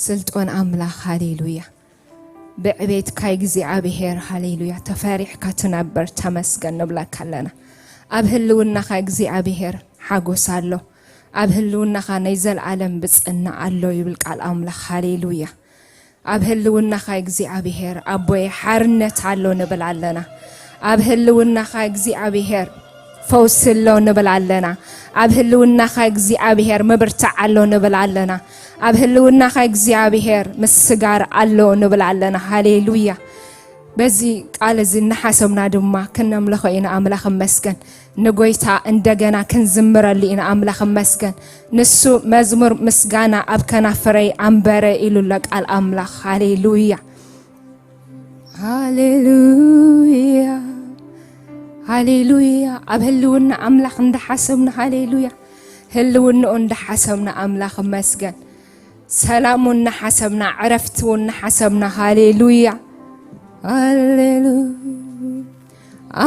ስልጡን ኣምላኽ፣ ሃሌሉያ። ብዕቤትካ እግዚኣብሔር፣ ሃሌሉያ፣ ተፈሪሕካ ትነብር፣ ተመስገን ንብለካ ኣለና። ኣብ ህልውናኻ እግዚኣብሔር ሓጎስ ኣሎ። ኣብ ህልውናኻ ናይ ዘልኣለም ብጽና ኣሎ ይብል ቃል ኣምላኽ፣ ሃሌሉያ። ኣብ ህልውናኻ እግዚኣብሔር ኣቦየ ሓርነት ኣሎ ንብል ኣለና። ኣብ ህልውናኻ እግዚኣብሔር ፈውሲ ኣሎ ንብል ኣለና። ኣብ ህልውናኻ እግዚኣብሔር ምብርታዕ ኣሎ ንብል ኣለና። ኣብ ህልውናኻ እግዚኣብሔር ምስጋር ኣሎ ንብል ኣለና። ሃሌሉያ። በዚ ቃል እዚ እናሓሰብና ድማ ክነምልኾ ኢና። ኣምላኽ እመስገን። ንጎይታ እንደገና ክንዝምረሉ ኢና። ኣምላኽ እመስገን። ንሱ መዝሙር ምስጋና ኣብ ከናፍረይ ኣንበረ ኢሉ ኣሎ ቃል ኣምላኽ። ሃሌሉያ። ሃሌሉያ። ሃሌሉያ። ኣብ ህልውና ኣምላኽ እንዳሓሰብና፣ ሃሌሉያ፣ ህልውንኡ እንዳሓሰብና ኣምላኽ እመስገን። ሰላሙ እናሓሰብና፣ ዕረፍቱ እናሓሰብና፣ ሃሌሉያ። ሃሌሉያ።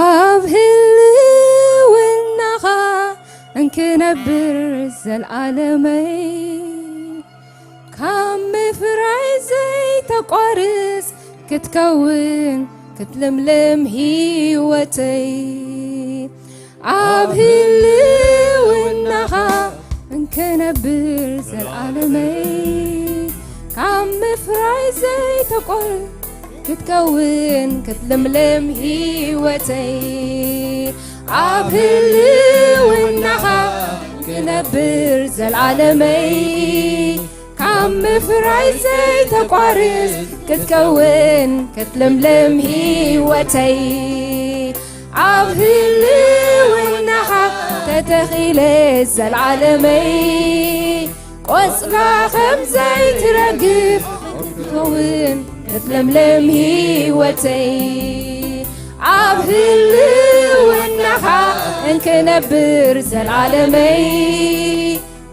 ኣብ ህልውናኻ እንክነብር ዘልኣለመይ፣ ካብ ምፍራይ ዘይተቋርጽ ክትከውን ክትልምልም ህይወተይ። ኣብ ህልውናኻ እንክነብር ዘልኣለመይ፣ ካብ ምፍራይ ዘይተቋርጽ ክትከውን ክትልምልም ህይወተይ። ኣብ ህልውናኻ ክነብር ዘልኣለመይ፣ ካብ ምፍራይ ዘይተቋርጽ ክትከውን ክትልምልም ህይወተይ። ኣብ ህልውናኻ ተተኺለ ዘልኣለመይ፣ ቆጽላ ከም ዘይትረግፍ ክትከውን ክትልምልም ህይወተይ። ኣብ ህልውናኻ እንክነብር ዘልኣለመይ፣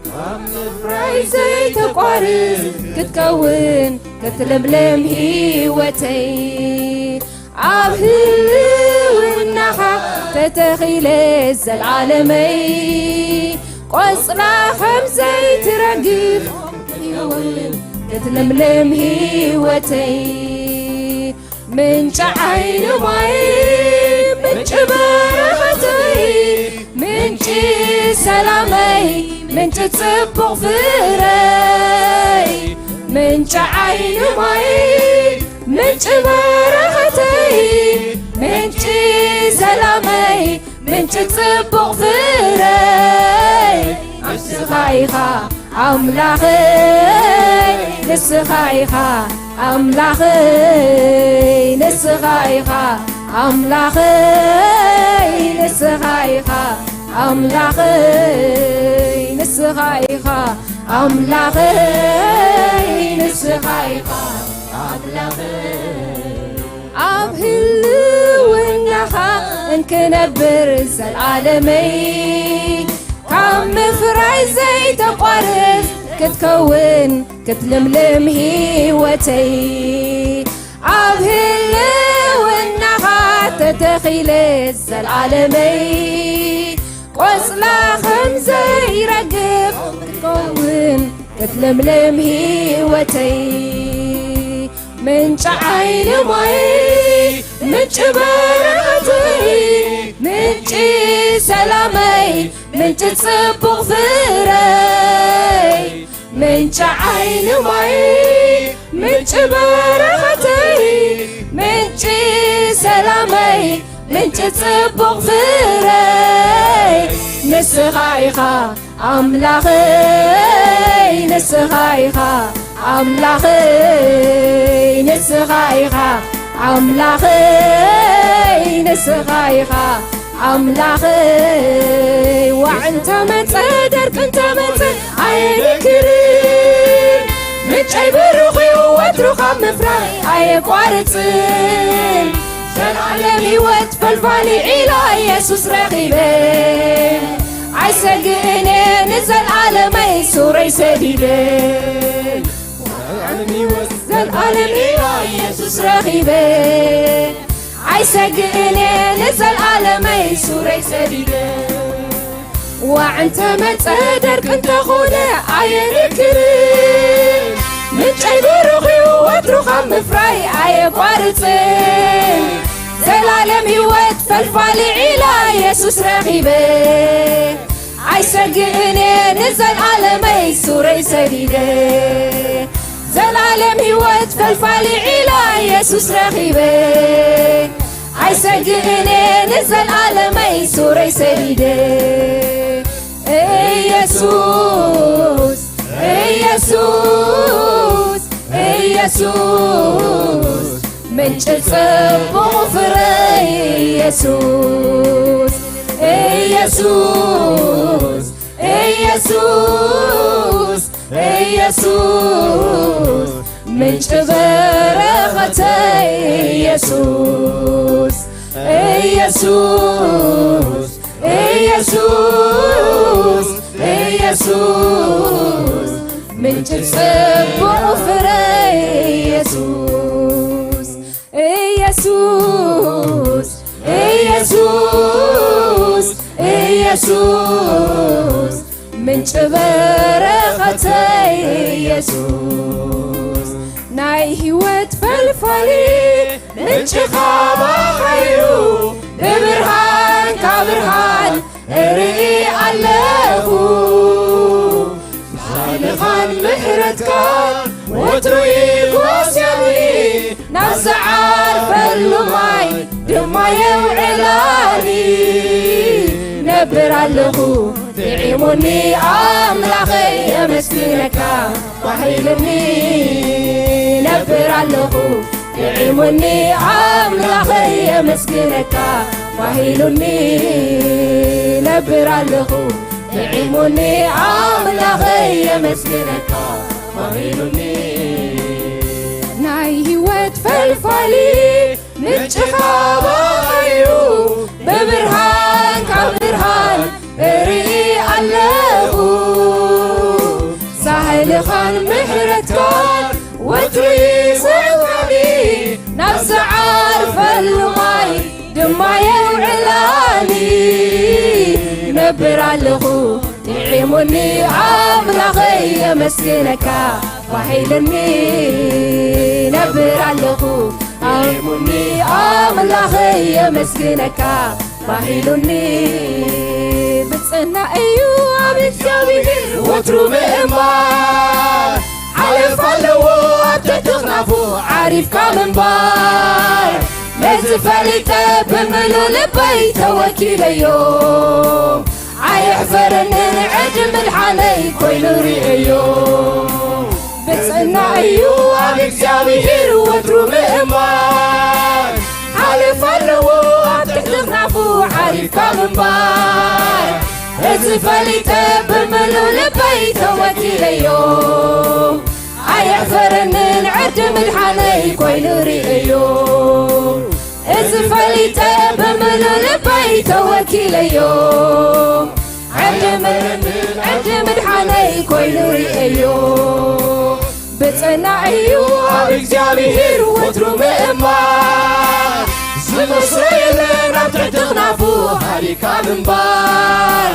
ካብ ምፍራይ ዘይተቋርጽ ክትከውን ክትልምልም ህይወተይ። ኣብ ህልውናኻ ተተኺለ ዘልኣለመይ፣ ቆጽላ ከም ዘይትረግፍ ክትከውን ክትልምልም ህይወተይ። ምንጪ ዓይኒ ማይ፣ ምንጪ በረኸተይ፣ ምንጪ ሰላመይ፣ ምንጪ ጽቡቕ ፍረይ። ምንጪ ዓይኒ ማይ፣ ምንጪ በረኸተይ፣ ምንጪ ሰላመይ፣ ምንጪ ጽቡቕ ፍረይ። ንስኻ ኢኻ ኣምላኸይ፣ ንስኻ ኢኻ ኣምላኸይ፣ ንስኻ ኢኻ ኣምላኸይ፣ ንስኻ ኢኻ ኣምላኸይ፣ ንስኻ ኢኻ ኣምላኸይ፣ ንስኻ ኢኻ ኣምላኸይ። ኣብ ህልውናኻ እንክነብር ዘልኣለመይ፣ ካብ ምፍራይ ዘይተቋርጽ ክትከውን ክትልምልም ህይወተይ። ኣብ ህልውናኻ ተተኺለ ዘልኣለመይ፣ ቆጽላ ከም ዘይረግፍ ክትከውን ክትልምልም ህይወተይ። ምንጪ ዓይኒ ማይ፣ ምንጪ በረኸተይ፣ ምንጪ ሰላመይ፣ ምንጪ ጽቡቕ ፍረይ። ምንጪ ዓይኒ ማይ፣ ምንጪ በረኸተይ፣ ምንጪ ሰላመይ፣ ምንጪ ጽቡቕ ፍረይ። ንስኻ ኢኻ ኣምላኸይ፣ ንስኻ ኢኻ ኣምላኸይ፣ ንስኻ ኢኻ ኣምላኸይ፣ ንስኻ ኢኻ ኣምላኸይ። ዋዕ እንተመጸ፣ ደርቂ እንተመጸ ኣየንክርን፣ ምንጨይ ብሩኽ እዩ ወትሩ ካብ ምፍራይ ኣየቋርጽን። ዘልኣለም ህይወት ፈልፋሊ ዒላ ኢየሱስ ረኺበ፣ ኣይሰግእን እየ ንዘልኣለመይ ሱረይ ሰዲደ። ዘልኣለም ህይወት ዘልኣለም ዒላ ኢየሱስ ረኺበ፣ ኣይሰግእን እየ ንዘልኣለመይ ሱረይ ሰዲደ። ዋዕ እንተመጸ ደርቂ እንተኾነ ኣየንክርን፣ ምንጨይ ብሩኽ እዩ ወትሩ ካብ ምፍራይ ኣየቋርጽን። ዘላለም ህይወት ፈልፋሊ ዒላ የሱስ ረኺበ። ኣይሰግእን እየ ንዘልኣለመይ ሱረይ ሰዲደ። ዘላለም ህይወት ፈልፋሊ ዒላ የሱስ ረኺበ። ኣይሰግእን እየ ንዘልኣለመይ ሱረይ ሰዲደ። ኢየሱስ፣ ኢየሱስ፣ ኢየሱስ፣ ምንጪ ጽቡቕ ፍረ ኢየሱስ፣ ኢየሱስ፣ ኢየሱስ፣ ኢየሱስ፣ ምንጪ በረኸተይ ኢየሱስ፣ ኢየሱስ፣ ኢየሱስ፣ ኢየሱስ፣ ምንጪ ጽቡቕ ፍረ ኢየሱስ፣ ኢየሱስ፣ ኢየሱስ፣ ኢየሱስ፣ ምንጪ በረኸተይ ኢየሱስ፣ ናይ ህይወት ፈልፋሊ ምንጪ ካባኻ እዩ። ብብርሃንካ ብርሃን እርኢ ኣለኹ። ብሓይልኻን ምሕረትካን ወትሩ ይጎስያኒ። ናብ ዝዓርፈሉ ማይ ድማ የውዕላኒ። ነብር ኣለኹ ጥዒሙኒ ኣምላኸይ የመስግነካ። ባሂሉኒ ነብር ኣለኹ ጥዒሙኒ ኣምላኸይ የመስግነካ። ባሂሉኒ ነብር ኣለኹ ጥዒሙኒ ኣምላኸይ የመስግነካ። ባሂሉኒ ናይ ህይወት ፈልፋሊ ምንጭኻ ባዩ ብብርሃን ካብ ብርሃን እርኢ ኣለኹ። ሳህልኻን ምሕረትካን ወትሩ ይዘክረኒ። ናብ ዝዓርፈሉ ማይ ድማ የውዕላኒ። ነብር ኣለኹ ጥዒሙኒ ኣምላኸይ የመስግነካ። ባሂሉኒ ነብር ኣለኹ ጥዒሙኒ ኣምላኸይ የመስግነካ። ባሂሉኒ ብጽና እዩ ኣብ እግዚኣብሔር ወትሩ ምእማን። ሓለፍ ኣለዎ ኣብ ትሕቲ ክናፉ ዓሪፍካ ምንባር። ነዚ ፈሊጠ ብምሉእ ልበይ ተወኪለዮ። ኣየሕፈረንን ዕድል ምድሓነይ ኮይኑ ርእዮ። ብጽና እዩ ኣብ እግዚኣብሔር ወትሩ ምእማን። ሓለፍ ኣለዎ ኣብ ትሕቲ ክናፉ ዓሪፍካ ምንባር። እዚ ፈሊጠ ብምሉእ ልበይ ተወኪለዮ። ኣየሕፈረንን ዕድል ምድሓነይ ኮይኑ ርእዮ። እዚ ፈሊጠ ብምሉእ ልበይ ተወኪለዮ። ዕድል ምድሓነይ ኮይኑ ርእዮ። ብጽና እዩ ኣብ እግዚኣብሔር ወትሩ ምእማን። ዝመስሎ የለን ኣብ ትሕቲ ክናፉ ሃሊካ ምንባር።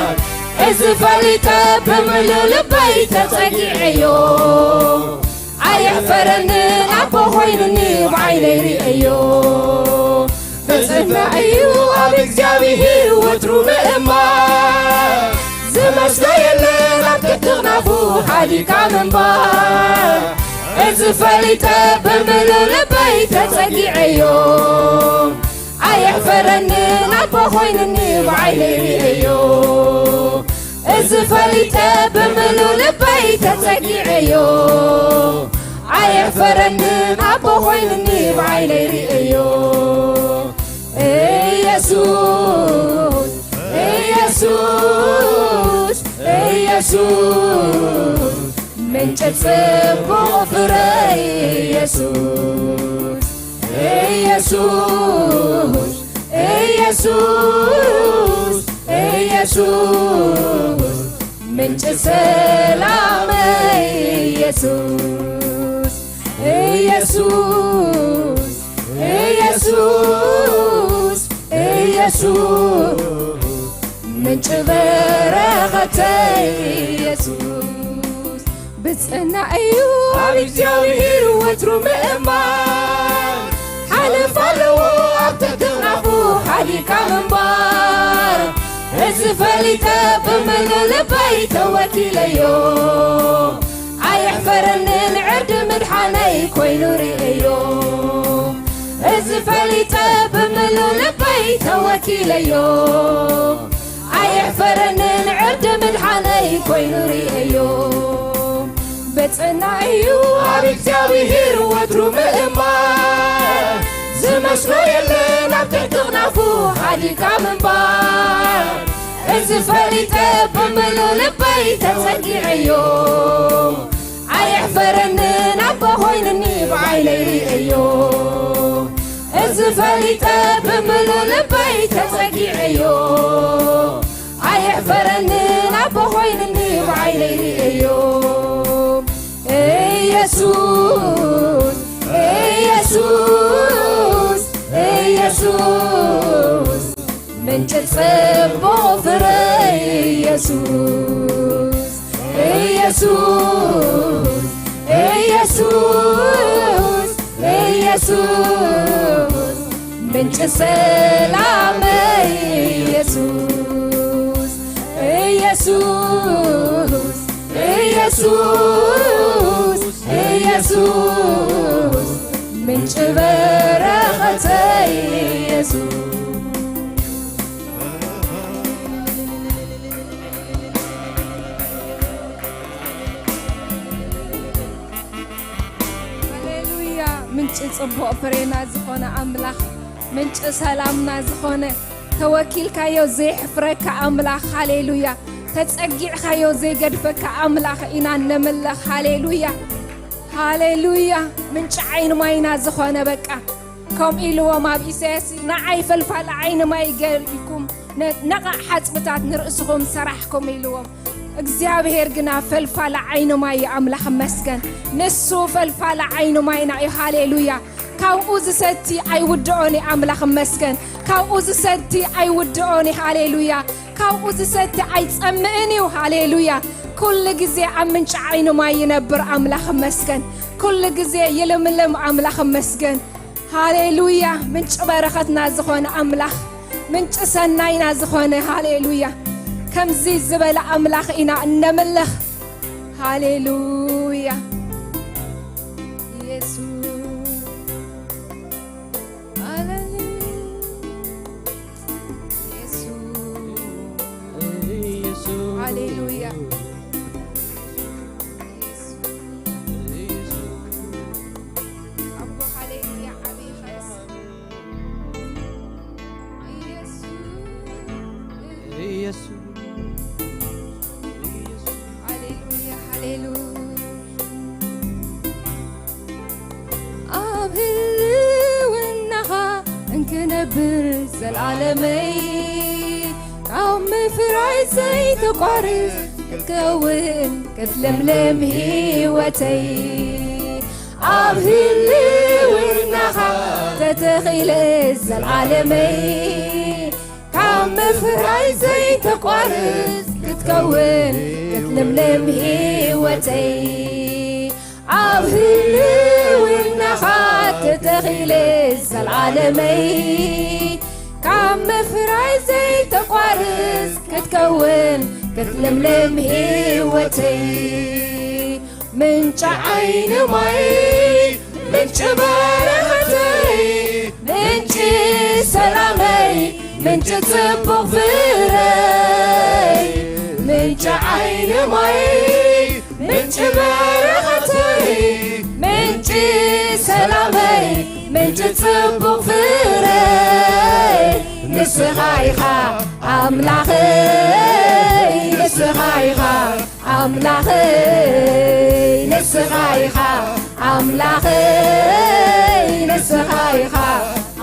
እዚ ፈሊጠ ብምሉእ ልበይ ተጸጊዐዮ። ኣየሕፈረንን ኣቦ ኮይኑኒ ብዓይነይ ርእዮ። ብጽና እዩ ኣብ እግዚኣብሔር ወትሩ ምእማን። ዝመስሎ የለን ኣብ ትሕቲ ክናፉ ሓዲካ ምንባር። እዚ ፈሊጠ ብምሉእ ልበይ ተጸጊዐዮ። ኣየሕፈረንን ኣቦ ኮይኑኒ ብዓይነይ ርእዮ። እዚ ፈሊጠ ብምሉእ ልበይ ተጸጊዐዮ። ኣየሕፈረንን ኣቦ ኮይኑኒ ብዓይነይ ርእዮ። ኢየሱስ፣ ኢየሱስ፣ ኢየሱስ፣ ምንጭ ጽቡቕ ፍረ ኢየሱስ። ኢየሱስ፣ ኢየሱስ፣ ኢየሱስ፣ ምንጭ ሰላመይ ኢየሱስ። ኢየሱስ፣ ኢየሱስ፣ ኢየሱስ፣ ምንጭ በረኸተይ ኢየሱስ። ጽና እዩ ኣብ እግዚኣብሔር ወትሩ ምእማን። ሓለፍ ኣለዎ ኣብ ትሕቲ ክናፉ ሓዲግካ ምንባር። እዚ ፈሊጠ ብምሉእ ልበይ ተወኪለዮ። ኣየሕፈረንን ዕርዲ ምድሓነይ ኮይኑ ርእዮ። እዚ ፈሊጠ ብምሉእ ልበይ ተወኪለዮ። ኣየሕፈረንን ዕርዲ ምድሓነይ ኮይኑ ርእዮ። በጽና እዩ ኣብ እግዚኣብሔር ወትሩ ምእማን። ዝመስሎ የለን ኣብ ትሕቲ ክናፉ ሓዲግካ ምንባር። እዚ ፈሊጠ ብምሉእ ልበይ ተጸጊዐዮ። ኣየሕፈረንን ኣቦ ኮይንኒ ብዓይነይ ርእዮ። እዚ ፈሊጠ ብምሉእ ልበይ ተጸጊዐዮ። ኣየሕፈረንን ኣቦ ኮይንኒ ብዓይነይ ርእዮ። ኢየሱስ፣ ኢየሱስ፣ ኢየሱስ፣ ምንጪ ጽቡቕ ፍረ ኢየሱስ፣ ኢየሱስ፣ ኢየሱስ፣ ኢየሱስ፣ ምንጪ ሰላመይ ኢየሱስ፣ ኢየሱስ፣ ኢየሱስ፣ ኢየሱስ፣ ምንጪ በረኸተይ ኢየሱስ። ሃሌሉያ። ምንጪ ጽቡቕ ፍሬና ዝኾነ ኣምላኽ፣ ምንጪ ሰላምና ዝኾነ፣ ተወኪልካዮ ዘይሕፍረካ ኣምላኽ፣ ሃሌሉያ። ተጸጊዕካዮ ዘይገድፈካ ኣምላኽ ኢና ነምልኽ፣ ሃሌሉያ። ሃሌሉያ። ምንጪ ዓይኒ ማይና ዝኾነ፣ በቃ ከምኡ ኢልዎም ኣብ ኢሳያስ፣ ንዓይ ፈልፋሊ ዓይኒ ማይ ገይርኩም፣ ነ-፣ ነቓዕ ሓጽብታት ንርእስኹም ሰራሕኩም ኢልዎም። እግዚኣብሔር ግና ፈልፋሊ ዓይኒ ማይ እዩ። ኣምላኽ መስገን። ንሱ ፈልፋሊ ዓይኒ ማይና እዩ። ሃሌሉያ። ካብኡ ዝሰቲ ኣይውድኦን እዩ። ኣምላኽ መስገን። ካብኡ ዝሰቲ ኣይውድኦን እዩ። ሃሌሉያ። ካብኡ ዝሰቲ ኣይጸምእን እዩ። ሃሌሉያ። ኩሉ ግዜ ኣብ ምንጪ ዓይኒ ማይ ይነብር። ኣምላኽ መስገን። ኩሉ ግዜ ይልምልም። ኣምላኽ መስገን። ሃሌሉያ። ምንጪ በረኸትና ዝኾነ ኣምላኽ፣ ምንጪ ሰናይና ዝኾነ፣ ሃሌሉያ። ከምዚ ዝበለ ኣምላኽ ኢና እነምልኽ። ሃሌሉያ። ኢየሱስ። ሃሌሉያ። ኢየሱስ። ኢየሱስ። ሃሌሉያ። ኢየሱስ። ኢየሱስ። ኣቦ፣ ሃሌሉያ፣ ዓብዪ ኸስ። ኢየሱስ። ኢየሱስ። ሃሌሉያ፣ ሃሌሉያ። ኣብ ህልውናኻ እንክነብር ዘላለመይ፣ ካብ ምፍራይ ዘይተቋርጽ ክትከውን ክትልምልም ህይወተይ። ኣብ ህልውናኻ ተተኺለ ዘላለመይ፣ ካብ ምፍራይ ዘይተቋርጽ ክትከውን ክትልምልም ህይወተይ። ኣብ ህልውናኻ ተተኺለ ዘላለመይ፣ ካብ ምፍራይ ዘይተቋርጽ ክትከውን ክትልምልም ህይወተይ። ምንጪ ዓይኒ ማይ፣ ምንጪ በረኸተይ፣ ምንጪ ሰላመይ፣ ምንጪ ጽቡቕ ፍረይ። ምንጪ ዓይኒ ማይ፣ ምንጪ በረኸተይ፣ ምንጪ ሰላመይ፣ ምንጪ ጽቡቕ ፍረይ። ንስኻ ኢኻ ኣምላኸይ፣ ንስኻ ኢኻ ኣምላኸይ፣ ንስኻ ኢኻ ኣምላኸይ፣ ንስኻ ኢኻ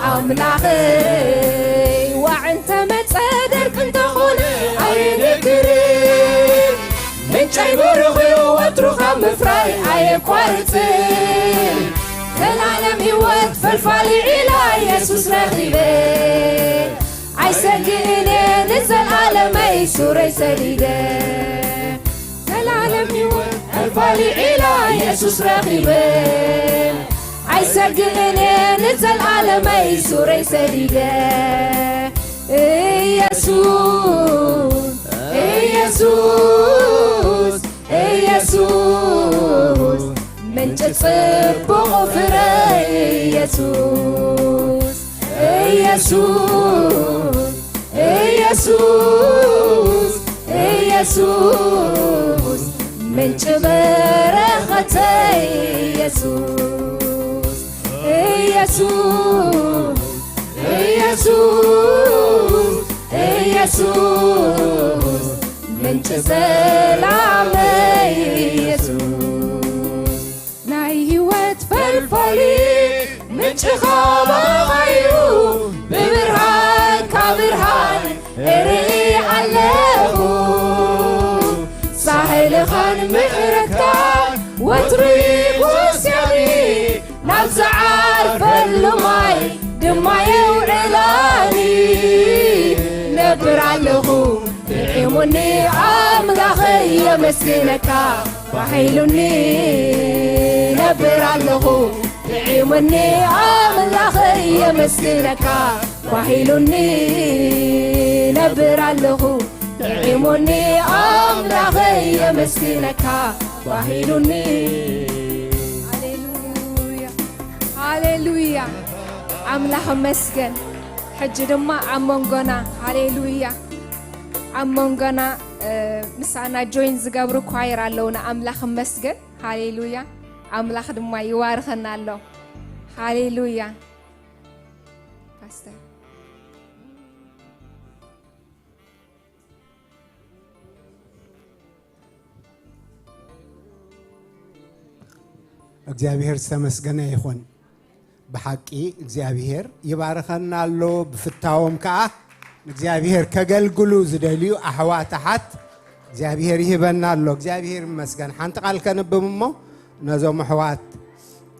ኣምላኸይ። ዋዕ እንተመጸ ደርቂ እንተኾነ ኣየደግርን። ምንጨይ ብሩኽ እዩ ወትሩ ካብ ምፍራይ ኣየቋርጽን። ዘላለም ህይወት ፈልፋሊ ዒላ ኢየሱስ ረኺበ። ኣይሰግእን እየ ንዘለኣለመይ ሱረይ ሰዲደ። ዘላለም ህይወት ፋሊዒላ ኢየሱስ ረኺበ ኣይሰግእን እየ ንዘልኣለመይ ሱረይ ሰዲደ ኢየሱስ ኢየሱስ ኢየሱስ ምንጭ ጽቡቕ ፍረ ኢየሱስ ኢየሱስ ኢየሱስ ኢየሱስ ምንጭ በረኸተይ ኢየሱስ ኢየሱስ ኢየሱስ ኢየሱስ ምንጭ ሰላመይ ኢየሱስ ናይ ህይወት ፈልፋሊ ምንጭኻ ባኻዩ ብብርሃንካ ብርሃን እርኢ ኣለኹ ሳህልኻን ምሕረትካን ወትሩ ይጎስያኒ ናብ ዝዓርፈሉ ማይ ድማ የውዕላኒ ነብር ኣለኹ ጥዒሙኒ ኣምላኸይ የመስግነካ ባሂሉኒ ነብር ኣለኹ ጥዒሙኒ ኣምላኸይ የመስግነካ ባሂሉኒ ነብር ኣለኹ ጥዒሙኒ ኣምላኸይ የመስግነካ ባሂሉኒ ሃሌሉያ ሃሌሉያ ኣምላኽ መስገን ሕጂ ድማ ኣብ መንጎና ሃሌሉያ ኣብ መንጎና ምሳና ጆይን ዝገብሩ ኳየር ኣለውና ኣምላኽ መስገን ሃሌሉያ ኣምላኽ ድማ ይባርኸና ኣሎ ሃሌሉያ ፓስተር እግዚኣብሔር ዝተመስገነ ይኹን። ብሓቂ እግዚኣብሔር ይባርኸና ኣሎ። ብፍታዎም ከዓ እግዚኣብሔር ከገልግሉ ዝደልዩ ኣሕዋት ኣሓት እግዚኣብሔር ይህበና ኣሎ። እግዚኣብሔር ይመስገን። ሓንቲ ቃል ከንብብ እሞ ነዞም ኣሕዋት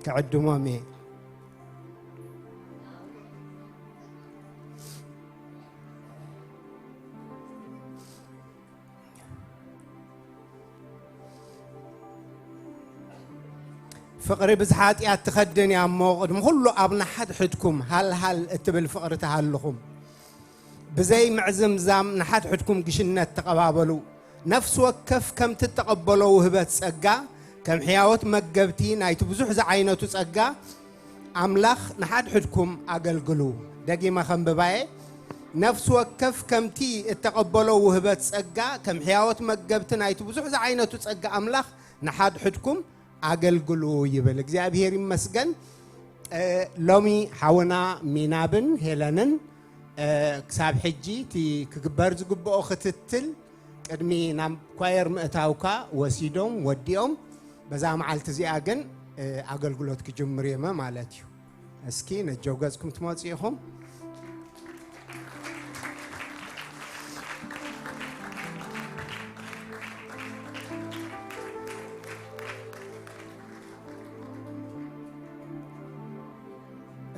ክዕድሞም እየ። ፍቕሪ ብዝሓ ሓጢኣት ትኸድን እያ እሞ ቅድሚ ኩሉ ኣብ ንሓድሕድኩም ሃልሃል እትብል ፍቕሪ ትሃልኹም። ብዘይ ምዕዝምዛም ንሓድሕድኩም ግሽነት ተቐባበሉ። ነፍሲ ወከፍ ከምቲ እተቐበሎ ውህበት ጸጋ ከም ሕያዎት መገብቲ ናይቲ ብዙሕ ዝዓይነቱ ጸጋ ኣምላኽ ንሓድሕድኩም ኣገልግሉ። ደጊመ ከንብባየ ነፍሲ ወከፍ ከምቲ እተቐበሎ ውህበት ጸጋ ከም ሕያዎት መገብቲ ናይቲ ብዙሕ ዝዓይነቱ ጸጋ ኣምላኽ ንሓድሕድኩም ኣገልግሉ ይብል እግዚኣብሔር ይመስገን ሎሚ ሓውና ሚናብን ሄለንን ክሳብ ሕጂ እቲ ክግበር ዝግብኦ ክትትል ቅድሚ ናብ ኳየር ምእታውካ ወሲዶም ወዲኦም በዛ መዓልቲ እዚኣ ግን ኣገልግሎት ክጅምሩ የመ ማለት እዩ እስኪ ነጀው ገጽኩም ትመጹ ኢኹም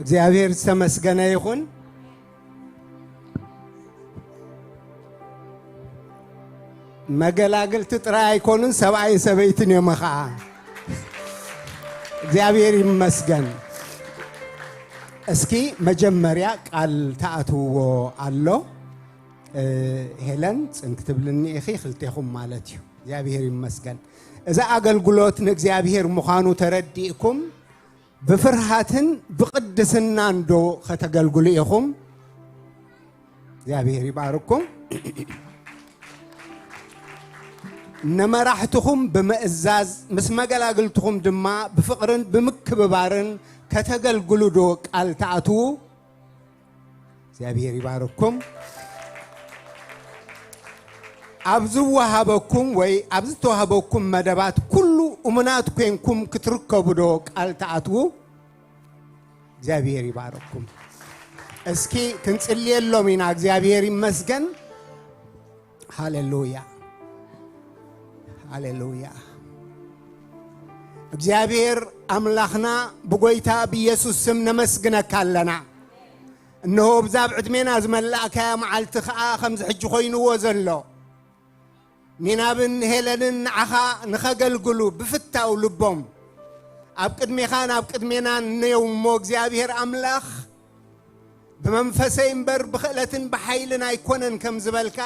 እግዚኣብሔር ዝተመስገነ ይኹን መገላግልቲ ጥራይ ኣይኮኑን ሰብኣይ ሰበይትን እዮም ኸዓ እግዚኣብሔር ይመስገን እስኪ መጀመርያ ቃል ተኣትውዎ ኣሎ ሄለን ፅን ክትብልኒ ኢኺ ክልቴኹም ማለት እዩ እግዚኣብሔር ይመስገን እዚ ኣገልግሎት ንእግዚኣብሔር ምዃኑ ተረዲእኩም ብፍርሃትን ብቕድስናን ዶ ከተገልግሉ ኢኹም እግዚኣብሔር ይባርኩም ንመራሕትኹም ብምእዛዝ ምስ መገላግልትኹም ድማ ብፍቕርን ብምክብባርን ከተገልግሉ ዶ ቃል ትኣትዉ እግዚኣብሔር ይባርኩም ኣብ ዝወሃበኩም ወይ ኣብ ዝተዋህበኩም መደባት ኩሉ እሙናት ኮንኩም ክትርከቡ ዶ ቃል ትኣትዉ እግዚኣብሔር ይባርኩም እስኪ ክንጽልየሎም ኢና እግዚኣብሔር ይመስገን ሃሌሉያ ሃሌሉያ እግዚኣብሔር ኣምላኽና ብጎይታ ብኢየሱስ ስም ነመስግነካ ኣለና እንሆ ብዛብ ዕድሜና ዝመላእካያ መዓልቲ ኸዓ ከምዚ ሕጂ ኮይንዎ ዘሎ ኒናብን ሄለንን ንዓኻ ንኸገልግሉ ብፍታው ልቦም ኣብ ቅድሜኻን ኣብ ቅድሜናን ነዮም እሞ እግዚኣብሔር ኣምላኽ ብመንፈሰይ እምበር ብኽእለትን ብሓይልን ኣይኮነን ከም ዝበልካ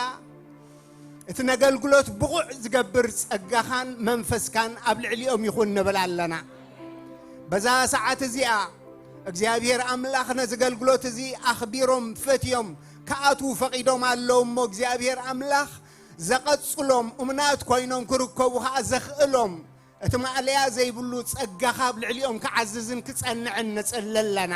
እቲ ነገልግሎት ብቑዕ ዝገብር ጸጋኻን መንፈስካን ኣብ ልዕሊኦም ይኹን ንብል ኣለና። በዛ ሰዓት እዚኣ እግዚኣብሔር ኣምላኽ ነዚ ገልግሎት እዚ ኣኽቢሮም ፈትዮም ክኣትዉ ፈቒዶም ኣለዉ እሞ እግዚኣብሔር ኣምላኽ ዘቐጽሎም እሙናት ኮይኖም ክርከቡ ኸኣ ዘኽእሎም እቲ ማእለያ ዘይብሉ ጸጋኻ ኣብ ልዕሊኦም ክዓዝዝን ክጸንዕን ንጽሊ ኣለና።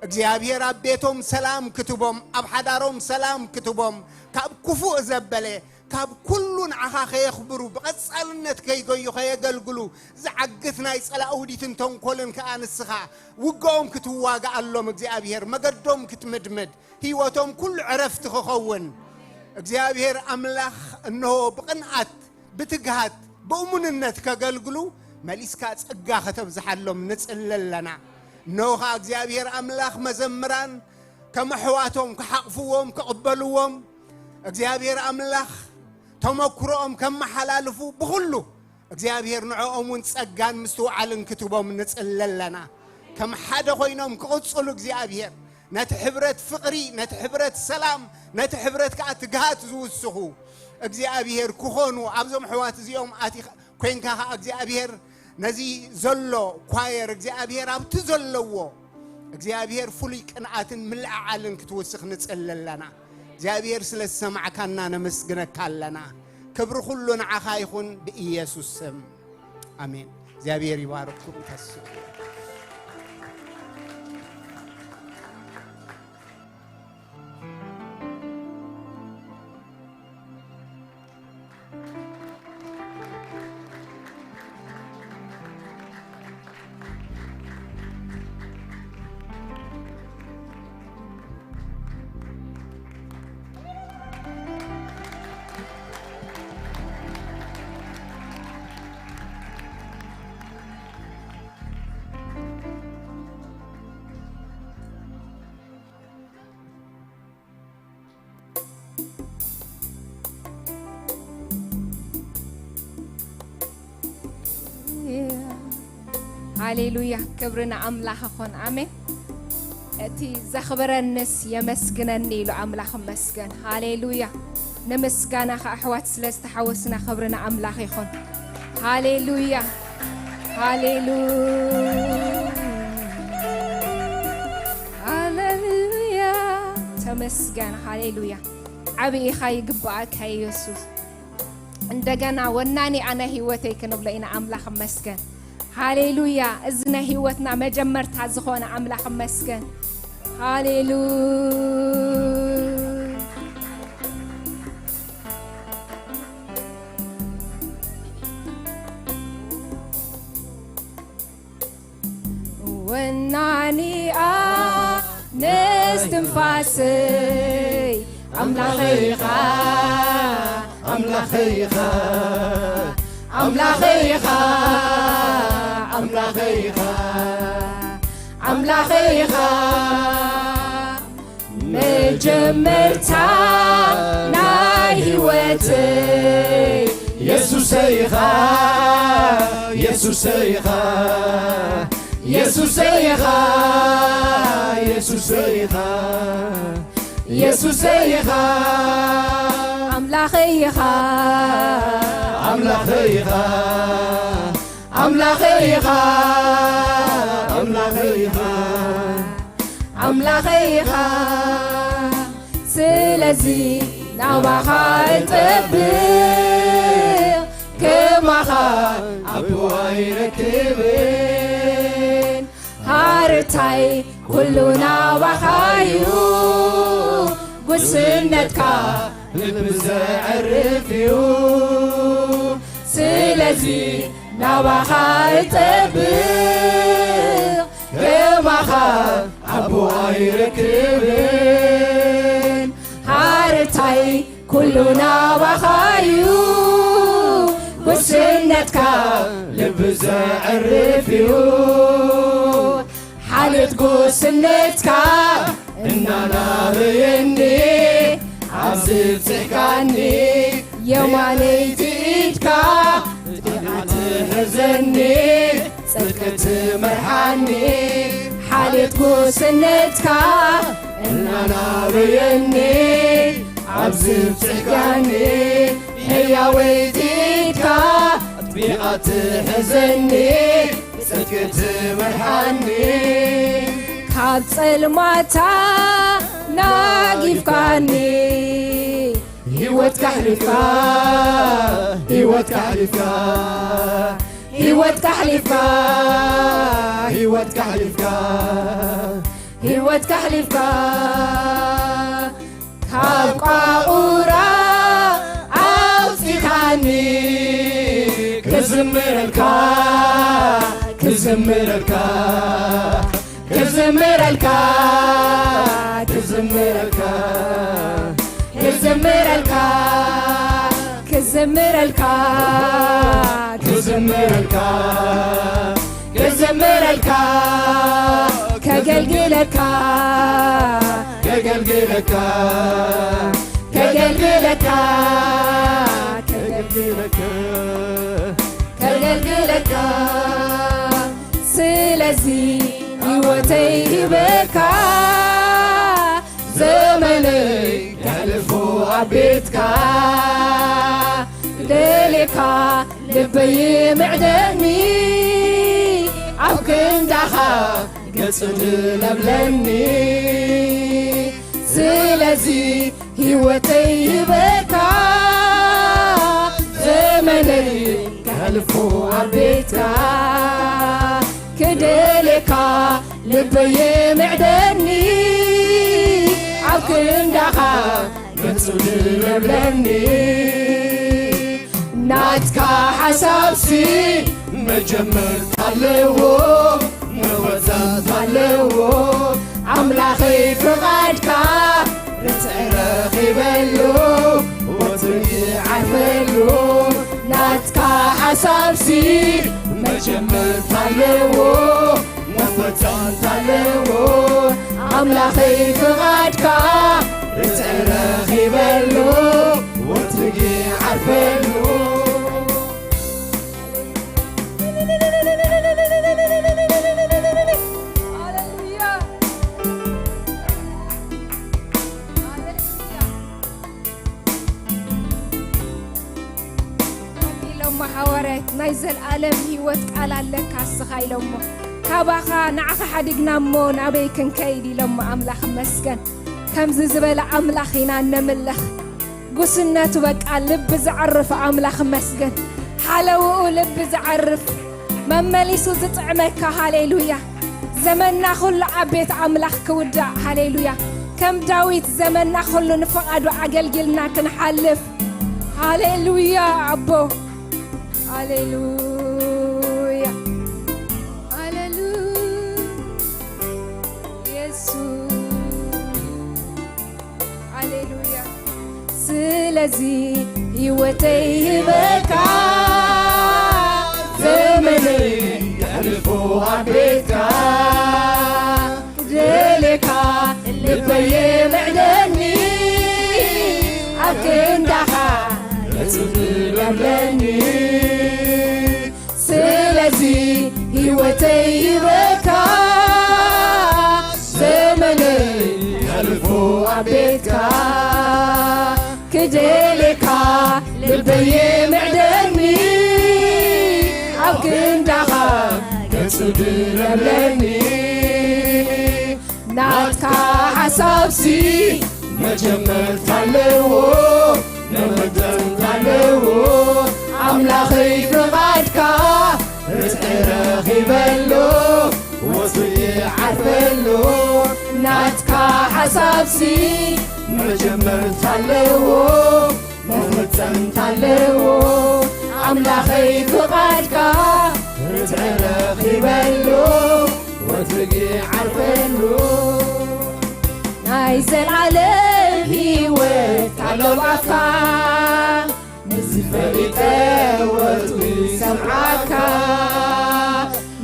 እግዚኣብሔር ኣብ ቤቶም ሰላም ክትቦም፣ ኣብ ሓዳሮም ሰላም ክትቦም፣ ካብ ክፉእ ዘበለ፣ ካብ ኩሉ ንዓኻ ከየኽብሩ፣ ብቐጻልነት ከይጎዩ፣ ከየገልግሉ፣ ዝዓግት ናይ ጸላእ ውዲትን ተንኮልን ከኣ ንስኻ ውግኦም ክትዋጋኣሎም እግዚኣብሔር፣ መገዶም ክትምድምድ፣ ህይወቶም ኩሉ ዕረፍቲ ክኸውን እግዚኣብሔር ኣምላኽ እንሆ ብቕንኣት፣ ብትግሃት፣ ብእሙንነት ከገልግሉ መሊስካ ጸጋ ከተብዝሓሎም ንጽሊ ኣለና። እንሆ ኸኣ እግዚኣብሔር ኣምላኽ መዘምራን ከም ኣሕዋቶም ክሓቕፍዎም፣ ክቕበልዎም፣ እግዚኣብሔር ኣምላኽ ተመክሮኦም ከመሓላልፉ ብኹሉ እግዚኣብሔር ንዕኦም እውን ጸጋን ምስትውዓልን ክትቦም ንጽሊ ኣለና። ከም ሓደ ኮይኖም ክቕጽሉ እግዚኣብሔር ነቲ ሕብረት ፍቕሪ፣ ነቲ ሕብረት ሰላም፣ ነቲ ሕብረት ከኣ ትግሃት ዝውስኹ እግዚኣብሔር ክኾኑ ኣብዞም ኣሕዋት እዚኦም ኣቲ-፣ ኮይንካ ከኣ እግዚኣብሔር ነዚ ዘሎ ኳየር እግዚኣብሔር ኣብቲ ዘለዎ እግዚኣብሔር ፍሉይ ቅንኣትን ምልዕዓልን ክትውስኽ ንጽሊ ኣለና። እግዚኣብሔር ስለ ዝሰማዕካና ነመስግነካ ኣለና። ክብሪ ኩሉ ንዓኻ ይኹን ብኢየሱስ ስም። ኣሜን። እግዚኣብሔር ይባርኩም። ተስፉ ሃሌሉያ፣ ክብሪ ንኣምላኽ ይኹን። ኣሜን። እቲ ዘኽብረንስ የመስግነኒ ኢሉ ኣምላኽ መስገን። ሃሌሉያ። ንምስጋናኻ ኣሕዋት ስለ ዝተሓወስና ክብሪ ንኣምላኽ ይኹን። ሃሌሉያ፣ ሃሌሉያ፣ ሃሌሉያ። ተመስገን። ሃሌሉያ። ዓቢ ኢኻ፣ ይግብኣካ ኢየሱስ። እንደገና ወናኒ ኣነ ህይወተይ ክንብሎ ኢና። ኣምላኽ መስገን። ሃሌሉያ። እዚ ናይ ህይወትና መጀመርታ ዝኾነ ኣምላኽ መስገን። ሃሌሉያ። ወናኒኣ ነስትንፋሰይ ኣምላኸይ ኢኻ፣ ኣምላኸይ ኢኻ፣ ኣምላኸይ ኢኻ፣ ኣምላኸይ ኢኻ፣ ኣምላኸይ ኢኻ። መጀመርታ ናይ ህይወተይ የሱሰይ ኢኻ፣ የሱሰይ ኢኻ፣ የሱሰይ ኢኻ፣ የሱሰይ ኢኻ፣ የሱሰይ ኢኻ። ኣምላኸይ ኢኻ፣ ኣምላኸይ ኢኻ፣ ኣምላኸይ ኢኻ፣ ኣምላኸይ ኢኻ። ኣምላኸይ ኢኻ። ስለዚ ናባኻ እጠብቕ፣ ከማኻ ኣቦ ኣይረክብን። ሃረታይ ኩሉ ናባኻ እዩ፣ ጉስነትካ ልቢ ዘዕርፍ እዩ። ስለዚ ናባኻ እጠብቕ፣ ከማኻ ኣቦ ኣይረክብን። ሃረታይ ኩሉ ናባኻ እዩ፣ ጉስነትካ ልቢ ዘዕርፍ እዩ። ሓልዮት ጉስነትካ እናናበየኒ፣ ኣብዚ ብጽሕካኒ የማ ለይቲ ኢድካ እዚኣ ትሕዘኒ፣ ጽድቂ ትመርሓኒ፣ ሓልየት ጉስነትካ እናናበየኒ፣ ኣብዚ ብጽሕጋኒ፣ ሕያወይቲ ኢድካ እዚኣ ትሕዘኒ፣ ጽድቂ ትመርሓኒ። ካብ ጸልማታ ናጊፍካኒ፣ ህይወት ካሕሊፍካ፣ ህይወት ካሕሊፍካ፣ ህይወት ካሕሊፍካ፣ ህይወት ካሕሊፍካ፣ ህይወት ካሕሊፍካ፣ ካብ ቋቑራ ኣውጺኻኒ፣ ክዝምረልካ፣ ክዝምረልካ፣ ክዝምረልካ፣ ክዝምረልካ፣ ክዝምረልካ፣ ክዝምረልካ፣ ክዝምረልካ፣ ክዝምረልካ፣ ከገልግለካ፣ ከገልግለካ፣ ከገልግለካ፣ ከገልግለካ፣ ከገልግለካ። ስለዚ ህይወተይ ሂበካ፣ ዘመነይ ከሕልፎ ኣብ ቤትካ፣ ክደልየካ ልበይ ምዕደኒ፣ ኣብ ክንዳኻ ገጽ ድለብለኒ። ስለዚ ህይወተይ ሂበካ፣ ዘመነይ ከሕልፎ ኣብ ቤትካ፣ ክደልየካ ልበይ ምዕደኒ፣ ኣብ ክንዳኻ ገጹ ድለብለኒ። ናትካ ሓሳብሲ መጀመርታ ኣለዎ፣ መወዳእታ ኣለዎ። ኣምላኸይ ፍቓድካ ርትዒ ረኺበሉ፣ ወትሩ ይዓርፈሉ። ናትካ ሓሳብሲ መጀመርታ ኣለዎ፣ መፈጸምታ ኣለዎ። ኣምላኸይ ፍቓድካ ርትዒ ረኺበሉ፣ ወትሩ ይዓርፈሉ። ሃሌሉያ። ሃሌሉያ። ኢሎሞ ሓዋርያት፣ ናይ ዘልኣለም ህይወት ቃል ኣለካ እስኻ ኢሎሞ። ካባኻ ንዓኻ ሓዲግና እሞ ናበይ ክንከይድ ኢሎሞ። ኣምላኽ መስገን። ከምዚ ዝበለ ኣምላኽ ኢና እነምልኽ። ጉስነቱ በቃ ልቢ ዘዕርፍ ኣምላኽ መስገን። ሓለውኡ ልቢ ዘዕርፍ መመሊሱ ዝጥዕመካ። ሃሌሉያ። ዘመንና ኩሉ ኣብ ቤት ኣምላኽ ክውዳእ። ሃሌሉያ። ከም ዳዊት ዘመንና ኩሉ ንፍቓዱ ኣገልጊልና ክንሓልፍ። ሃሌሉያ ኣቦ። ሃሌሉያ። ሃሌሉያ። የሱስ። ሃሌሉያ። ስለዚ ህይወተይ ሂበካ፣ ዘመነይ የሕልፎ ኣብ ቤትካ፣ ክደልየካ ልበይ ምዕደኒ፣ ኣብ ክንዳኻ ገጹ ድለብለኒ። ስለዚ ህይወተይ ሂበካ፣ ዘመነይ ከሕልፎ ኣብ ቤትካ፣ ክደልየካ ልበይ ምዕደኒ፣ ኣብ ክንዳኻ ገጹ ድለብለኒ። ናትካ ሓሳብሲ መጀመርታ ኣለዎ፣ መወዳእታ ኣለዎ። ኣምላኸይ ፍቓድካ ርትዒ ረኺበሉ፣ ወትሩ ይዓርፈሉ። ናትካ ሓሳብሲ መጀመርታ ኣለዎ፣ መፈጸምታ ኣለዎ። ኣምላኸይ ፍቓድካ ርትዒ ረኺበሉ፣ ወትሩ ይዓርፈሉ። ናይ ዘልኣለም ህይወት ኣሎ ኣፍካ፣ እዚ ፈሊጠ ወትሩ ይሰምዓካ።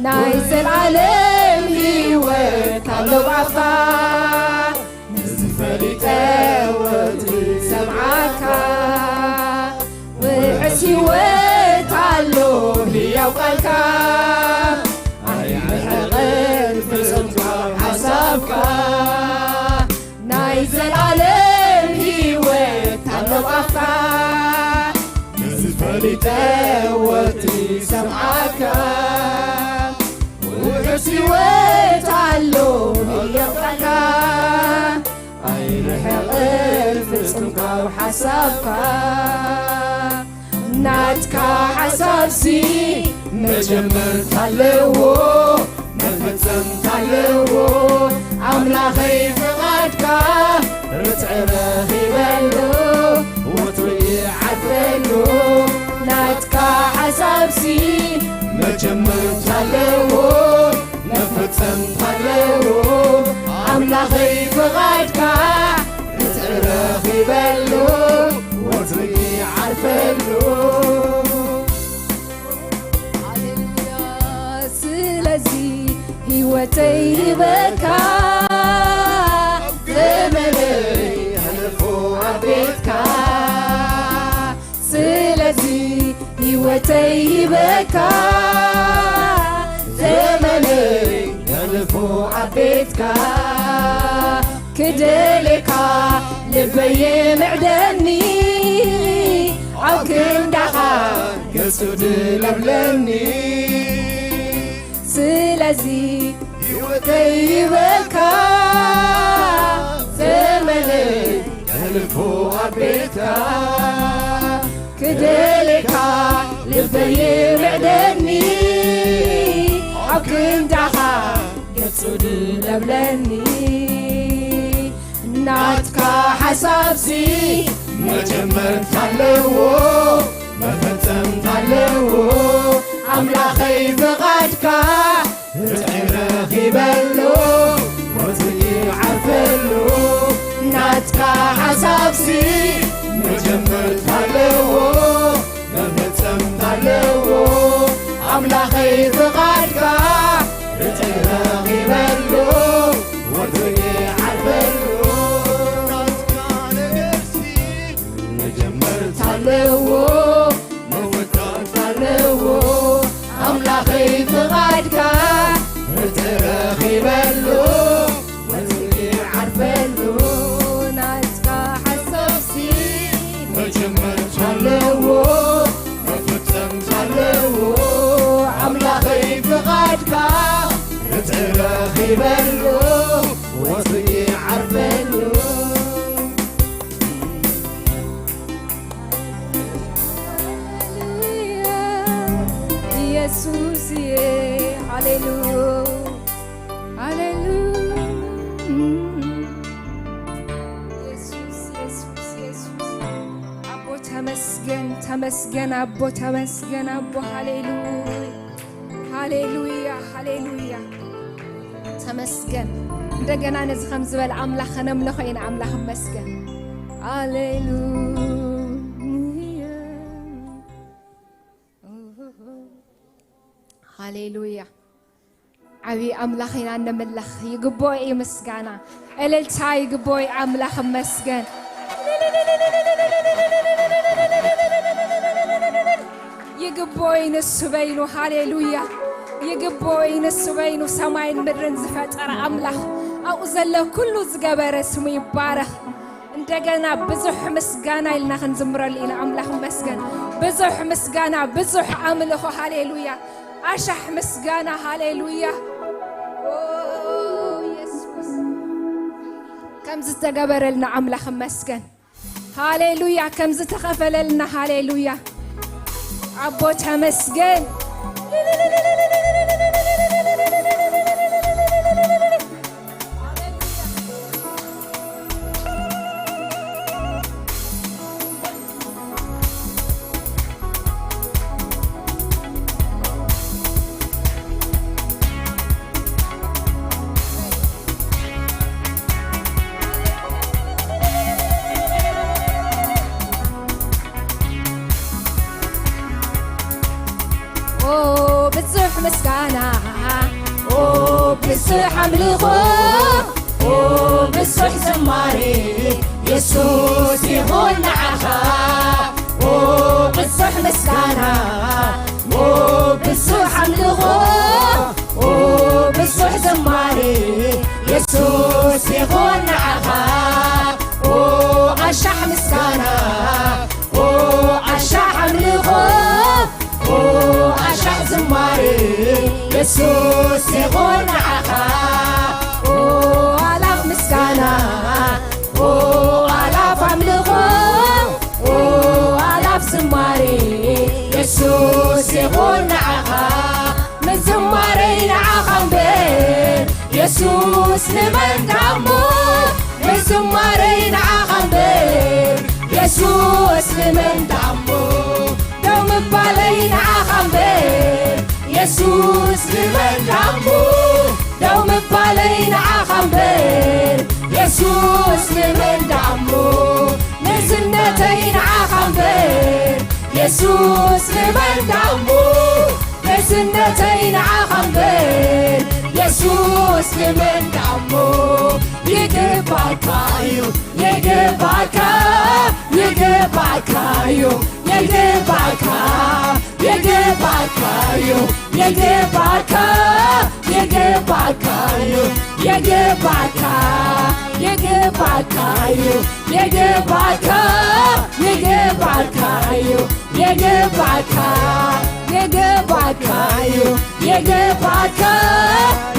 ናይ ዘልኣለም ህይወት ኣሎ ኣፍካ፣ እዚ ፈሊጠ ወትሩ ይሰምዓካ። ቃልካ ኣይርሕቕን ፍጹም ካብ ሓሳብካ። ናይ ዘላለም ህይወት ኣሎ ኣፍካ። ነዚ ፈሊጠ ወትሪ ሰምዓካ። ውሑስ ህይወት ኣሎ ህያው ቃልካ። ኣይርሕቕን ፍጹም ካብ ሓሳብካ። ናትካ ሓሳብሲ መጀመርታ ኣለዎ፣ መፈጸምታ ኣለዎ። ኣምላኸይ ፍቓድካ ርትዒ ረኺበሉ፣ ወትሩ ይዓርፈሉ። ናትካ ሓሳብሲ መጀመርታ ኣለዎ፣ መፈጸምታ ኣለዎ። ኣምላኸይ ፍቓድካ ርትዒ ረኺበሉ፣ ወትሩ ይዓርፈሉ። ሃሌሉያ። ስለዚ ህይወተይ ሂበካ፣ ዘመነይ ተሕልፎ ኣብ ቤትካ። ስለዚ ህይወተይ ሂበካ፣ ዘመነይ ተሕልፎ ኣብ ቤትካ። ክደልየካ ልበይ ይምዕደኒ፣ ኣብ ክንዳኻ ገጹ ድለብለኒ። ስለዚ ህይወተይ ይበካ፣ ዘመነይ ተሕልፎ ኣብ ቤትካ። ክደልየካ ልበይ ይምዕደኒ፣ ኣብ ክንዳኻ ገጹ ድለብለኒ። ናትካ ሓሳብሲ መጀመርታ ኣለዎ፣ መፈጸምታ ኣለዎ። ኣምላኸይ ፍቓድካ ርትዒ ረኺበሉ፣ ወትሩ ይዓርፈሉ። ናትካ ሓሳብሲ መጀመርታ ኣለዎ፣ መፈጸምታ ኣለዎ። ኣምላኸይ ፍቓድካ ርትዒ ረኺበሉ፣ ወትሩ ይዓርፈሉ። ናትካ ነገርሲ መጀመርታ ኣለዎ፣ መወዳእታ ኣለዎ። ኣምላኸይ ፍቓድካ ርትዒ ረኺበሉ፣ ወትሩ ይዓርፈሉ። ናትካ ሓሳብሲ መጀመርታ ኣለዎ፣ መፈጸምታ ኣለዎ። ኣምላኸይ ፍቓድካ ርትዒ ረኺበሉ፣ ወትሩ ይዓርፈሉ። ሃሌሉያ፣ ኢየሱስዬ፣ ሃሌሉ-፣ ሃሌሉ-፣ ኢየሱስ፣ ኢየሱስ፣ ኢየሱስ። ኣቦ ተመስገን፣ ተመስገን ኣቦ፣ ተመስገን ኣቦ። ሃሌሉያ፣ ሃሌሉያ፣ ሃሌሉያ። ተመስገን። እንደገና ነዚ ከም ዝበለ ኣምላኽ ከነምልኾ ኢና። ኣምላኽ ይመስገን። ሃሌሉያ። ሃሌሉያ። ዓብዪ ኣምላኽ ኢና እነምልኽ። ይግብኦ እዩ ምስጋና፣ እልልታ ይግብኦ እዩ። ኣምላኽ ይመስገን። ይግብኦ እዩ ንሱ በይኑ። ሃሌሉያ። ይግብኦ እዩ ንሱ በይኑ። ሰማይን ምድርን ዝፈጠረ ኣምላኽ፣ ኣብኡ ዘሎ ኩሉ ዝገበረ ስሙ ይባረኽ። እንደገና ብዙሕ ምስጋና ኢልና ክንዝምረሉ ኢና። ኣምላኽ ይመስገን። ብዙሕ ምስጋና፣ ብዙሕ ኣምልኾ። ሃሌሉያ። ኣሻሕ ምስጋና። ሃሌሉያ። ኦ፣ የሱስ። ከም ዝተገበረልና ኣምላኽ ይመስገን። ሃሌሉያ። ከም ዝተኸፈለልና። ሃሌሉያ። ኣቦ ተመስገን። ኦ ብዙሕ ምስጋና፣ ኦ ብዙሕ ኣምልኾ፣ ኦ ብዙሕ ዝማሬ የሱስ ይኹን ንዓኻ። ኦ ብዙሕ ምስጋና፣ ኦ የሱስ ይኹን ንዓኻ፣ ኦ ኣላፍ ምስጋና፣ ኦ ኣላፍ ኣምልኾ፣ ኦ ኣላፍ ዝማሬ፣ የሱስ ይኹን ንዓኻ። ምዝማረይ ንዓኻ እምበር፣ የሱስ ንመን ደኣሞ? ምዝማረይ ንዓኻ እምበር፣ የሱስ ንመን ደኣሞ? ደው ምባለይ ንዓኻ እምበር፣ የሱስ ንመን ደኣሞ? ደው ምባለይ ንዓኻ እምበር፣ የሱስ ንመን ደኣሞ? ንእስነተይ ንዓኻ እምበር፣ የሱስ ንመን ደኣሞ? ንእስነተይ ንዓኻ እምበር፣ የሱስ ንመን ደኣሞ? ይግባካ እዩ፣ ይግባካ፣ ይግባካ እዩ፣ ይግባካ፣ ይግባካ እዩ፣ ይግባካ፣ ይግባካ እዩ፣ ይግባካ፣ ይግባካ እዩ፣ ይግባካ፣ ይግባካ እዩ፣ ይግባካ፣ ይግባካ እዩ፣ ይግባካ፣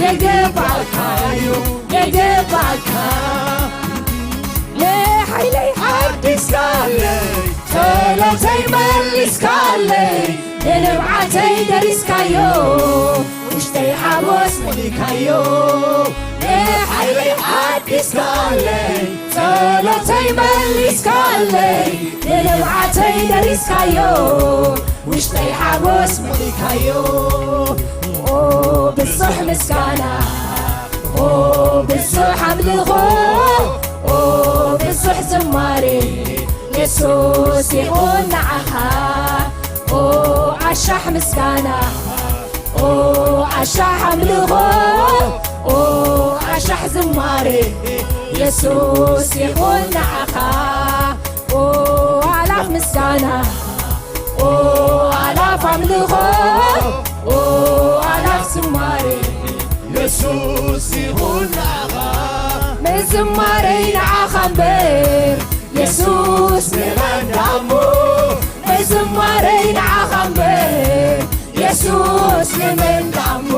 ይግባካ እዩ፣ ይግባካ። ንሓይለይ ሓዲስካለይ፣ ጸሎተይ መሊስካለይ፣ ንንብዓተይ ደሪስካዮ፣ ውሽጠይ ሓጎስ መሊካዮ። ንሓይለይ ሓዲስካለይ፣ ጸሎተይ መሊስካለይ፣ ንንብዓተይ ደሪስካዮ፣ ውሽጠይ ሓጎስ መሊካዮ። ኦ ብዙሕ ምስጋና፣ ኦ ብዙሕ ኣምልኾ፣ ኦ ብዙሕ ዝማሬ፣ የሱስ ይኹን ንዓኻ። ኦ ኣሻሕ ምስጋና፣ ኦ ኣሻሕ ኣምልኾ፣ ኦ ኣሻሕ ዝማሬ፣ የሱስ ይኹን ንዓኻ። ኦ ኣላፍ ምስጋና፣ ኦ ኣላፍ ኣምልኾ፣ ኦ ኣላፍ ዝማሬ፣ የሱስ ይኹን ንዓኻ። ምዝማረይ ንዓኻ እምበር፣ የሱስ ንመን ደኣሞ? ምዝማረይ ንዓኻ እምበር፣ የሱስ ንመን ደኣሞ?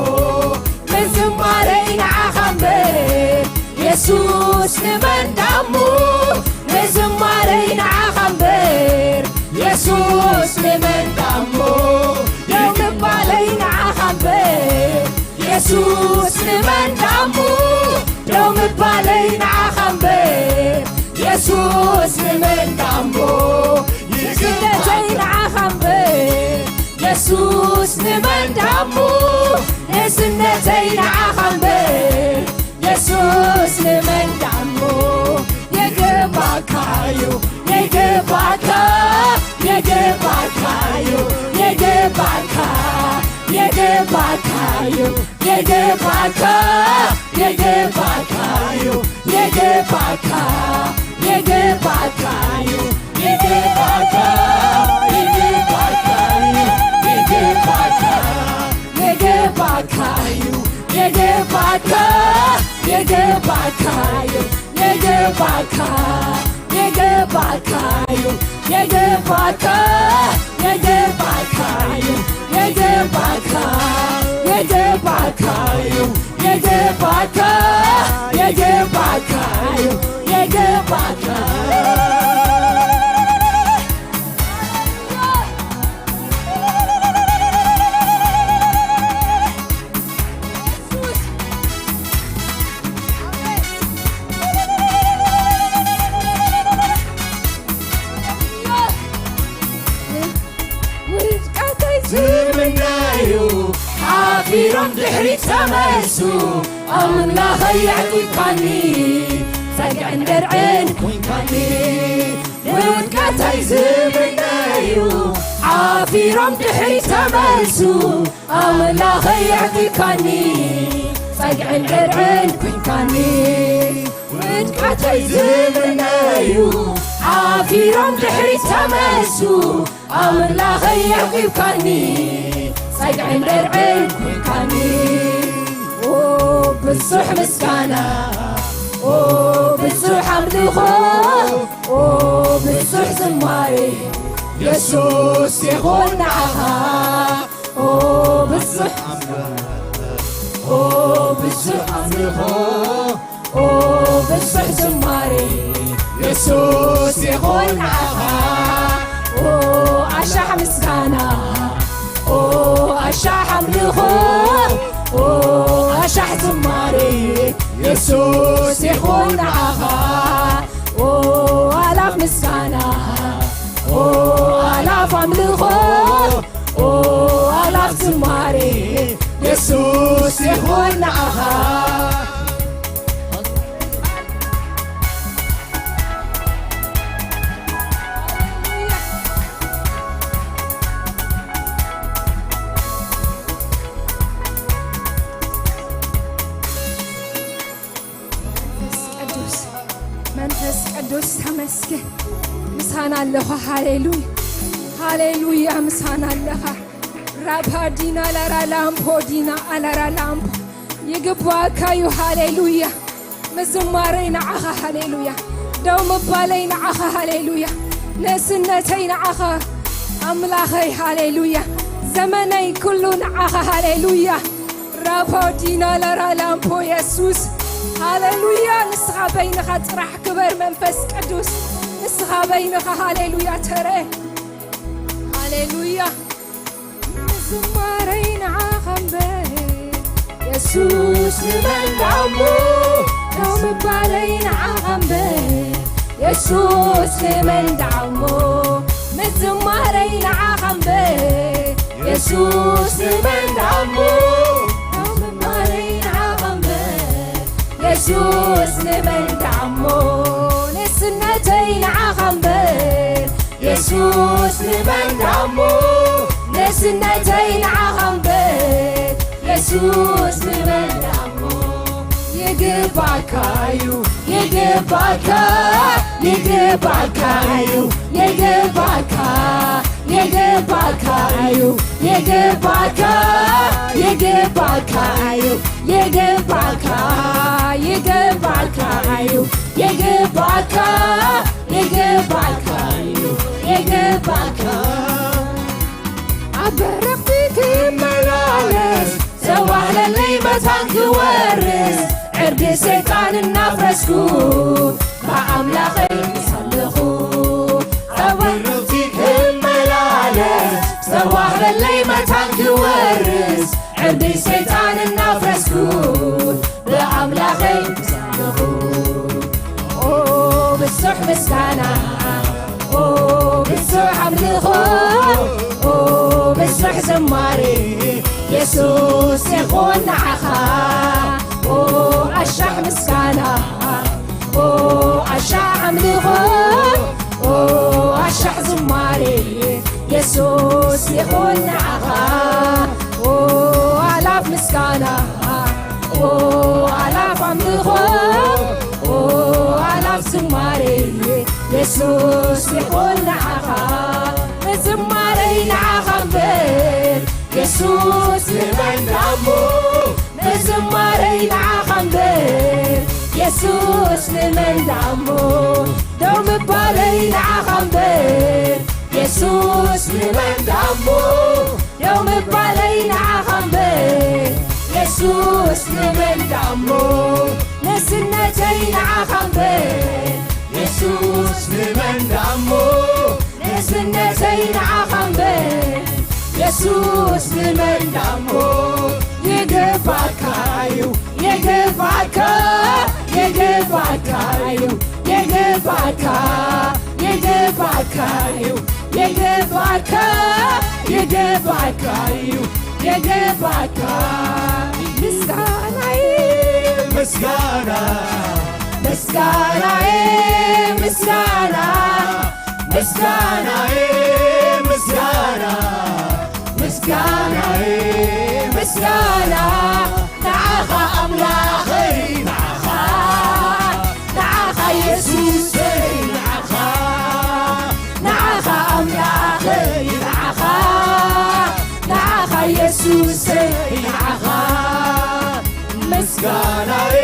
ምዝማረይ ንዓኻ እምበር፣ የሱስ ንመን ደኣሞ? ምዝማረይ ንዓኻ እምበር፣ የሱስ ንመን ደኣሞ? ደው ምባለይ ንዓኻ እምበር፣ የሱስ ንመን ደኣሞ? ደው ምባለይ ንዓኻ እምበር፣ የሱስ ንመን ደኣሞ? ንእስነተይ ንዓኻ እምበር፣ የሱስ ንመን ደኣሞ? ንእስነተይ ንዓኻ እምበር፣ የሱስ ንመን ደኣሞ? ይግባካ እዩ፣ ይግባካ፣ ይግባካ እዩ፣ ይግባካ፣ ይግባካ እዩ፣ ይግባካ፣ ይግባካ እዩ፣ ይግባካ፣ ይግባካ እዩ፣ ይግባካ፣ ይግባካ እዩ፣ ይግባካ፣ ይግባካ እዩ፣ ይግባካ፣ ይግባካ እዩ፣ ይግባካ፣ ይግባካ እዩ፣ ይግባካ፣ ይግባካ እዩ፣ ይግባካ፣ ይግባካ እዩ፣ ይግባካ፣ ይግባካ እዩ፣ ይግባካ። ውድቀተይ ዝምነዩ ሓፊሮም ድሕሪት ተመልሱ፣ ኣምላኸይ የዕቂብካኒ፣ ጸግዕን ደርዕን ኮንካኒ። ውድቀተይ ዝምነዩ ሓፊሮም ድሕሪት ተመልሱ፣ ኣምላኸይ የዕቂብካኒ፣ ጸግዕን ደርዕን ኮንካኒ። ውድቀተይ ዝምነዩ ሓፊሮም ድሕሪት ተመልሱ፣ ኣምላኸይ የዕቂብካኒ፣ ጸግዕን ደርዕን ኮንካኒ። ኦ ብዙሕ ምስጋና፣ ኦ ብዙሕ ኣምልኾ፣ ኦ ብዙሕ ዝማሬ፣ የሱስ ይኹን ንዓኻ። ኦ ብዙሕ ኦ ብዙሕ ኣምልኾ፣ ኦ ብዙሕ ዝማሬ፣ የሱስ ይኹን ንዓኻ። ኦ ኣሻሕ ምስጋና፣ ኦ ኣሻሕ ኣምልኾ፣ ኦ ኣሻሕ ዝማሬ፣ የሱስ ይኹን ንዓኻ። ኦ ኣላፍ ምስጋና፣ ኦ ኣላፍ ኣምልኾ፣ ኦ ኣላፍ ዝማሬ፣ የሱስ ይኹን ንዓኻ። መንፈስ ቅዱስ፣ መንፈስ ቅዱስ ተመስገን። ምሳና ኣለኻ። ሃሌሉያ፣ ሃሌሉያ፣ ምሳና ኣለኻ። ራፓ ዲና ላራ ላምፖ ዲና ኣላራ ላምፖ። ይግባእካ እዩ። ሃሌሉያ። ምዝማረይ ንዓኻ ሃሌሉያ። ደው ምባለይ ንዓኻ ሃሌሉያ። ንእስነተይ ንዓኻ ኣምላኸይ ሃሌሉያ። ዘመነይ ኩሉ ንዓኻ ሃሌሉያ። ራፓ ዲና ላራ ላምፖ የሱስ ሃሌሉያ። ንስኻ በይንኻ ጥራሕ ክበር መንፈስ ቅዱስ። ንስኻ በይንኻ ሃሌሉያ ተረ ሃሌሉያ። ዝማረይ ንዓኻ እምበር የሱስ ንመን ደኣሞ? ደው ምባለይ ንዓኻ እምበር የሱስ ንመን ደኣሞ? ምዝማረይ ንዓኻ እምበር የሱስ ንመን ደኣሞ? ደው ምባለይ ንዓኻ እምበር የሱስ ንመን ደኣሞ? ንእስነተይ ንዓኻ እምበር የሱስ ንመን ደኣሞ? ንእስነተይ ንዓኻ እምበር የሱስ ንመን ደኣሞ? ይግባእካ እዩ፣ ይግባእካ፣ ይግባእካ እዩ፣ ይግባእካ፣ ይግባእካ እዩ፣ ይግባእካ፣ ይግባእካ እዩ፣ ይግባእካ፣ ይግባእካ እዩ፣ ይግባእካ፣ ይግባእካ እዩ፣ ይግባእካ። ኣብ በረኽቲ ክመላለስ ዘዋህለለይ መታን ክወርስ ዕርዲ ሰይጣን እናፍረስኩ ብኣምላኸይ ምስ ኣለኹ። ኣብ በረኽቲ ክመላለስ ዘዋህለለይ መታን ክወርስ ዕርዲ ሰይጣን እናፍረስኩ ብኣምላኸይ ክሳለኹ። ኦ ብዙሕ ምስጋና፣ ኦ ብዙሕ ኣምልኾ፣ ኦ ብዙሕ ዝማሬ የሱስ ይኹን ንዓኻ። ኦ ኣሻሕ ምስጋና፣ ኦ ኣሻሕ ኣምልኾ፣ ኦ ኣሻሕ ዝማሬ የሱስ ይኹን ንዓኻ። ኦ ኣላፍ ምስጋና፣ ኦ ኣላፍ ኣምልኾ፣ ኦ ኣላፍ ዝማሬ የሱስ ይኹን ንዓኻ። ዝማሬይ ንዓኻ እምበር የሱስ ንመን ደኣሞ? ምዝማረይ ንዓኻ እምበር የሱስ ንመን ደኣሞ? ደው ምባለይ ንዓኻ እምበር የሱስ ንመን ደኣሞ? ደው ምባለይ ንዓኻ እምበር የሱስ ንመን ደኣሞ? ንእስነተይ ንዓኻ እምበር የሱስ ንመን ደኣሞ? ንእስነተይ ንዓኻ እምበር የሱስ ንመን ደኣሞ? ይግባእካ እዩ፣ ይግባእካ፣ ይግባእካ እዩ፣ ይግባእካ፣ ይግባእካ እዩ፣ ይግባእካ፣ ይግባእካ እዩ፣ ይግባእካ። ምስጋናይ ምስጋና፣ ምስጋናይ ምስጋና፣ ምስጋናይ ምስጋና፣ ምስጋናይ ምስጋና ንዓኻ ኣምላኸይ ንዓኻ፣ ንዓኻ የሱሰይ ንዓኻ፣ ንዓኻ ኣምላኸይ ንዓኻ፣ ንዓኻ የሱሰይ ንዓኻ። ምስጋናይ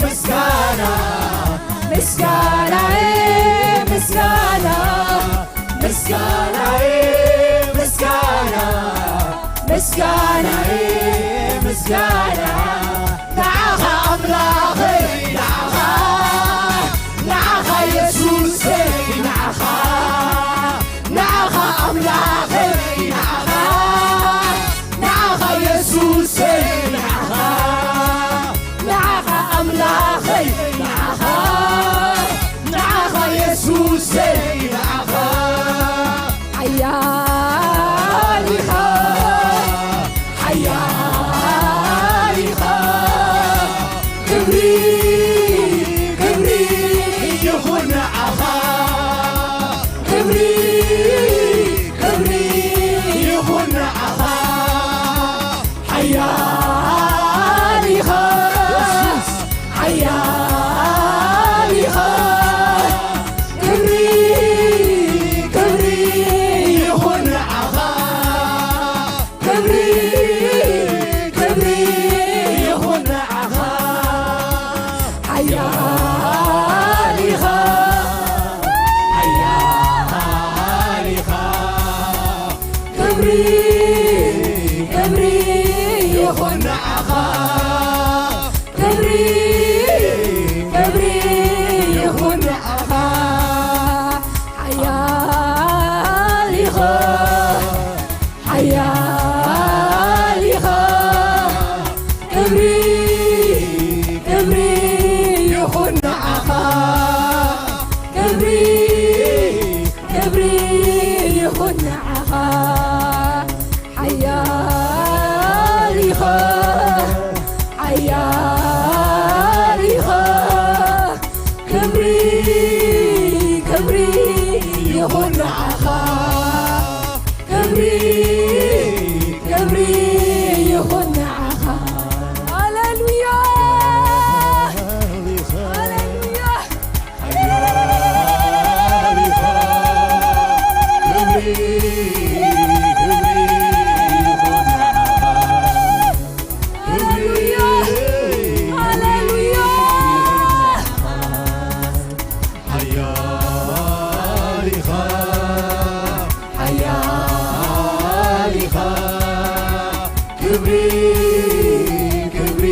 ምስጋና፣ ምስጋናይ ምስጋና፣ ምስጋናይ ምስጋና፣ ምስጋናይ ምስጋና ክብሪ ይኹን ንዓኻ፣ ክብሪ፣ ክብሪ ይኹን ንዓኻ። ሓያል ኢኻ፣ ሓያል ኢኻ። ክብሪ፣ ክብሪ ይኹን ንዓኻ። ክብሪ፣ ክብሪ ይኹን ንዓኻ። ሓያል ኢኻ፣ ሓያል ኢኻ። ክብሪ፣ ክብሪ ይኹን ንዓኻ። ክብሪ፣ ክብሪ ይኹን ንዓኻ። ሃሌሉያ፣ ሃሌሉያ። ሃሌሉያ፣ ሃሌሉያ። ሓያል ኢኻ፣ ሓያል ኢኻ። ክብሪ፣ ክብሪ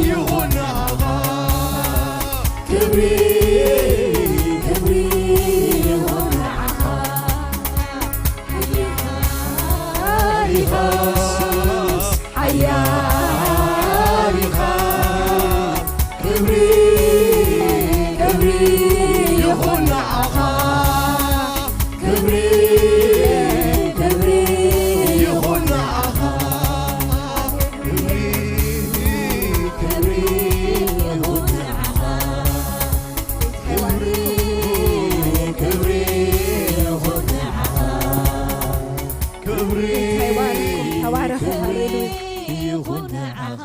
ይኹን ንዓኻ። ክብሪ፣ ክብሪ ይኹን ንዓኻ። ሓያል ኢኻ፣ ሓያል ኢኻ። ክብሪ፣ ክብሪ ይኹን ንዓኻ። ክብሪ፣ ክብሪ ይኹን ንዓኻ። ክብሪ፣ ክብሪ ይኹን ንዓኻ። ክብሪ፣ ክብሪ ይኹን ንዓኻ። ክብሪ፣ ተባረኽ፣ ሃሌሉያ። ይኹን ንዓኻ።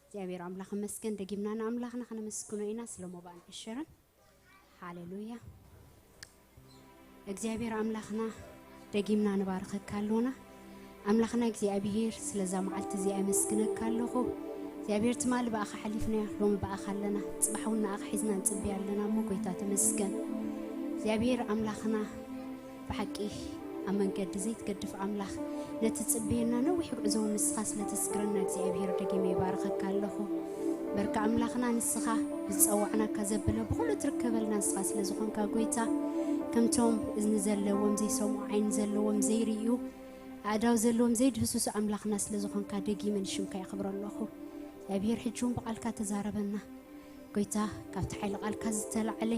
እግዚኣብሔር ኣምላኽ ይመስገን። ደጊምና ንኣምላኽና ከነመስግኖ ኢና ስለ ሞባን ዕሽርን። ሃሌሉያ። እግዚኣብሔር ኣምላኽና ደጊምና ንባርኸካ ኣሎና። ኣምላኽና እግዚኣብሔር ስለዛ መዓልቲ እዚኣ የመስግነካ ኣለኹ። እግዚኣብሔር ትማሊ ብኣኻ ሓሊፍናዮ፣ ሎሚ ብኣኻ ኣለና፣ ጽባሕ እውን ንኣኻ ሒዝና ንጽበያ ኣለና እሞ ጎይታ ተመስገን። እግዚኣብሔር ኣምላኽና ብሓቂ ኣብ መንገዲ ዘይትገድፍ ኣምላኽ፣ ነቲ ጽበየና ነዊሕ ጉዕዞ እውን ንስኻ ስለ ተስግረና እግዚኣብሔር ደጊመ ይባርኸካ ኣለኹ። በርካ ኣምላኽና ንስኻ ብዝጸዋዕናካ ዘበለ ብኹሉ ትርከበልና ንስኻ ስለ ዝኾንካ ጎይታ፣ ከምቶም እዝኒ ዘለዎም ዘይሰምዑ ዓይኒ ዘለዎም ዘይርእዩ ኣእዳው ዘለዎም ዘይድህስሱ ኣምላኽና ስለ ዝኾንካ ደጊመ ንሽምካ የኽብሮ ኣለኹ። እግዚኣብሔር ሕጂ እውን ብቓልካ ተዛረበና። ጎይታ፣ ካብቲ ሓይሊ ቃልካ ዝተላዕለ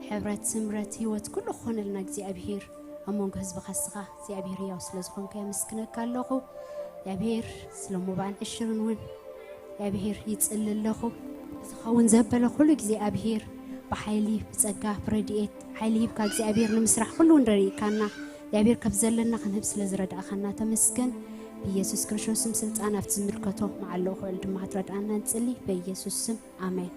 ሕብረት፣ ስምረት፣ ህይወት ኩሉ ክኾነልና እግዚኣብሔር ኣብ መንጎ ህዝብኻ ንስኻ እግዚኣብሔር ህያው ስለ ዝኾንካ የመስግነካ ኣለኹ። እግዚኣብሔር ስለ ሞባን ዕሽርን እውን እግዚኣብሔር ይጽሊ ኣለኹ። ዝኸውን ዘበለ ኩሉ እግዚኣብሔር ብሓይሊ፣ ብጸጋ፣ ብረድኤት ሓይሊ ሂብካ እግዚኣብሔር ንምስራሕ ኩሉ እውን ረድእካና እግዚኣብሔር ካብ ዘለና ክንህብ ስለ ዝረዳእኻና ተመስገን። ብኢየሱስ ክርስቶስ ስም ስልጣን ኣብቲ ዝምልከቶ መዓልኡ ክውዕል ድማ ክትረድኣና ንጽሊ ብኢየሱስ ስም። ኣሜን።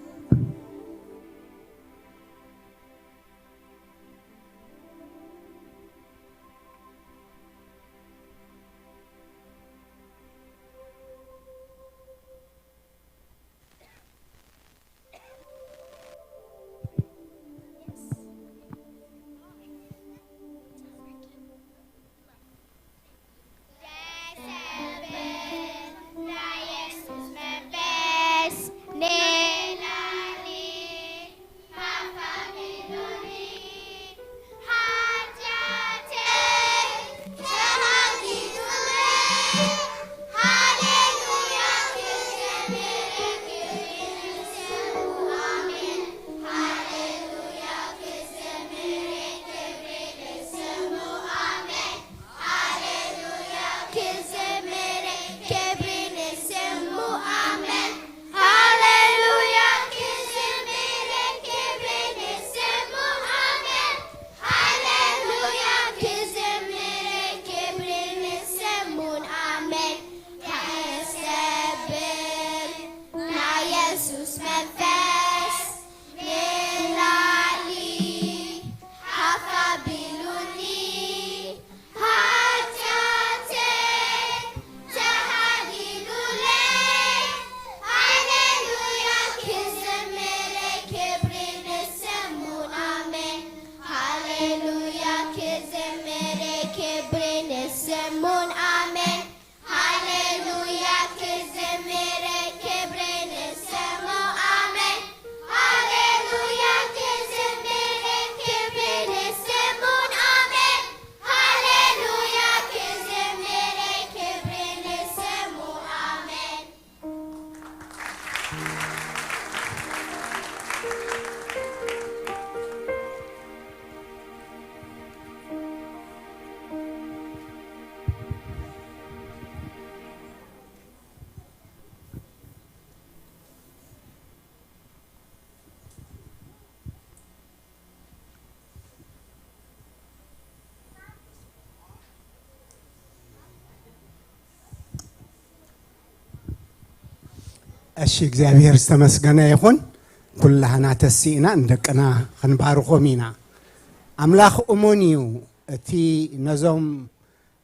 እሺ፣ እግዚኣብሔር ዝተመስገነ ይኹን። ኩላህና ተሲእና ንደቅና ክንባርኾም ኢና። ኣምላኽ እሙን እዩ። እቲ ነዞም፣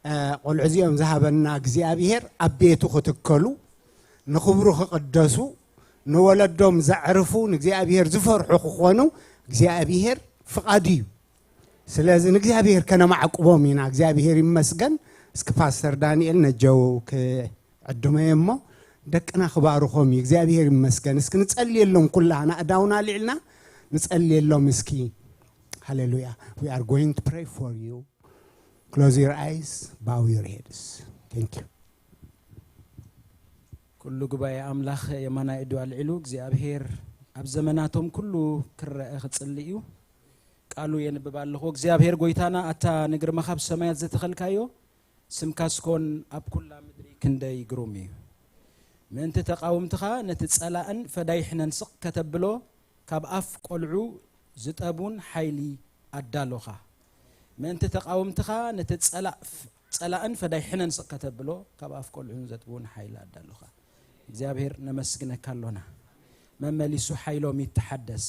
እ፣ ቆልዑ እዚኦም ዝሃበና እግዚኣብሔር ኣብ ቤቱ ክትከሉ፣ ንኽብሩ ክቕደሱ፣ ንወለዶም ዘዕርፉ፣ ንእግዚኣብሔር ዝፈርሑ ክኾኑ እግዚኣብሔር ፍቓዱ እዩ። ስለዚ ንእግዚኣብሔር ከነማዕቁቦም ኢና። እግዚኣብሔር ይመስገን። እስኪ ፓስተር ዳንኤል ነጀው ክዕድመዮ እሞ ደቅና ክባርኾም እዩ። እግዚኣብሔር ይመስገን። እስኪ ንጸልየሎም፣ ኩላህና ኣእዳውና ኣልዒልና ንጸልየሎም እስኪ። ሃሌሉያ። We are going to pray for you. Close your eyes, bow your heads. Thank you. ኩሉ ጉባኤ ኣምላኽ የማናይ ኢዱ ኣልዒሉ እግዚኣብሔር ኣብ ዘመናቶም ኩሉ ክረአ ክጽሊ እዩ። ቃሉ የንብብ ኣለኹ። እግዚኣብሔር ጎይታና፣ ኣታ ንግርማኻ ኣብ ሰማያት ዘተኸልካዮ፣ ስምካስ ኮን ኣብ ኩላ ምድሪ ክንደይ ግሩም እዩ። ምእንቲ ተቓውምትኻ ነቲ ጸላእን ፈዳይሕነን ስቕ ከተብሎ፣ ካብ ኣፍ ቆልዑ ዝጠቡን ሓይሊ ኣዳሎኻ። ምእንቲ ተቓውምትኻ ነቲ ጸላእ-፣ ጸላእን ፈዳይሕነን ስቕ ከተብሎ፣ ካብ ኣፍ ቆልዑን ዘጥቡን ሓይሊ ኣዳሎኻ። እግዚኣብሔር ነመስግነካ ኣሎና። መመሊሱ ሓይሎም ይተሓደስ።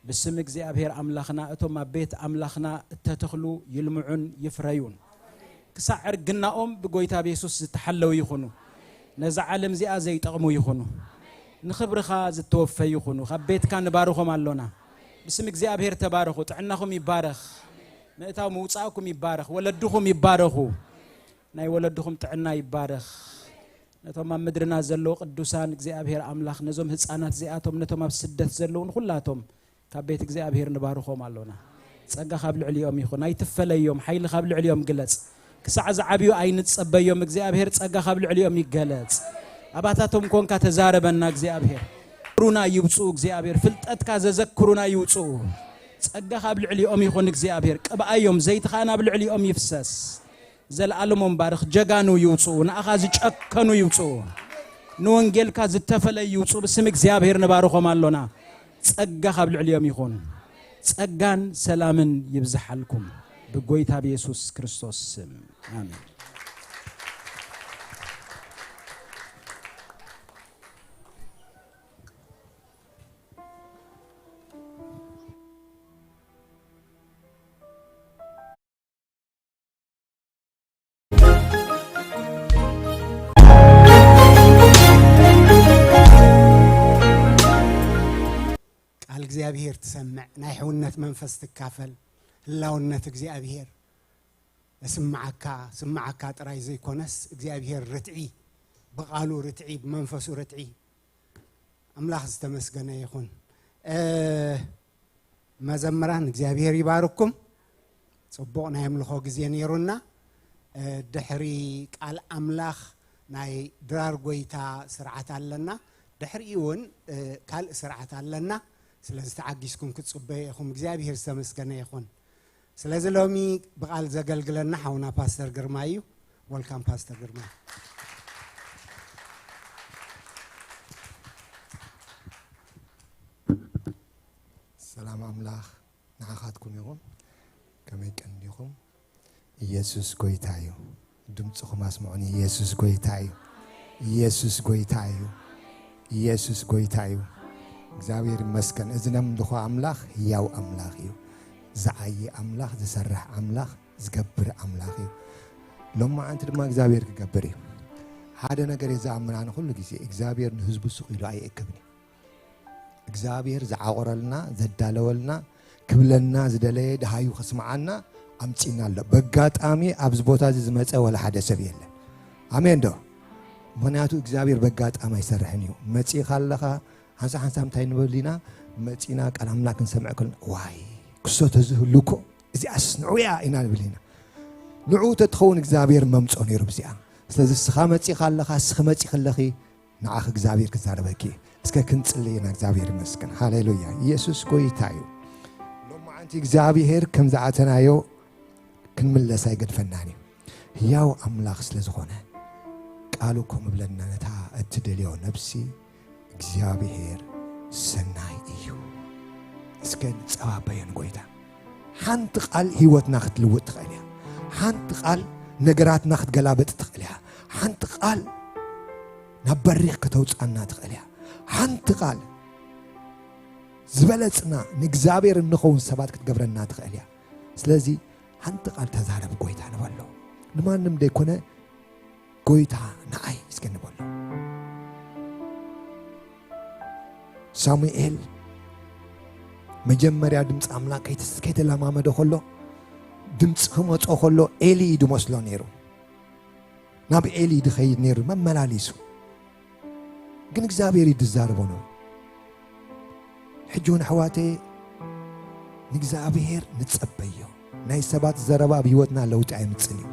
ብስም እግዚኣብሔር ኣምላኽና፣ እቶም ኣብ ቤት ኣምላኽና እተተኽሉ ይልምዑን ይፍረዩን። ክሳዕ ዕርግናኦም ብጎይታ ብየሱስ ዝተሓለዉ ይኹኑ። ነዛ ዓለም እዚኣ ዘይጠቕሙ ይኹኑ። ንኽብርኻ ዝተወፈዩ ይኹኑ። ካብ ቤትካ ንባርኾም ኣሎና። ብስም እግዚኣብሔር ተባረኹ። ጥዕናኹም ይባረኽ። ምእታው ምውጻእኩም ይባረኽ። ወለድኹም ይባረኹ። ናይ ወለድኹም ጥዕና ይባረኽ። ነቶም ኣብ ምድርና ዘለዉ ቅዱሳን እግዚኣብሔር ኣምላኽ፣ ነዞም ህፃናት እዚኣቶም፣ ነቶም ኣብ ስደት ዘለዉ ንኹላቶም ካብ ቤት እግዚኣብሔር ንባርኾም ኣሎና። ጸጋ ካብ ልዕሊኦም ይኹን። ኣይትፈለዮም። ሓይሊ ካብ ልዕሊኦም ግለጽ። ክሳዕ ዝዓብዩ ኣይንጸበዮም። እግዚኣብሔር ጸጋ ካብ ልዕሊኦም ይገለጽ። ኣባታቶም ኮንካ ተዛረበና እግዚኣብሔር። ክብሩና ይውጽኡ እግዚኣብሔር። ፍልጠትካ ዘዘክሩና ይውጽኡ። ጸጋ ካብ ልዕሊኦም ይኹን እግዚኣብሔር። ቅብኣዮም። ዘይትኻ ናብ ልዕሊኦም ይፍሰስ። ዘለኣለሞም ባርኽ። ጀጋኑ ይውጽኡ። ንኣኻ ዝጨከኑ ይውጽኡ። ንወንጌልካ ዝተፈለዩ ይውጽኡ። ብስም እግዚኣብሔር ንባርኾም ኣሎና። ጸጋ ካብ ልዕሊኦም ይኹን። ጸጋን ሰላምን ይብዝሓልኩም። ብጎይታ ብየሱስ ክርስቶስ ስም። ኣሜን። ቃል እግዚኣብሔር ትሰምዕ፣ ናይ ሕውነት መንፈስ ትካፈል። ህላውነት እግዚኣብሔር እስምዓካ፣ ስምዓካ ጥራይ ዘይኮነስ፣ እግዚኣብሔር ርትዒ፣ ብቓሉ ርትዒ፣ ብመንፈሱ ርትዒ። ኣምላኽ ዝተመስገነ ይኹን። እ፣ መዘምራን እግዚኣብሔር ይባርኩም። ጽቡቕ ናይ ኣምልኾ ግዜ ነይሩና። እ፣ ድሕሪ ቃል ኣምላኽ ናይ ድራር ጎይታ ስርዓት ኣለና። ድሕሪኡ እውን፣ እ፣ ካልእ ስርዓት ኣለና። ስለዚ ተዓጊስኩም ክትጽበዩ ኢኹም። እግዚኣብሔር ዝተመስገነ ይኹን። ስለዚ ሎሚ ብቓል ዘገልግለና ሓውና ፓስተር ግርማ እዩ። ወልካም ፓስተር ግርማ። ሰላም ኣምላኽ ንዓኻትኩም ይኹን። ከመይ ቀንዲኹም? ኢየሱስ ጎይታ እዩ። ድምፅኹም ኣስምዑኒ። ኢየሱስ ጎይታ እዩ። ኢየሱስ ጎይታ እዩ። ኢየሱስ ጎይታ እዩ። እግዚኣብሔር ይመስገን። እዚ ነምልኾ ኣምላኽ ህያው ኣምላኽ እዩ። ዝዓዪ ኣምላኽ፣ ዝሰርሕ ኣምላኽ፣ ዝገብር ኣምላኽ እዩ። ሎማዓንቲ ድማ እግዚኣብሔር ክገብር እዩ። ሓደ ነገር እየ ዝኣምን ኣነ ኩሉ ግዜ፣ እግዚኣብሔር ንህዝቡ ስቕ ኢሉ ኣይእክብን እዩ። እግዚኣብሔር ዝዓቑረልና፣ ዘዳለወልና፣ ክብለና ዝደለየ፣ ደሃዩ ከስምዓና ኣምጺእና ኣሎ። በጋጣሚ ኣብዚ ቦታ እዚ ዝመጸ ወላ ሓደ ሰብ የለን። ኣሜን ዶ? ምኽንያቱ እግዚኣብሔር በጋጣሚ ኣይሰርሕን እዩ። መጺእኻ ኣለኻ፣ ሓንሳብ ሓንሳብ እንታይ ንብል ኢና? መጺእና ቃል ኣምላኽ ክንሰምዕ ከለና፣ ዋይ፣ ክሶ ተዝህሉ እኮ፣ እዚኣስ ንዑ እያ ኢና ንብል ኢና። ንዑ ተትኸውን እግዚኣብሔር መምጾ ነይሩ ብዚኣ። ስለዚ እስኻ መጺእኻ ኣለኻ፣ እስኺ መጺእኺ ኣለኺ፣ ንዓኺ እግዚኣብሔር ክዛረበኪ እዩ። እስከ ክንጽሊ ኢና። እግዚኣብሔር ይመስገን። ሃሌሉያ። ኢየሱስ ጎይታ እዩ። ሎማዓንቲ እግዚኣብሔር ከም ዝኣተናዮ ክንምለስ ኣይገድፈናን እዩ። ህያው ኣምላኽ ስለ ዝኾነ፣ ቃሉ ከምኡ ይብለና፣ ነታ እትደልዮ ነፍሲ እግዚኣብሔር ሰናይ እዩ። እስከ ንጸባበዮ ንጎይታ። ሓንቲ ቃል ህይወትና ክትልውጥ ትኽእል እያ። ሓንቲ ቃል ነገራትና ክትገላበጥ ትኽእል እያ። ሓንቲ ቃል ናብ በሪኽ ከተውጽኣና ትኽእል እያ። ሓንቲ ቃል ዝበለጽና ንእግዚኣብሔር እንኸውን ሰባት ክትገብረና ትኽእል እያ። ስለዚ ሓንቲ ቃል ተዛረብ ጎይታ ንበሎ። ንማንም ዘይኮነ ጎይታ ንዓይ እስከ ንበሎ። ሳሙኤል መጀመርያ ድምፂ ኣምላኽ ከይተስ-፣ ከይተለማመደ ከሎ፣ ድምፂ ክመፆ ከሎ ኤሊ እዩ ድመስሎ ነይሩ። ናብ ኤሊ ድኸይድ ነይሩ መመላሊሱ። ግን እግዚኣብሔር እዩ ድዛረቦ ነው። ሕጂ እውን ኣሕዋተየ ንእግዚኣብሔር ንጸበዮ። ናይ ሰባት ዘረባ ኣብ ህይወትና ለውጢ ኣይምጽን እዩ።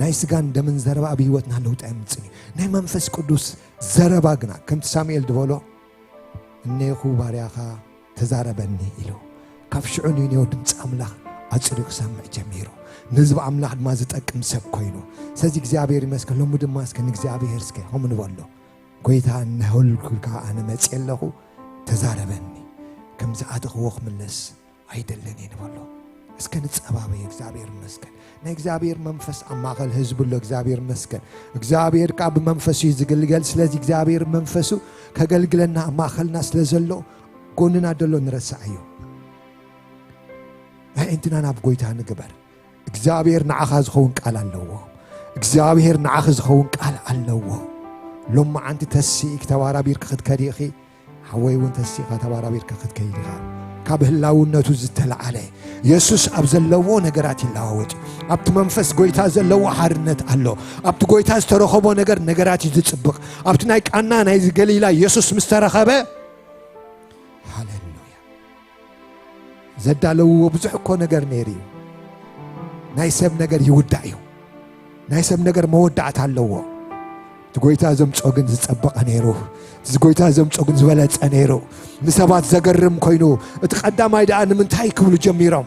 ናይ ስጋን ደምን ዘረባ ኣብ ህይወትና ለውጢ ኣይምጽን እዩ። ናይ መንፈስ ቅዱስ ዘረባ ግና ከምቲ ሳሙኤል ዝበሎ እኔኹ ባርያኻ ተዛረበኒ ኢሉ። ካብ ሽዑ ንኔው ድምፂ ኣምላኽ ኣፅሪ ክሰምዕ ጀሚሩ። ንህዝቢ ኣምላኽ ድማ ዝጠቅም ሰብ ኮይኑ። ስለዚ እግዚኣብሔር ይመስገን። ሎሚ ድማ እስከ ንእግዚኣብሔር እስከ ከምኡ ንበሎ። ጎይታ እናሆልኩልካ ኣነ መፅየ ኣለኹ፣ ተዛረበኒ። ከም ዝኣተኽዎ ክምለስ ኣይደልን እየ ንበሎ። እስከ ንፀባበይ። እግዚኣብሔር ይመስገን። ናይ እግዚኣብሔር መንፈስ ኣብ ማእኸል ህዝቢ ኣሎ። እግዚኣብሔር ይመስገን። እግዚኣብሔር ከዓ ብመንፈሱ እዩ ዝግልገል። ስለዚ እግዚኣብሔር መንፈሱ ከገልግለና ኣብ ማእኸልና ስለ ዘሎ ጎንና ደሎ ንረስዓዮ። ኣዒንትና ናብ ጎይታ ንግበር። እግዚኣብሔር ንዓኻ ዝኸውን ቃል ኣለዎ። እግዚኣብሔር ንዓኺ ዝኸውን ቃል ኣለዎ። ሎማዓንቲ ተሲእኪ ተባራቢርኪ ክትከዲ ኢኺ። ሓወይ እውን ተሲእኻ ተባራቢርካ ክትከይድ ኢኻ። ካብ ህላውነቱ ዝተለዓለ የሱስ ኣብ ዘለዎ ነገራት ይለዋወጥ እዩ። ኣብቲ መንፈስ ጎይታ ዘለዎ ሓርነት ኣሎ። ኣብቲ ጎይታ ዝተረኸቦ ነገር ነገራት እዩ ዝጽብቕ። ኣብቲ ናይ ቃና ናይ ገሊላ የሱስ ምስ ተረኸበ፣ ሃሌሉያ፣ ዘዳለውዎ ብዙሕ እኮ ነገር ነይሩ እዩ። ናይ ሰብ ነገር ይውዳእ እዩ። ናይ ሰብ ነገር መወዳእታ ኣለዎ። እቲ ጎይታ ዘምጾ ግን ዝጸበቐ ነይሩ። እቲ ጎይታ ዘምጾ ግን ዝበለጸ ነይሩ። ንሰባት ዘገርም ኮይኑ፣ እቲ ቀዳማይ ደኣ ንምንታይ ክብሉ ጀሚሮም።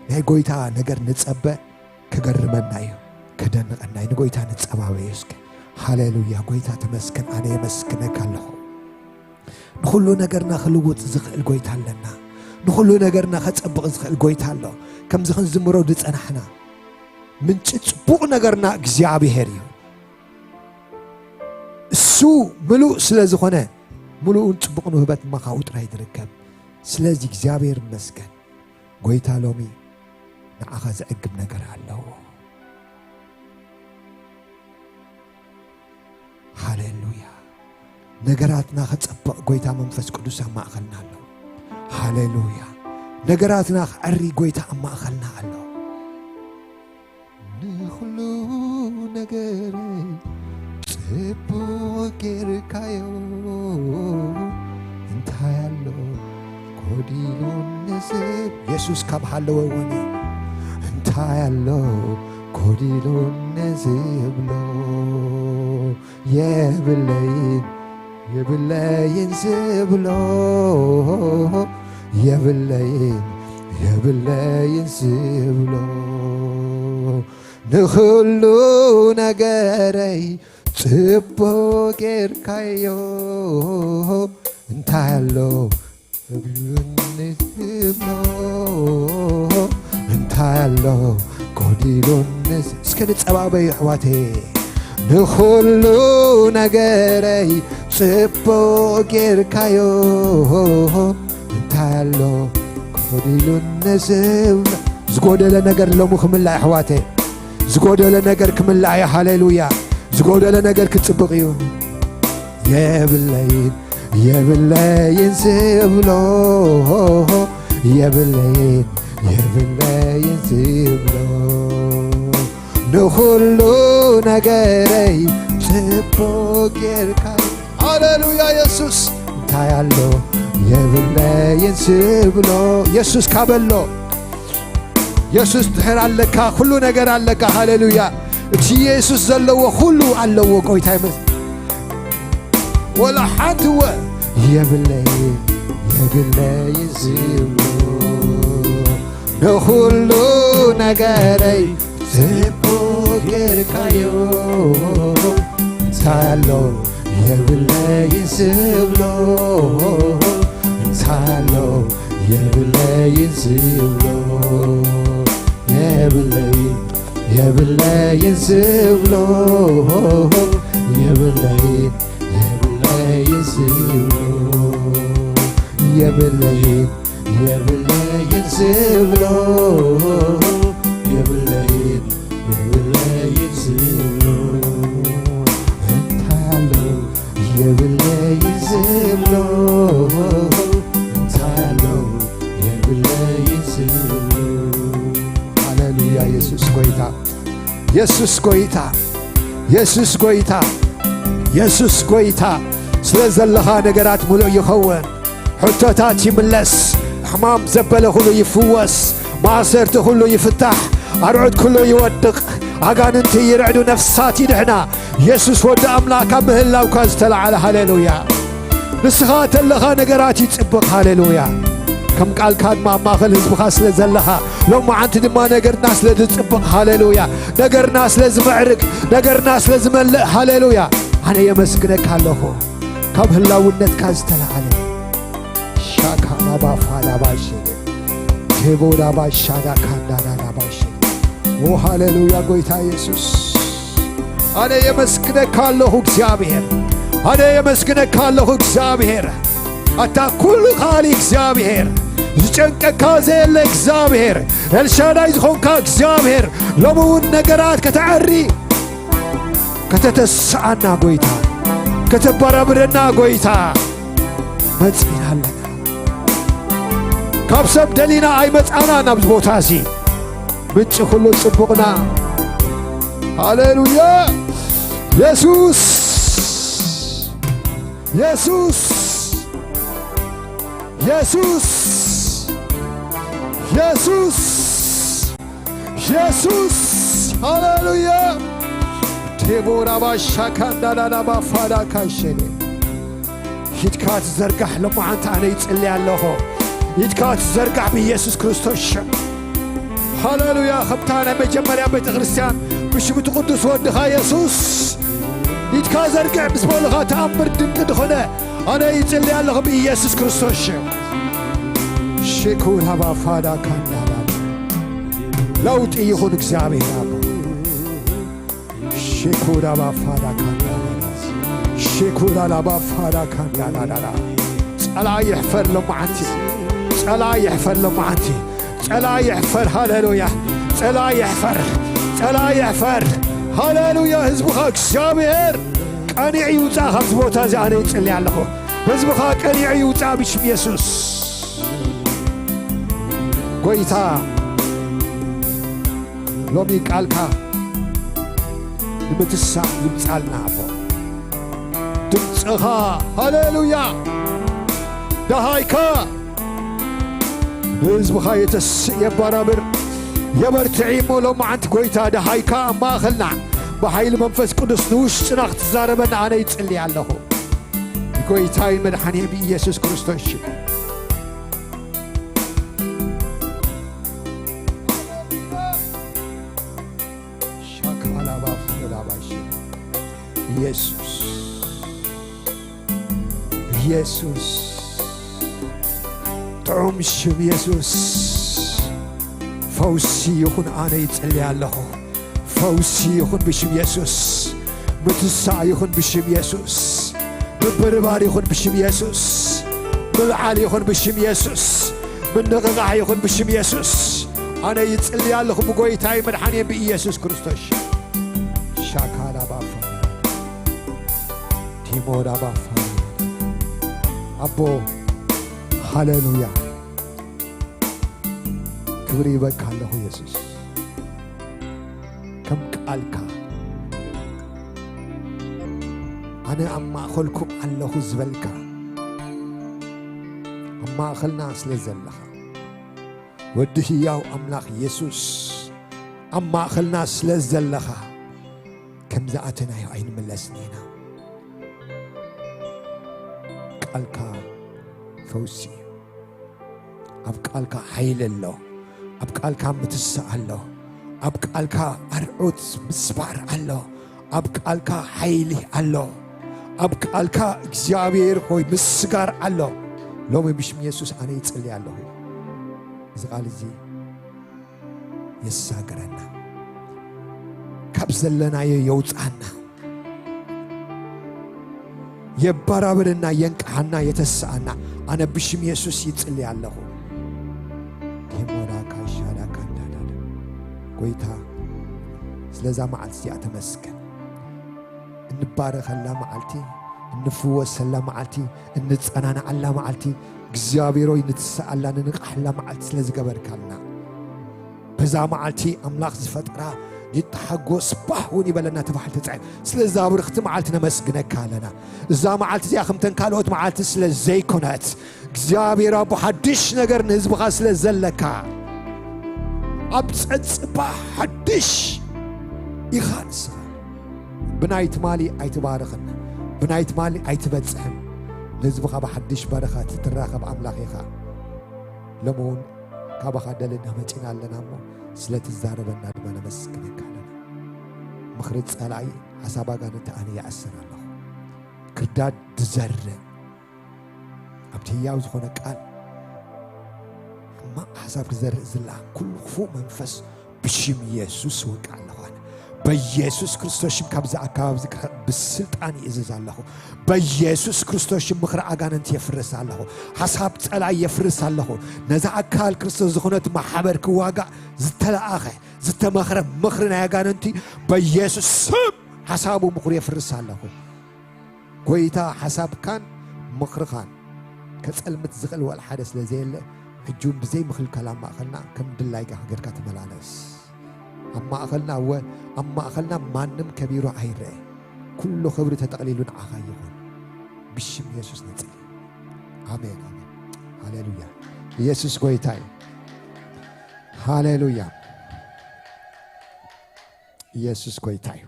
ናይ ጎይታ ነገር ንጸበ፣ ክገርመና እዩ፣ ከደንቐና እዩ። ንጎይታ ንጸባበዮ እስከ። ሃሌሉያ፣ ጎይታ ተመስገን፣ ኣነ የመስግነካ ኣለኹ። ንኹሉ ነገርና ክልውጥ ዝኽእል ጎይታ ኣለና። ንኹሉ ነገርና ከጸብቕ ዝኽእል ጎይታ ኣሎ። ከምዚ ክንዝምሮ ዝጸናሕና፣ ምንጪ ጽቡቕ ነገርና እግዚኣብሔር እዩ። እሱ ምሉእ ስለ ዝኾነ፣ ምሉእን ጽቡቕን ውህበት ድማ ካብኡ ጥራይ ዝርከብ። ስለዚ እግዚኣብሔር ይመስገን። ጎይታ ሎሚ ንዓኻ ዘዕግብ ነገር ኣለዎ። ሃሌሉያ። ነገራትና ክጸብቕ ጎይታ መንፈስ ቅዱስ ኣብ ማእኸልና ኣሎ። ሃሌሉያ። ነገራትና ክዕሪ ጎይታ ኣብ ማእኸልና ኣሎ። ንኹሉ ነገረይ ጽቡቕ ጌርካዮ፣ እንታይ ኣሎ ጎዲሉኒ ዝብ-፣ የሱስ ካብ ሃለወ እውን እንታይ ኣሎ ጎዲሉኒ ዝብሎ የብለይን፣ የብለይን ዝብሎ የብለይን፣ የብለይን ዝብሎ ንኹሉ ነገረይ ጽቡቕ ጌርካዮ፣ እንታይ ኣሎ ጎዲሉኒ ዝብሎ፣ እንታይ ኣሎ ጎዲሉኒ ዝ-፣ እስከ ንጸባበዩ ኣሕዋተይ። ንኹሉ ነገረይ ጽቡቕ ጌርካዮ፣ እንታይ ኣሎ ጎዲሉኒ ዝብሎ። ዝጎደለ ነገር ሎሚ ክምላእ ኣሕዋተይ። ዝጎደለ ነገር ክምላእ እዩ። ሃሌሉያ። ዝጎደለ ነገር ክጽብቕ እዩ። የብለይን፣ የብለይን ዝብሎ፣ የብለይን፣ የብለይን ዝብሎ፣ ንኹሉ ነገረይ ጽቡቕ ጌርካ። ሃሌሉያ የሱስ። እንታይ ኣሎ የብለይን ዝብሎ፣ የሱስ ካበሎ የሱስ ድሕር ኣለካ፣ ኩሉ ነገር ኣለካ። ሃሌሉያ። እቲ የሱስ ዘለዎ ኩሉ ኣለዎ። ጎይታ ይመስ-፣ ወላ ሓንቲ ወ-፣ የብለይ፣ የብለይ ዝብሎ፣ ንኹሉ ነገረይ ጽቡቕ ጌርካዮ። እንታይ ኣሎ የብለይን ዝብሎ፣ እንታይ ኣሎ የብለይን ዝብሎ፣ የብለይን፣ የብለይን ዝብሎ፣ የብለይን፣ የብለይን ዝብሎ። የብለይን የብለይን ዝብሎ የብለይን የብለይን ዝብሎ እንታሎ የብለይን ዝብሎ እንታሎ የብለይን ዝብሎ። ሃሌሉያ። የሱስ ጎይታ፣ የሱስ ጎይታ፣ የሱስ ጎይታ፣ የሱስ ጎይታ። ስለ ዘለኻ ነገራት ምሉእ ይኸውን። ሕቶታት ይምለስ። ሕማም ዘበለ ኩሉ ይፍወስ። ማእሰርቲ ኩሉ ይፍታሕ። ኣርዑት ኩሉ ይወድቕ። ኣጋንንቲ ይርዕዱ፣ ነፍሳት ይድሕና። የሱስ ወዲ ኣምላኽ ካብ ምህላውካ ዝተለዓለ። ሃሌሉያ። ንስኻ ተለኻ ነገራት ይጽብቕ። ሃሌሉያ። ከም ቃልካ ድማ ኣብ ማእከል ህዝብኻ ስለ ዘለኻ፣ ሎማዓንቲ ድማ ነገርና ስለ ዝጽብቕ። ሃሌሉያ። ነገርና ስለ ዝምዕርግ፣ ነገርና ስለ ዝመልእ። ሃሌሉያ። ኣነ የመስግነካ ኣለኹ። ካብ ህላውነትካ ዝተለዓለ ሻካ ላባ ፋ ላባ ሸ ቴቦ ላባ ሻዳ ካንዳ ላባ ሸ። ኦ ሃሌሉያ። ጎይታ የሱስ፣ ኣነ የመስግነካ ኣለኹ እግዚኣብሔር። ኣነ የመስግነካ ኣለኹ እግዚኣብሔር። ኣታ ኩሉ ኻሊ እግዚኣብሔር፣ ዝጨንቀካ ዘየለ እግዚኣብሔር፣ ኤልሻዳይ ዝኾንካ እግዚኣብሔር፣ ሎሚ እውን ነገራት ከተዐሪ፣ ከተተስኣና ጎይታ፣ ከተበራብረና ጎይታ መጺና ኣለና። ካብ ሰብ ደሊና ኣይመጻና ናብዚ ቦታ እዚ። ምንጪ ኩሉ ጽቡቕና። ሃሌሉያ። የሱስ፣ የሱስ፣ የሱስ፣ የሱስ፣ የሱስ። ሃሌሉያ። ቴቦራ ባሻ ካንዳላላ ባፋዳ ካሸኔ። ኢድካ ትዘርጋሕ ሎማዓንቲ ኣነ ይጽሊ ኣለኹ። ኢድካ ትዘርጋሕ ብኢየሱስ ክርስቶስ ሽም። ሃሌሉያ። ከምታ ናይ መጀመርያ ቤተ ክርስቲያን ብሽም እቲ ቅዱስ ወድኻ የሱስ ኢድካ ዘርግሕ ምስ በሉኻ ተኣምር ድንቂ ዝኾነ ኣነ ይጽሊ ኣለኹ ብኢየሱስ ክርስቶስ ሽም። ሽኩር ሃባ ፋዳ ካንዳላ። ለውጢ ይኹን እግዚኣብሔር ኣቦ። ሽኩራ ባፋዳ ካንዳላላ። ሽኩራ ላባፋዳ ካንዳላላላ። ጸላኢ ይሕፈር ሎማዓንቲ። ጸላኢ ይሕፈር ሎማዓንቲ። ጸላኢ ይሕፈር። ሃሌሉያ። ጸላኢ ይሕፈር። ጸላኢ ይሕፈር። ሃሌሉያ። ህዝብኻ እግዚኣብሔር ቀኒዑ ይውጻእ። ካብዚ ቦታ እዚ ኣነ ይጽሊ ኣለኹ። ህዝብኻ ቀኒዑ ይውጻእ ብሽም የሱስ። ጎይታ ሎሚ ቃልካ ንምትሳእ ይምጻልና ኣቦ። ድምጽኻ፣ ሃሌሉያ፣ ደሃይካ ንህዝብኻ የተስእ የባራብር የበርትዕ እሞ ሎማዓንቲ ጎይታ ደሃይካ ኣብ ማእኸልና ብሓይሊ መንፈስ ቅዱስ ንውሽጥና ክትዛረበና ኣነ ይጽሊ ኣለኹ። ብጎይታይ መድሓንየ ብኢየሱስ ክርስቶስ ሽም። ሻካላባ ፍላባሽ። ኢየሱስ፣ ኢየሱስ፣ ጥዑም ሽም ኢየሱስ። ፈውሲ ይኹን፣ ኣነ ይጽሊ ኣለኹ። ፈውሲ ይኹን ብሽም የሱስ። ምትሳእ ይኹን ብሽም የሱስ። ምብርባር ይኹን ብሽም የሱስ። ምልዓል ይኹን ብሽም የሱስ። ምንቕቓሕ ይኹን ብሽም የሱስ። ኣነ ይጽሊ ኣለኹ ብጎይታይ መድሓንየ ብኢየሱስ ክርስቶስ። ሻካዳ ባፋ፣ ቲሞዳ ባፋ። ኣቦ፣ ሃሌሉያ። ክብሪ ይበካ ኣለኹ የሱስ። ከም ቃልካ ኣነ ኣብ ማእኸልኩም ኣለኹ ዝበልካ፣ ኣብ ማእኸልና ስለ ዘለኻ፣ ወዲ ህያው ኣምላኽ የሱስ፣ ኣብ ማእኸልና ስለ ዘለኻ፣ ከምዚ ኣተናዮ ኣይንምለስን ኢና። ቃልካ ፈውሲ እዩ። ኣብ ቃልካ ሓይሊ ኣሎ። ኣብ ቃልካ ምትሳእ ኣሎ። ኣብ ቃልካ ኣርዑት ምስባር ኣሎ። ኣብ ቃልካ ሓይሊ ኣሎ። ኣብ ቃልካ እግዚኣብሔር ሆይ ምስጋር ኣሎ። ሎሚ ብሽም የሱስ ኣነ ይጽሊ ኣለኹ። እዚ ቃል እዚ የሳግረና። ካብ ዘለናዮ የውጽኣና። የባራብርና፣ የንቅሓና፣ የተስኣና። ኣነ ብሽም የሱስ ይጽሊ ኣለኹ። ቴሞራ ካሻዳ ካንዳዳዳ። ጎይታ፣ ስለዛ መዓልቲ እዚኣ ተመስገን። እንባረኸላ መዓልቲ፣ እንፍወሰላ መዓልቲ፣ እንጸናንዓላ መዓልቲ፣ እግዚኣብሔር ሆይ ንትስኣላ፣ ንንቃሕላ መዓልቲ ስለ ዝገበርካልና። በዛ መዓልቲ ኣምላኽ ዝፈጠራ ይተሓጎስ፣ ባህ እውን ይበለና ተባሂሉ ተጻሒፉ። ስለዛ ብርኽቲ መዓልቲ ነመስግነካ ኣለና። እዛ መዓልቲ እዚኣ ከምተን ካልኦት መዓልቲ ስለ ዘይኮነት፣ እግዚኣብሔር ኣቦ ሓድሽ ነገር ንህዝብኻ ስለ ዘለካ፣ ኣብ ጸጽባ ሓድሽ ኢኻ ንስኻ። ብናይ ትማሊ ኣይትባረኽን፣ ብናይ ትማሊ ኣይትበጽሕን። ንህዝብኻ ብሓድሽ በረኸት ትራኸብ ኣምላኽ ኢኻ። ሎሚ እውን ካባኻ ደለና መጺና ኣለና እሞ፣ ስለ ትዛረበና ድማ ነመስግነካ ኣለና። ምኽሪ ጸላኢ፣ ሓሳብ ኣጋንንቲ ኣነ ይኣስር ኣለኹ። ክርዳድ ዝዘርእ፣ ኣብቲ ህያው ዝኾነ ቃል ሕማቕ ሓሳብ ክዘርእ ዝላ ኩሉ ክፉእ መንፈስ ብሽም የሱስ እወቅዕ ኣለኹ። ኣነ በየሱስ ክርስቶስ ሽም ካብዚ ኣካባቢ እዚ ክርሕቕ ብስልጣን ይእዝዝ ኣለኹ። በየሱስ ክርስቶስ ሽም ምኽሪ ኣጋንንቲ የፍርስ ኣለኹ። ሓሳብ ጸላኢ የፍርስ ኣለኹ። ነዛ ኣካል ክርስቶስ ዝኾነት ማሕበር ክዋጋእ ዝተለኣኸ ዝተመኽረ ምኽሪ ናይ ኣጋንንቲ በየሱስ ስም ሓሳቡ ምኽሩ የፍርስ ኣለኹ። ጎይታ ሓሳብካን ምኽርኻን ከጸልምት ዝኽእል ወላ ሓደ ስለ ዘየለ፣ ሕጂ እውን ብዘይ ምኽልካል ኣብ ማእኸልና ከም ድላይካ ጌርካ ተመላለስ። ኣብ ማእኸልና እወ፣ ኣብ ማእኸልና ማንም ከቢሩ ኣይረአ። ኩሉ ክብሪ ተጠቕሊሉ ንዓኻ ይኹን። ብሽም የሱስ ንጽሊ። ኣሜን፣ ኣሜን። ሃሌሉያ። ኢየሱስ ጎይታ እዩ። ሃሌሉያ። ኢየሱስ ጎይታ እዩ።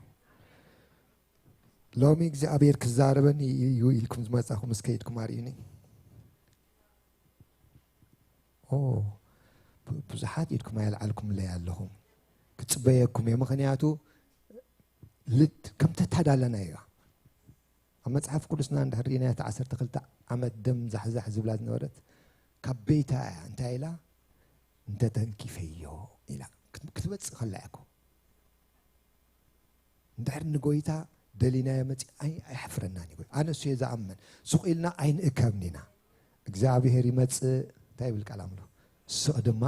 ሎሚ እግዚኣብሔር ክዛረበኒ እዩ ኢልኩም ዝመጻኹም እስከ ኢድኩም ኣርእዩኒ። ኦ፣ ቡ-፣ ብዙሓት ኢድኩም ኣየልዓልኩምለይ ኣለኹም። ክጽበየኩም እየ፣ ምኽንያቱ ልት-፣ ከም ተታዳለና እያ። ኣብ መጽሓፍ ቅዱስና እንድሕር ርኢናዮ፣ እታ ዓሰርተ ክልተ ዓመት ደም ዛሕዛሕ ዝብላ ዝነበረት ካብ ቤታ እያ። እንታይ ኢላ? "እንተ ተንኪፈዮ" ኢላ። ክት-፣ ክትመጽእ ከላ እያ እኮ። እንድሕር ንጎይታ ደሊናዮ መጺ-፣ ኣይ-፣ ኣይሓፍረናን እዩ። ኣነ እሱ እየ ዝኣምን። ስቕ ኢልና ኣይንእከብን ኢና። እግዚኣብሔር ይመጽእ፣ እንታይ ይብል ቃል ኣምላኽ? ስቕ ድማ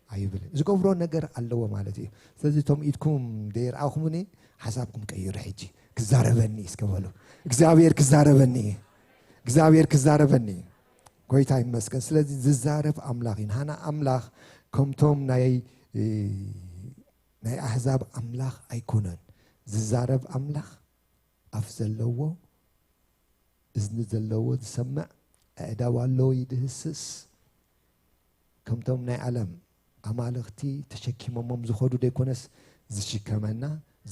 ኣይብልን። ዝገብሮ ነገር ኣለዎ ማለት እዩ። ስለዚ እቶም ኢድኩም ደይረኣኹምኒ፣ ሓሳብኩም ቀይሩ ሕጂ። "ክዛረበኒ" እስከ በሉ። "እግዚኣብሔር ክዛረበኒ፣ እግዚኣብሔር ክዛረበኒ።" ጎይታ ይመስገን። ስለዚ ዝዛረብ ኣምላኽ እዩ። ንሃና ኣምላኽ ከምቶም ናይ፣ እ፣ ናይ ኣህዛብ ኣምላኽ ኣይኮነን። ዝዛረብ ኣምላኽ፣ ኣፍ ዘለዎ፣ እዝኒ ዘለዎ ዝሰምዕ፣ ኣእዳው ኣለዎ ይድህስስ። ከምቶም ናይ ዓለም ኣማልኽቲ ተሸኪሞሞም ዝኸዱ ዘይኮነስ፣ ዝሽከመና፣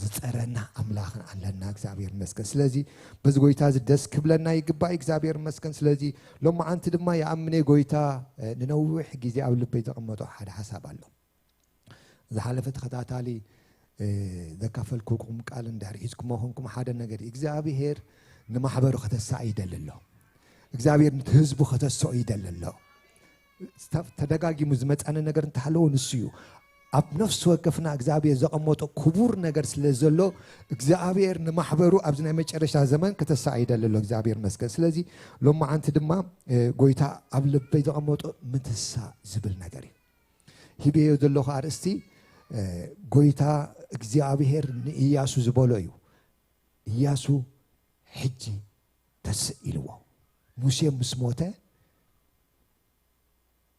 ዝጸረና ኣምላኽ ኣለና። እግዚኣብሔር ይመስገን። ስለዚ በዚ ጎይታ እዚ ደስ ክብለና ይግባእ። እግዚኣብሔር ይመስገን። ስለዚ ሎማዓንቲ ድማ ይኣምነ ጎይታ፣ እ፣ ንነዊሕ ግዜ ኣብ ልበይ ዘቐመጦ ሓደ ሓሳብ ኣሎ። ዝሓለፈ ተኸታታሊ፣ እ፣ ዘካፈልኩኩም ቃል እንድሕር ሒዝኩሞ ኮንኩም ሓደ ነገር እዩ። እግዚኣብሔር ንማሕበሩ ከተሳኢ ይደሊ ኣሎ። እግዚኣብሔር ነቲ ህዝቡ ከተስኦ ይደሊ ኣሎ። ስታ-፣ ተደጋጊሙ ዝመጻኒ ነገር እንተሃለዎ ንሱ እዩ። ኣብ ነፍሲ ወከፍና እግዚኣብሔር ዘቐመጦ ክቡር ነገር ስለ ዘሎ፣ እግዚኣብሔር ንማሕበሩ ኣብዚ ናይ መጨረሻ ዘመን ከተሳኢ ይደሊ ኣሎ። እግዚኣብሔር ይመስገን። ስለዚ ሎማዓንቲ ድማ፣ እ፣ ጎይታ ኣብ ልበይ ዘቐመጦ ምትሳእ ዝብል ነገር እዩ። ሂበዮ ዘለኹ ኣርእስቲ፣ እ፣ ጎይታ እግዚኣብሔር ንኢያሱ ዝበሎ እዩ። ኢያሱ፣ "ሕጂ ተስእ" ኢልዎ። ሙሴ ምስ ሞተ፣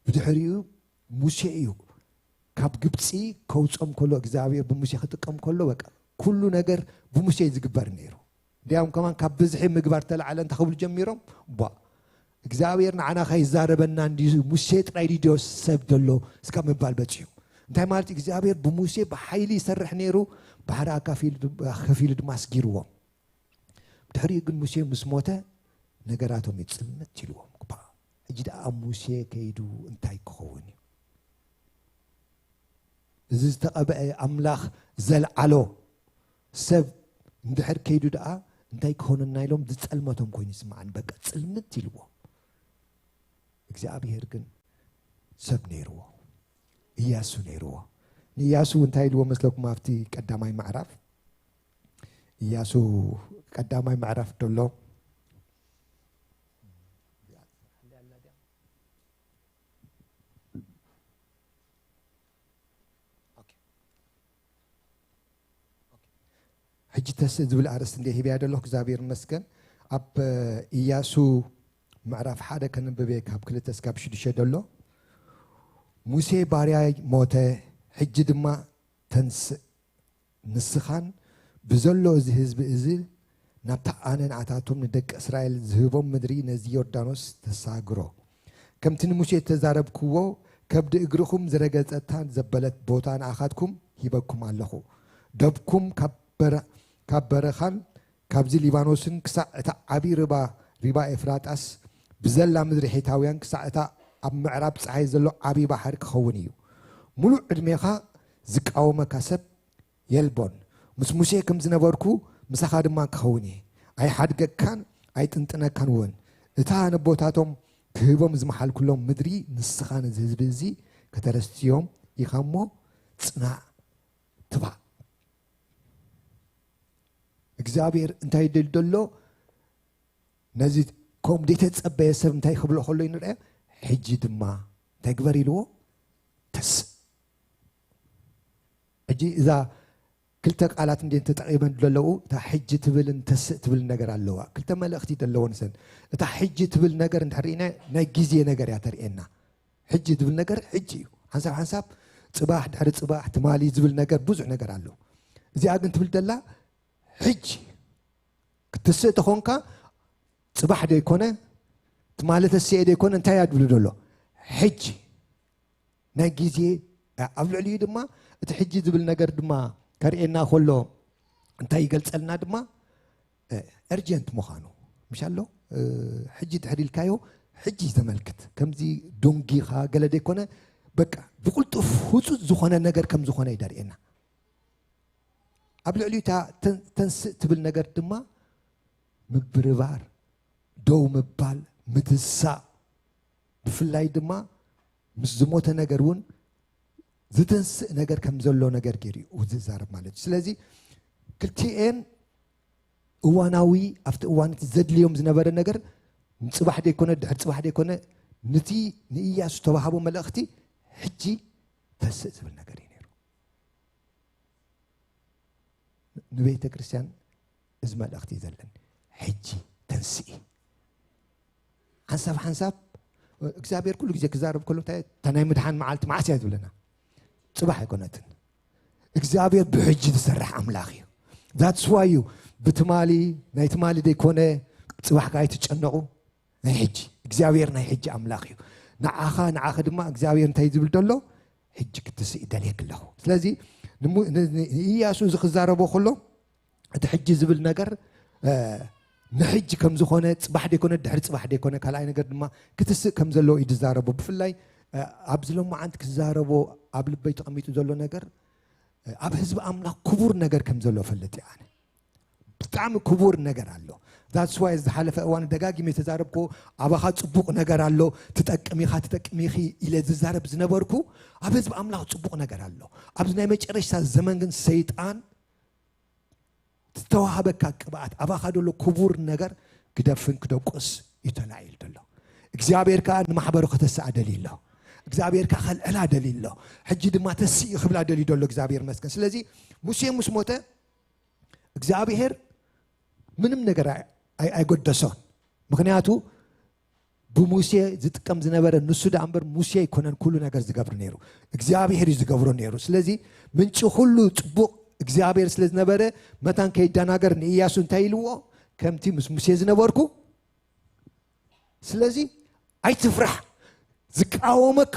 ብድሕሪኡ ሙሴ እዩ ካብ ግብፂ ከውፅኦም ከሎ፣ እግዚኣብሔር ብሙሴ ክጥቀም ከሎ፣ በቃ ኩሉ ነገር ብሙሴ እዩ ዝግበር ነይሩ። እንዲያውም ከማን ካብ ብዝሒ ምግባር ተላዕለ እንታይ ክብሉ ጀሚሮም? ቧ፣ እግዚኣብሔር ንዓና ከይዛረበና እንዲ ሙሴ ጥራይ ድዮ ሰብ ዘሎ እስካብ ምባል በፂሑ። እንታይ ማለት እዩ? እግዚኣብሔር ብሙሴ ብሓይሊ ይሰርሕ ነይሩ፣ ባሕሪ ኣካፊሉ ድ-፣ ከፊሉ ድማ ኣስጊርዎም። ድሕሪኡ ግን ሙሴ ምስ ሞተ ነገራቶም እዩ ፅልምት ኢልዎም። ባ፣ ሕጂ ደኣ ሙሴ ከይዱ እንታይ ክኸውን እዩ? እዚ ዝተቐብአ ኣምላኽ ዘልዓሎ ሰብ እንድሕር ከይዱ ደኣ እንታይ ክኾነና ኢሎም ዝጸልመቶም ኮይኑ ይስምዓኒ። በቃ ጽልምት ኢልዎም። እግዚኣብሔር ግን ሰብ ነይርዎ። ኢያሱ ነይርዎ። ንኢያሱ እንታይ ኢልዎ መስለኩም? ኣብቲ ቀዳማይ ምዕራፍ፣ ኢያሱ ቀዳማይ ምዕራፍ ደሎ ሕጂ ተስእ ዝብል ኣርእስቲ እንደ ሂብያ ደሎ እግዚኣብሔር ይመስገን። ኣብ ኢያሱ ምዕራፍ ሓደ ከንብብ እየ፣ ካብ ክልተ እስካብ ሽዱሽተ ደሎ። ሙሴ ባርያይ ሞተ፣ ሕጂ ድማ ተንስእ፣ ንስኻን ብዘሎ እዚ ህዝቢ እዚ ናብታ ኣነ ንኣታቶም ንደቂ እስራኤል ዝህቦም ምድሪ ነዚ ዮርዳኖስ ተሳግሮ። ከምቲ ንሙሴ እተዛረብክዎ፣ ከብዲ እግርኹም ዝረገጸታ ዘበለት ቦታ ንኣኻትኩም ሂበኩም ኣለኹ። ደብኩም ካብ በረ-፣ ካብ በረኻን ካብዚ ሊባኖስን ክሳዕ እታ ዓቢ ርባ፣ ሪባ ኤፍራጣስ፣ ብዘላ ምድሪ ሒታውያን ክሳዕ እታ ኣብ ምዕራብ ጸሓይ ዘሎ ዓቢ ባሕሪ ክኸውን እዩ። ምሉእ ዕድሜኻ ዝቃወመካ ሰብ የልቦን። ምስ ሙሴ ከም ዝነበርኩ ምሳኻ ድማ ክኸውን እየ። ኣይሓድገካን ኣይጥንጥነካን እውን። እታ ነቦታቶም ክህቦም ዝመሓልኩሎም ምድሪ ንስኻ ነዚ ህዝቢ እዚ ከተረስትዮም ኢኻ እሞ ጽናዕ፣ ትባዕ። እግዚኣብሔር እንታይ ይደሊ ደሎ? ነዚ ከምኡ ዘይተጸበየ ሰብ እንታይ ክብሎ ከሎ ንርአ። ሕጂ ድማ እንታይ ግበር ኢልዎ? ተስእ። ሕጂ እዛ ክልተ ቃላት እንዴ ተጠቒመን ዘለዉ፣ እታ ሕጂ ትብልን ተስእ ትብል ነገር ኣለዋ። ክልተ መልእኽቲ ዘለወን ሰን። እታ ሕጂ ትብል ነገር እንድሕር ርኢና፣ ናይ ግዜ ነገር እያ ተርእየና። ሕጂ ትብል ነገር ሕጂ እዩ። ሓንሳብ ሓንሳብ ጽባሕ፣ ድሕሪ ጽባሕ፣ ትማሊ ዝብል ነገር ብዙሕ ነገር ኣሎ። እዚኣ ግን ትብል ዘላ ሕጂ። ክትስእ ተኾንካ ጽባሕ ደይኮነ፣ ትማሊ ተስኤ ደይኮነ፣ እንታይ እያ ትብሉ ዘሎ? ሕጂ። ናይ ግዜ፣ ኣብ ልዕሊኡ ድማ እቲ ሕጂ ዝብል ነገር ድማ ከርእየና ከሎ እንታይ ይገልጸልና ድማ፣ እ፣ እርጀንት ምዃኑ። ምሽ ኣሎ? እ፣ ሕጂ ድሕሪ ኢልካዮ፣ ሕጂ ዘመልክት። ከምዚ ዶንጊኻ ገለ ደይኮነ፣ በቃ ብቕልጡፍ ህጹጽ ዝኾነ ነገር ከም ዝኾነ እዩ ደርእየና። ኣብ ልዕሊኡ እታ ተን-፣ ተንስእ ትብል ነገር ድማ ምብርባር፣ ደው ምባል፣ ምትሳእ፣ ብፍላይ ድማ ምስ ዝሞተ ነገር እውን ዝተንስእ ነገር ከም ዘሎ ነገር ገይሩ እዩ ዝዛረብ ማለት እዩ። ስለዚ ክልቲኤን እዋናዊ፣ ኣብቲ እዋን እቲ ዘድልዮም ዝነበረ ነገር ንጽባሕ ደይኮነ፣ ድሕሪ ጽባሕ ደይኮነ፣ ነቲ ንኢያሱ ዝተዋህቦ መልእኽቲ ሕጂ ተስእ ዝብል ነገር እዩ ነይሩ። ንቤተ ክርስቲያን እዚ መልእኽቲ እዩ ዘለን። ሕጂ ተንስኢ። ሓንሳብ ሓንሳብ እግዚኣብሔር ኩሉ ግዜ ክዛረብ ከሎ እንታይ፣ እታ ናይ ምድሓን መዓልቲ መዓስ እያ ዝብለና? ጽባሕ ኣይኮነትን። እግዚኣብሔር ብሕጂ ዝሰርሕ ኣምላኽ እዩ። That's why እዩ ብትማሊ፣ ናይ ትማሊ ደይኮነ፣ ጽባሕ ከኣ ኣይትጨነቑ። ናይ ሕጂ እግዚኣብሔር ናይ ሕጂ ኣምላኽ እዩ። ንዓኻ፣ ንዓኺ ድማ እግዚኣብሔር እንታይ ዝብል ዘሎ? ሕጂ ክትስኢ ደልየክ ኣለኹ። ስለዚ ንሙ-፣ ን-፣ ን-፣ ንኢያሱ እዚ ክዛረቦ ከሎ እቲ ሕጂ ዝብል ነገር፣ እ፣ ንሕጂ ከም ዝኾነ፣ ጽባሕ ደይኮነ፣ ድሕሪ ጽባሕ ደይኮነ፣ ካልኣይ ነገር ድማ ክትስእ ከም ዘለዎ እዩ ዝዛረቦ። ብፍላይ፣ እ፣ ኣብዚ ሎማዓንቲ ክዛረቦ ኣብ ልበይ ተቐሚጡ ዘሎ ነገር፣ እ፣ ኣብ ህዝቢ ኣምላኽ ክቡር ነገር ከም ዘሎ እፈልጥ እየ ኣነ። ብጣዕሚ ክቡር ነገር ኣሎ። That's why ዝሓለፈ እዋን ደጋጊመ ዝተዛረብኩ፣ ኣባኻ ጽቡቕ ነገር ኣሎ፣ ትጠቅም ኢኻ፣ ትጠቅም ኢኺ ኢለ ዝዛረብ ዝነበርኩ፣ ኣብ ህዝቢ ኣምላኽ ጽቡቕ ነገር ኣሎ። ኣብዚ ናይ መጨረሽታ ዘመን ግን ሰይጣን ዝተዋህበካ ቅብኣት፣ ኣባኻ ዘሎ ክቡር ነገር ክደፍን ክደቁስ እዩ ተላዒሉ ዘሎ። እግዚኣብሔር ከኣ ንማሕበሩ ከተስኣ ደልዩ ኣሎ። እግዚኣብሔር ከኣ ከልዕላ ደልዩ ኣሎ። ሕጂ ድማ ተስኢ ክብላ ደልዩ ዘሎ እግዚኣብሔር መስገን። ስለዚ ሙሴ ምስ ሞተ እግዚኣብሔር ምንም ነገር ኣይ-፣ ኣይ-፣ ኣይጎደሶን። ምኽንያቱ ብሙሴ ዝጥቀም ዝነበረ ንሱ ደኣ እምበር ሙሴ ኣይኮነን ኩሉ ነገር ዝገብር ነይሩ። እግዚኣብሔር እዩ ዝገብሮ ነይሩ። ስለዚ ምንጪ ኩሉ ጽቡቕ እግዚኣብሔር ስለ ዝነበረ መታን ከይደናገር ንኢያሱ እንታይ ኢልዎ? ከምቲ ምስ ሙሴ ዝነበርኩ። ስለዚ ኣይትፍራሕ፣ ዝቃወመካ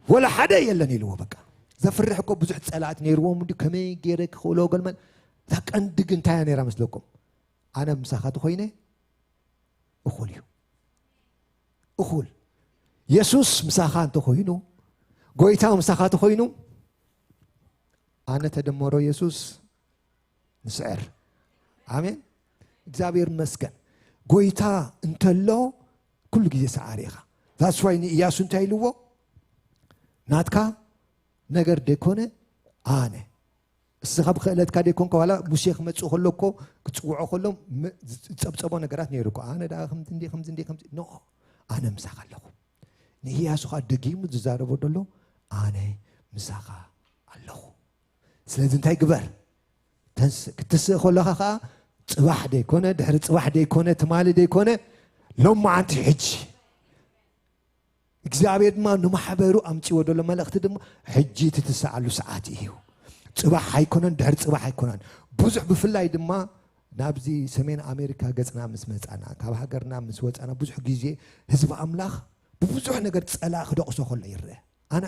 ወላ ሓደ የለን ኢልዎ። በቃ ዘፍርሕ እኮ ብዙሕ ጸላእቲ ነይርዎም እንዲ ከመይ ገይረ ክኽእሎ ገልመል። እታ ቀንዲ ግን እንታይ እያ ነይራ መስለኩም? ኣነ ምሳኻ ተኾይነ እኹል እዩ። እኹል። የሱስ ምሳኻ እንተኾይኑ፣ ጎይታ ምሳኻ ተኾይኑ፣ ኣነ ተደመሮ የሱስ ንስዕር። ኣሜን። እግዚኣብሔር መስገን። ጎይታ እንተሎ ኩሉ ግዜ ሰዓሪ ኢኻ። That's why ንኢያሱ እንታይ ኢልዎ? ናትካ ነገር ደይኮነ ኣነ። እስኻ ብክእለትካ ደይኮንካ፣ ዋላ ሙሴ ክመጽእ ከሎ እኮ ክጽውዖ ከሎ ም-፣ ዝጸብጸቦ ነገራት ነይሩ እኮ። ኣነ ደኣ ከምዚ እንዲ፣ ከምዚ እንዲ፣ ከምዚ። ኖ፣ ኣነ ምሳኻ ኣለኹ። ንኢያሱ ኸኣ ደጊሙ ዝዛረቦ ዘሎ፣ ኣነ ምሳኻ ኣለኹ። ስለዚ እንታይ ግበር? ተንስእ ክትስእ ከለኻ ከዓ ጽባሕ ደይኮነ ድሕሪ ጽባሕ ደይኮነ ትማሊ ደይኮነ ሎማዓንቲ ሕጂ እግዚኣብሔር ድማ ንማሕበሩ ኣምፅዎ ዘሎ መልእኽቲ ድማ ሕጂ ትትስኣሉ ሰዓት እዩ። ጽባሕ ኣይኮነን ድሕሪ ጽባሕ ኣይኮነን። ብዙሕ ብፍላይ ድማ ናብዚ ሰሜን ኣሜሪካ ገጽና ምስ መጻና ካብ ሃገርና ምስ ወጻና ብዙሕ ግዜ ህዝቢ ኣምላኽ ብብዙሕ ነገር ጸላእ ክደቕሶ ከሎ ይረአ። ኣነ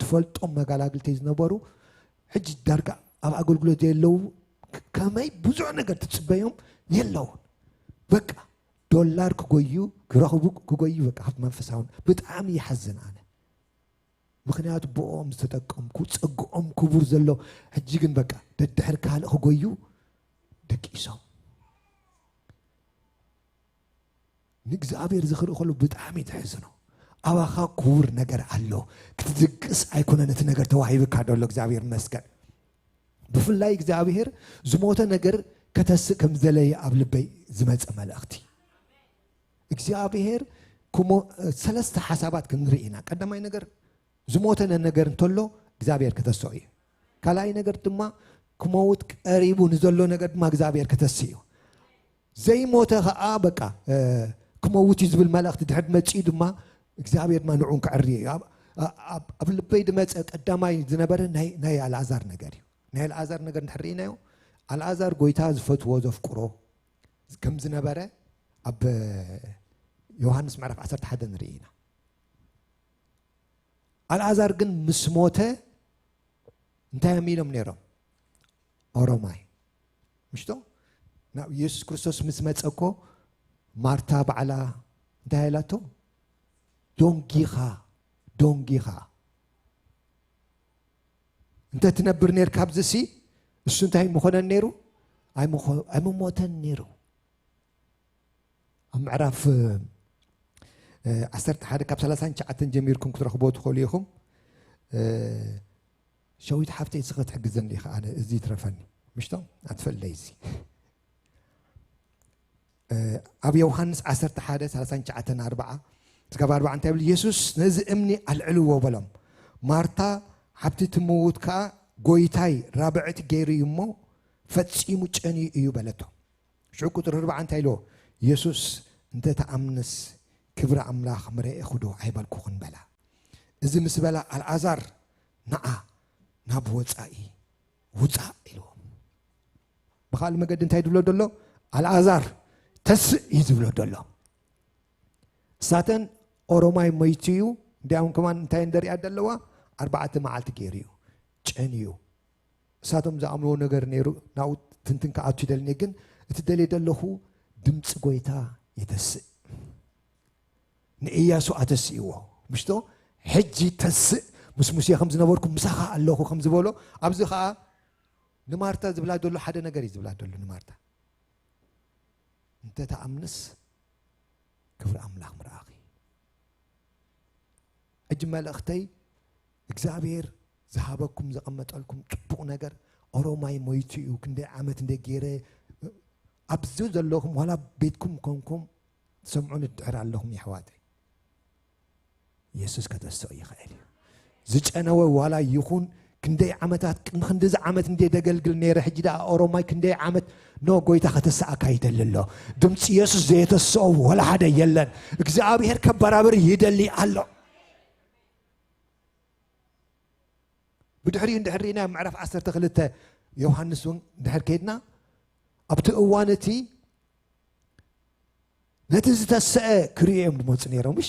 ዝፈልጦም መጋላግልተይ ዝነበሩ ሕጂ ዳርጋ ኣብ ኣገልግሎት ዘለዉ ከመይ ብዙሕ ነገር ትጽበዮም የለውን። በቃ ዶላር ክጎዩ ክረኽቡ ክጎዩ በቃ ኣብ መንፈሳውን ብጣዕሚ ይሓዝን ኣነ። ምክንያቱ ብኦም ዝተጠቀምኩ ጸግኦም ክቡር ዘሎ ሕጂ ግን በቃ ደድሕር ካልእ ክጎዩ ደቂሶም። ንእግዚኣብሔር ዝኽርኢ ከሎ ብጣዕሚ ተሕዝኖ። ኣባኻ ክቡር ነገር ኣሎ። ክትድቅስ ኣይኮነን እቲ ነገር ተዋሂብካ ደሎ እግዚኣብሔር መስገን። ብፍላይ እግዚኣብሔር ዝሞተ ነገር ከተስእ ከም ዝደለየ ኣብ ልበይ ዝመፀ መልእኽቲ እግዚኣብሔር ክሞ- ሰለስተ ሓሳባት ክንርኢ ኢና። ቀዳማይ ነገር ዝሞተ ነገር እንተሎ እግዚኣብሔር ከተስኦ እዩ። ካልኣይ ነገር ድማ ክመውት ቀሪቡ ንዘሎ ነገር ድማ እግዚኣብሔር ከተስእ እዩ። ዘይሞተ ከዓ በቃ ክመውት እዩ ዝብል መልእኽቲ ድሕር መፅኡ ድማ እግዚኣብሔር ድማ ንዑን ክዕሪ እዩ። ኣብ ልበይ ድመፀ ቀዳማይ ዝነበረ ናይ ኣልኣዛር ነገር እዩ። ናይ ኣልኣዛር ነገር እንድሕርኢናዮ ኣልኣዛር ጎይታ ዝፈትዎ ዘፍቅሮ ከም ዝነበረ ኣብ ዮሃንስ ምዕራፍ ዓሰርተ ሓደ ንርኢ ኢና። ኣልኣዛር ግን ምስ ሞተ እንታይ እዮም ኢሎም ነይሮም? ኦሮማይ ምሽቶ ናብ ኢየሱስ ክርስቶስ ምስ መጸ እኮ ማርታ ባዕላ እንታይ ኢላቶ? ዶንጊኻ ዶንጊኻ እንተ ትነብር ነርካ ኣብዚ ሲ እሱ እንታይ ምኾነን ነይሩ? ኣይምሞተን ነይሩ። ኣብ ምዕራፍ ዓሰርተ ሓደ ካብ ሰላሳን ትሽዓተን ጀሚርኩም ክትረኽቦ ትኽእሉ ኢኹም። ሸዊት ሓፍተይ ስኸ ትሕግዘኒ ኢኻ። ኣነ እዚ ይትረፈኒ ምሽቶ ኣትፈልለይ እዚ ኣብ ዮሃንስ ዓሰርተ ሓደ ሰላሳን ትሽዓተን ኣርባዓ ስጋብ ኣርባዓ እንታይ ይብል? የሱስ ነዚ እምኒ ኣልዕልዎ በሎም። ማርታ ሓብቲ ትምውት ከኣ ጎይታይ ራብዕቲ ገይሩ እዩ እሞ ፈጺሙ ጨንዩ እዩ በለቶ። ሽዑ ቁጽሪ ኣርባዓ እንታይ ኢልዎ? የሱስ እንተ ተኣምንስ ክብሪ ኣምላኽ ምረኤኹ ዶ ኣይበልኩኽን በላ። እዚ ምስ በላ ኣልኣዛር ንዓ ናብ ወጻኢ ውጻእ ኢልዎ። ብኻልእ መገዲ እንታይ ዝብሎ ዘሎ? ኣልኣዛር ተስእ እዩ ዝብሎ ዘሎ። እሳተን ኦሮማይ መይቱ እዩ እንዲያውም ከማን እንታይ እንደሪኣ ዘለዋ ኣርባዕተ መዓልቲ ገይሩ እዩ ጨን እዩ። እሳቶም ዝኣምንዎ ነገር ነይሩ ናብኡ ትንትን ክኣቱ ይደልኒ ግን እቲ ደልየ ዘለኹ ድምፂ ጎይታ ይተስእ። ንእያሱ ኣተስእዎ ምሽቶ ሕጂ ተስእ ምስ ሙሴ ከም ዝነበርኩ ምሳኻ ኣለኹ ከም ዝበሎ ኣብዚ ከዓ ንማርታ ዝብላ ዘሎ ሓደ ነገር እዩ ዝብላ ዘሎ ንማርታ እንተ ተኣምንስ ክብሪ ኣምላኽ ምርኣኺ ሕጂ መልእኽተይ እግዚኣብሔር ዝሃበኩም ዘቐመጠልኩም ፅቡቕ ነገር ኦሮማይ ሞይቱ እዩ ክንደይ ዓመት እንደ ገይረ ኣብዚ ዘለኹም ዋላ ቤትኩም ኮንኩም ትሰምዑን ትድሕር ኣለኹም የሕዋተይ የሱስ ከተስኦ ይኽእል እዩ ዝጨነወ ዋላ ይኹን ክንደይ ዓመታት ቅድሚ ክንዲዚ ዓመት እንደ ደገልግል ነይረ ሕጂ ደኣ ኦሮማይ ክንደይ ዓመት ኖ ጎይታ ከተስኣካ ይደሊ ኣሎ ድምፂ የሱስ ዘየተስኦ ወላ ሓደ የለን እግዚኣብሔር ከባራብር ይደሊ ኣሎ ብድሕሪኡ እንድሕር ርኢና ምዕራፍ ዓሰርተ ክልተ ዮሃንስ እውን እንድሕር ከይድና ኣብቲ እዋን እቲ ነቲ ዝተሰአ ክርእዮ እዮም ዝመፁ ነይሮም ምሽ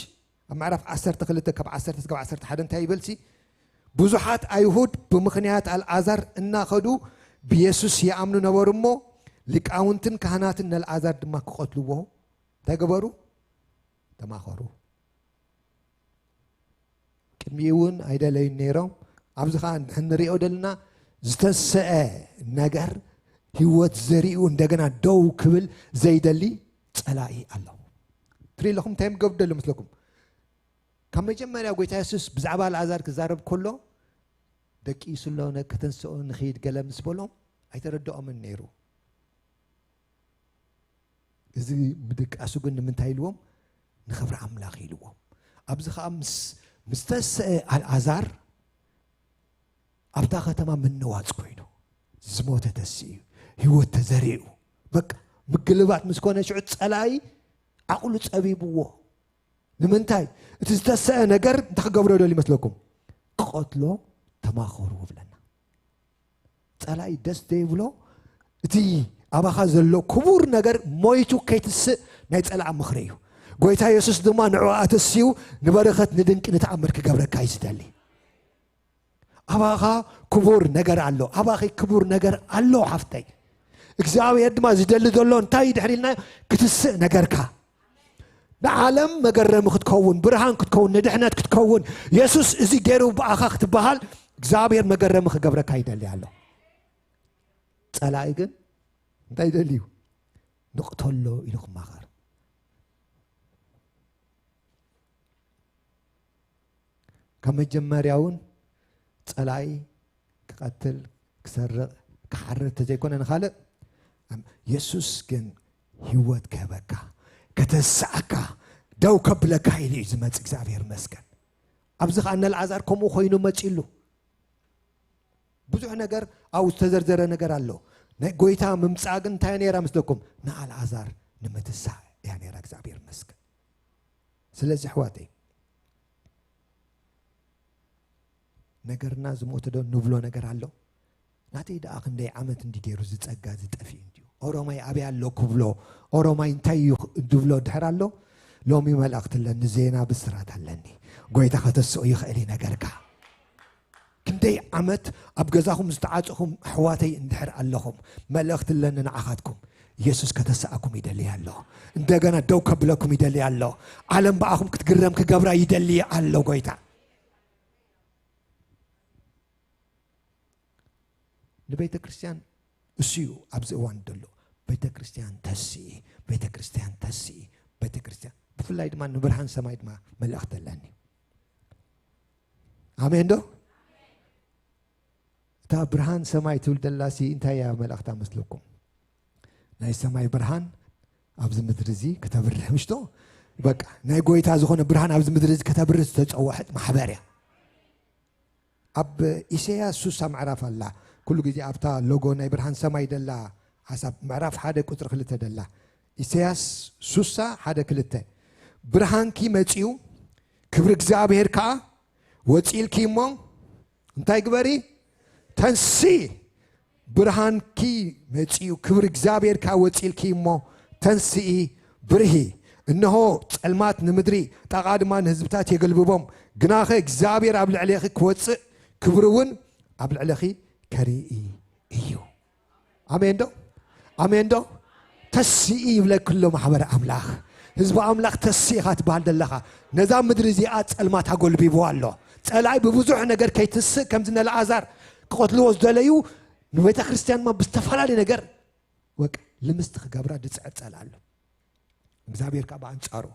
ኣብ ምዕራፍ ዓሰርተ ክልተ ካብ ዓሰርተ ክሳብ ዓሰርተ ሓደ እንታይ ይበልሲ ብዙሓት ኣይሁድ ብምኽንያት ኣልኣዛር እናኸዱ ብየሱስ ይኣምኑ ነበሩ እሞ ሊቃውንትን ካህናትን ነልኣዛር ድማ ክቐትልዎ እንታይ ገበሩ ተማኸሩ ቅድሚኡ እውን ኣይደለዩን ነይሮም ኣብዚ ከዓ ንሪኦ ዘለና ዝተሰአ ነገር ህይወት ዘሪኡ እንደገና ደው ክብል ዘይደሊ ፀላኢ ኣሎ ትርኢ ኣለኹም እንታይ ምገብር ደሎ ምስለኩም ካብ መጀመርያ ጎይታ የሱስ ብዛዕባ ኣልኣዛር ክዛረብ ከሎ ደቂሱ ኣሎ ከተንስኦ ንኽይድ ገለ ምስ በሎም ኣይተረድኦምን ነይሩ እዚ ምድቃሱ ግን ንምንታይ ኢልዎም ንኽብሪ ኣምላኽ ኢልዎም ኣብዚ ከዓ ምስ ተስአ ኣልኣዛር ኣብታ ከተማ ምንዋፅ ኮይኑ ዝሞተ ተስእ እዩ ህይወት ተዘሪኡ። በቃ ምግልባጥ ምስ ኮነ ሽዑ ጸላኢ ዓቕሉ ጸቢብዎ። ንምንታይ? እቲ ዝተሰአ ነገር እንታይ ክገብሮ ይደሊ ይመስለኩም? ክቐትሎ ተማኸሩ ይብለና። ጸላኢ ደስ ዘይብሎ እቲ ኣባኻ ዘሎ ክቡር ነገር ሞይቱ ከይትስእ ናይ ጸላኢ ምኽሪ እዩ። ጎይታ የሱስ ድማ ንዕኡ ኣተስዩ ንበረኸት ንድንቂ ንተኣምር ክገብረካ እዩ ዝደሊ። ኣባኻ ክቡር ነገር ኣሎ፣ ኣባኺ ክቡር ነገር ኣሎ ሓፍተይ። እግዚኣብሔር ድማ ዝደሊ ዘሎ እንታይ እዩ ድሕሪ ኢልና? ክትስእ ነገርካ። ንዓለም መገረሚ ክትከውን፣ ብርሃን ክትከውን፣ ንድሕነት ክትከውን፣ የሱስ እዚ ገይሩ ብኣኻ ክትበሃል እግዚኣብሔር መገረሚ ክገብረካ ይደሊ ኣሎ። ጸላኢ ግን እንታይ ይደሊ እዩ? ንቕተሎ ኢሉ ክማኸር። ካብ መጀመርያ እውን ጸላኢ ክቐትል፣ ክሰርቕ፣ ክሓርድ ተዘይኮነ ንኻልእ፣ ኣም-፣ የሱስ ግን ህይወት ክህበካ፣ ከተስኣካ፣ ደው ከብለካ ኢሉ እዩ ዝመጽእ። እግዚኣብሔር ይመስገን። ኣብዚ ኸኣ ነልዓዛር ከምኡ ኮይኑ መጺሉ። ብዙሕ ነገር ኣብኡ ዝተዘርዘረ ነገር ኣሎ። ናይ ጎይታ ምምጻእ ግን እንታይ ነይራ ምስለኩም? ንኣልዓዛር ንምትሳእ እያ ነይራ። እግዚኣብሔር ይመስገን። ስለዚ ኣሕዋተይ፣ ነገርና ዝሞተ ዶ ንብሎ ነገር ኣሎ? ናተይ ደኣ ክንደይ ዓመት እንዲ ገይሩ ዝጸጋ ዝጠፍእ እንድዩ። ኦሮማይ ኣበይ ኣሎ ክብሎ፣ ኦሮማይ እንታይ እዩ ድብሎ ድሕር ኣሎ? ሎሚ መልእኽቲ ኣለኒ፣ ዜና ብስራት ኣለኒ። ጎይታ ከተስኦ ይኽእል እዩ ነገርካ። ክንደይ ዓመት ኣብ ገዛኹም ዝተዓጽኹም ኣሕዋተይ እንድሕር ኣለኹም፣ መልእኽቲ ኣለኒ ንዓኻትኩም። የሱስ ከተስኣኩም ይደሊ ኣሎ። እንደገና ደው ከብለኩም ይደሊ ኣሎ። ዓለም ብኣኹም ክትግረም ክገብራ ይደሊ ኣሎ ጎይታ። ንቤተ ክርስቲያን እሱ እዩ ኣብዚ እዋን ዘሎ። ቤተ ክርስቲያን ተስኢ፣ ቤተ ክርስቲያን ተስኢ፣ ቤተ ክርስቲያን። ብፍላይ ድማ ንብርሃን ሰማይ ድማ መልእኽቲ ኣለኒ። ኣሜን ዶ? እታ ብርሃን ሰማይ ትብል ደላሲ እንታይ እያ መልእኽታ መስለኩም? ናይ ሰማይ ብርሃን ኣብዚ ምድሪ እዚ ከተብርህ ምሽቶ? በቃ ናይ ጎይታ ዝኾነ ብርሃን ኣብዚ ምድሪ እዚ ከተብርህ ዝተጸውዐት ማሕበር እያ። ኣብ ኢሳያስ ሱሳ ምዕራፍ ኣላ። ኩሉ ግዜ ኣብታ ሎጎ ናይ ብርሃን ሰማይ ደላ ሓሳብ ምዕራፍ ሓደ ቁጽሪ ክልተ ደላ። ኢሳያስ ሱሳ ሓደ ክልተ። ብርሃንኪ መጺኡ፣ ክብሪ እግዚኣብሔር ከኣ ወጺእልኪ እሞ፣ እንታይ ግበሪ? ተንስኢ። ብርሃንኪ መጺኡ፣ ክብሪ እግዚኣብሔር ከኣ ወጺእልኪ እሞ፣ ተንስኢ፣ ብርሂ። እነሆ ጸልማት ንምድሪ፣ ጣቓ ድማ ንህዝብታት የገልብቦም። ግናኸ እግዚኣብሔር ኣብ ልዕሌኺ ክወጽእ፣ ክብሪ እውን ኣብ ልዕሌኺ ከርኢ እዩ። ኣሜን ዶ? ኣሜን ዶ? ተስኢ ይብለኪ ኣሎ ማሕበር ኣምላኽ። ህዝቢ ኣምላኽ ተስኢ ኢኻ ትበሃል ዘለኻ። ነዛ ምድሪ እዚኣ ጸልማት ኣጎልቢብዋ ኣሎ። ጸላኢ ብብዙሕ ነገር ከይትስእ፣ ከምዚ ነልኣዛር ክቐትልዎ ዝደለዩ፣ ንቤተ ክርስቲያን ድማ ብዝተፈላለየ ነገር ወቅ ልምስቲ ክገብራ ዝጽዕር ጸላኢ ኣሎ። እግዚኣብሔር ከኣ ብኣንጻሩ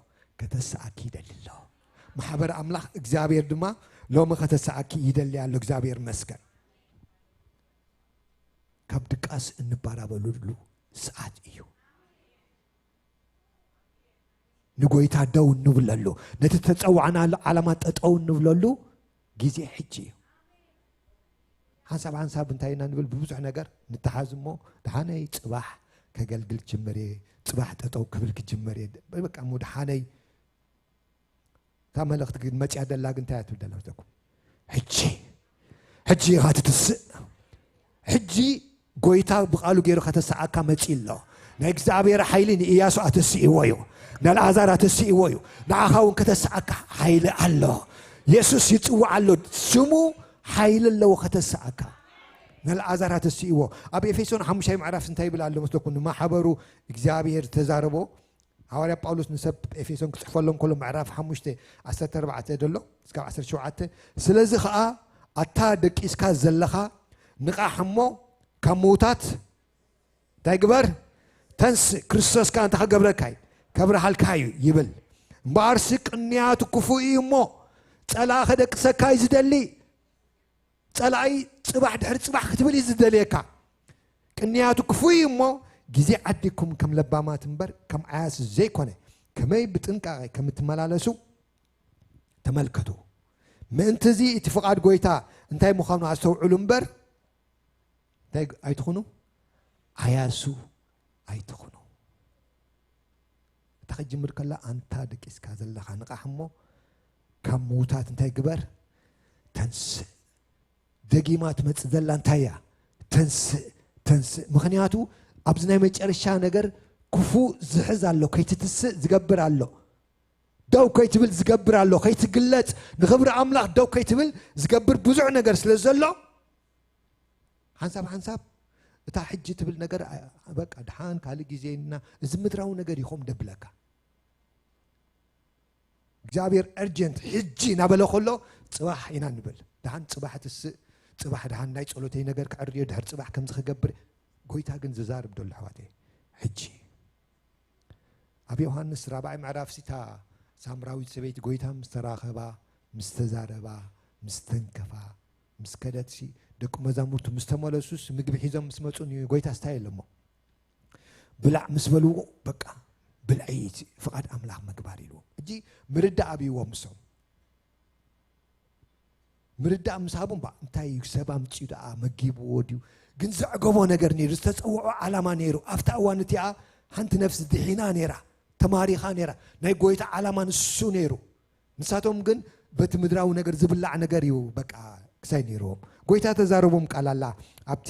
ከተስኣኪ ይደሊ ኣሎ። ማሕበር ኣምላኽ እግዚኣብሔር ድማ ሎሚ ከተስኣኪ ይደሊ ኣሎ። እግዚኣብሔር ይመስገን። ካብ ድቃስ እንባራበለሉ ሰዓት እዩ። ንጎይታ ደው እንብለሉ፣ ነቲ ተጸዋዕናሉ ዓላማ ጠጠው እንብለሉ ግዜ ሕጂ እዩ። ሓንሳብ ሓንሳብ እንታይ ኢና ንብል? ብብዙሕ ነገር ንተሓዝ እሞ፣ ደሓነይ ጽባሕ ከገልግል ክጅምር እየ፣ ጽባሕ ጠጠው ክብል ክጅምር እየ፣ በቃ እሞ ደሓነይ። እታ መልእኽቲ ግን መጽያ ደላ ግን እንታይ እያ ትብል ደላ መስለኩም? ሕጂ፣ ሕጂ ኢኻ ትትስእ። ሕጂ ጎይታ ብቓሉ ገይሩ ከተስኣካ መጺኡ ኣሎ። ናይ እግዚኣብሔር ሓይሊ ንኢያሱ ኣተስእዎ እዩ። ንኣልኣዛር ኣተስእዎ እዩ። ንዓኻ እውን ከተስኣካ ሓይሊ ኣሎ። የሱስ ይጽውዕ ኣሎ። ስሙ ሓይሊ ኣለዎ ከተስኣካ። ንኣልኣዛር ኣተስእዎ። ኣብ ኤፌሶን ሓሙሻይ ምዕራፍ እንታይ ይብል ኣሎ መስለኩም? ንማሕበሩ እግዚኣብሔር ዝተዛረቦ፣ ሃዋርያ ጳውሎስ ንሰብ ኤፌሶን ክጽሕፈሎም ከሎ ምዕራፍ ሓሙሽተ ዓሰርተ ኣርባዕተ ደሎ እስካብ ዓሰርተ ሸውዓተ፣ ስለዚ ኸኣ ኣታ ደቂስካ ዘለኻ ንቓሕ እሞ ካብ ምዉታት እንታይ ግበር? ተንስእ፣ ክርስቶስ ከኣ እንታይ ክገብረካ እዩ? ከብርሃልካ እዩ ይብል። እምበኣርሲ ቅንያቱ ክፉእ እዩ እሞ ጸላኢ ከደቅሰካ እዩ ዝደሊ። ጸላኢ ጽባሕ ድሕሪ ጽባሕ ክትብል እዩ ዝደልየካ። ቅንያቱ ክፉእ እዩ እሞ ግዜ ዓዲግኩም ከም ለባማት እምበር ከም ዓያሱ ዘይኮነ ከመይ ብጥንቃቐ ከም እትመላለሱ ተመልከቱ። ምእንቲ እዚ እቲ ፍቓድ ጎይታ እንታይ ምዃኑ ኣስተውዕሉ እምበር እንታይ ኣይትኹኑ? ዓያሱ ኣይትኹኑ። እታ ክትጅምር ከላ ኣንታ ደቂስካ ዘለኻ ንቓሕ እሞ ካብ ምዉታት እንታይ ግበር? ተንስእ። ደጊማ ትመጽእ ዘላ እንታይ እያ? ተንስእ፣ ተንስእ። ምኽንያቱ ኣብዚ ናይ መጨረሻ ነገር ክፉእ ዝሕዝ ኣሎ፣ ከይትትስእ ዝገብር ኣሎ፣ ደው ከይትብል ዝገብር ኣሎ፣ ከይትግለጽ፣ ንኽብሪ ኣምላኽ ደው ከይትብል ዝገብር ብዙሕ ነገር ስለ ዘሎ ሓንሳብ ሓንሳብ እታ ሕጂ ትብል ነገር ኣ- በቃ ድሓን ካልእ ግዜ እና እዚ ምድራዊ ነገር ይኾም ደብለካ እግዚኣብሔር እርጀንት ሕጂ እናበለ ከሎ ጽባሕ ኢና ንብል። ድሓን ጽባሕ ትስእ፣ ጽባሕ ድሓን ናይ ጸሎተይ ነገር ክዕርዮ ድሕር ጽባሕ ከምዚ ክገብር ጎይታ ግን ዝዛርብ ደሎ ኣሕዋተይ ሕጂ ኣብ ዮሃንስ ራብዓይ ምዕራፍ ሲታ ሳምራዊት ሰበይቲ ጎይታ ምስ ተራኸባ ምስ ተዛረባ ምስ ተንከፋ ምስ ከደትሲ ደቂ መዛሙርቱ ምስ ተመለሱስ ምግቢ ሒዞም ምስ መፁ ጎይታ ስታይ ኣለሞ ብላዕ ምስ በልዎ በቃ ብልዒ ፍቓድ ኣምላኽ ምግባር ኢልዎም እጂ ምርዳእ ኣብይዎም ምሶም ምርዳእ ምስ ሃቦም ባ እንታይ እዩ ሰብ ኣምፅኡ ደኣ መጊብዎ ድዩ ግን ዘዕገቦ ነገር ነይሩ ዝተፀውዖ ዓላማ ነይሩ ኣብታ እዋን እቲኣ ሓንቲ ነፍሲ ድሒና ነይራ ተማሪኻ ነይራ ናይ ጎይታ ዓላማ ንሱ ነይሩ ንሳቶም ግን በቲ ምድራዊ ነገር ዝብላዕ ነገር እዩ በቃ ክሳይ ነይርዎም ጎይታ ተዛረቦም ቃል ኣላ ኣብቲ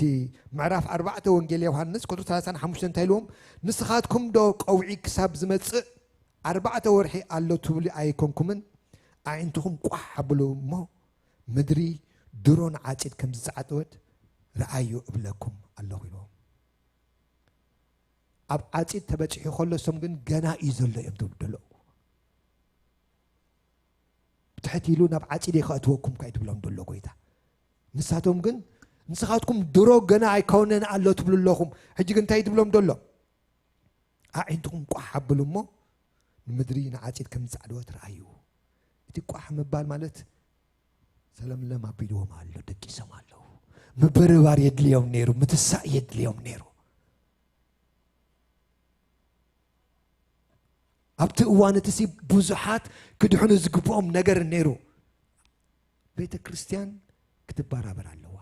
ምዕራፍ ኣርባዕተ ወንጌል ዮሃንስ ቁጥሪ ሰላሳን ሓሙሽተን እንታይ ኢልዎም ንስኻትኩም ዶ ቀውዒ ክሳብ ዝመፅእ ኣርባዕተ ወርሒ ኣሎ ትብሉ ኣይኮንኩምን ኣዒንትኹም ቋሕ ኣብሉ እሞ ምድሪ ድሮን ዓፂድ ከም ዝፃዕጠወት ረኣዩ እብለኩም ኣለኹ ኢልዎም ኣብ ዓፂድ ተበፂሑ ከሎ እሶም ግን ገና እዩ ዘሎ እዮም ትብሉ ደለዉ ትሕት ኢሉ ናብ ዓፂድ የከእትወኩም ከ ትብሎም ደሎ ጎይታ ንሳቶም ግን ንስኻትኩም ድሮ ገና ኣይከውነን ኣሎ ትብሉ ኣለኹም ሕጂ ግን እንታይ ትብሎም ደሎ ኣዒንትኹም ቋሕ ኣብሉ እሞ ንምድሪ ንዓፂድ ከም ዝፃዕደወት ረኣዩ እቲ ቋሕ ምባል ማለት ሰለምለም ኣቢልዎም ኣሎ ደቂሶም ኣለዉ ምብርባር የድልዮም ነይሩ ምትሳእ የድልዮም ነይሩ ኣብቲ እዋን እቲ ብዙሓት ክድሕኑ ዝግብኦም ነገር ነይሩ ቤተ ክርስትያን ክትበራበር ኣለዋ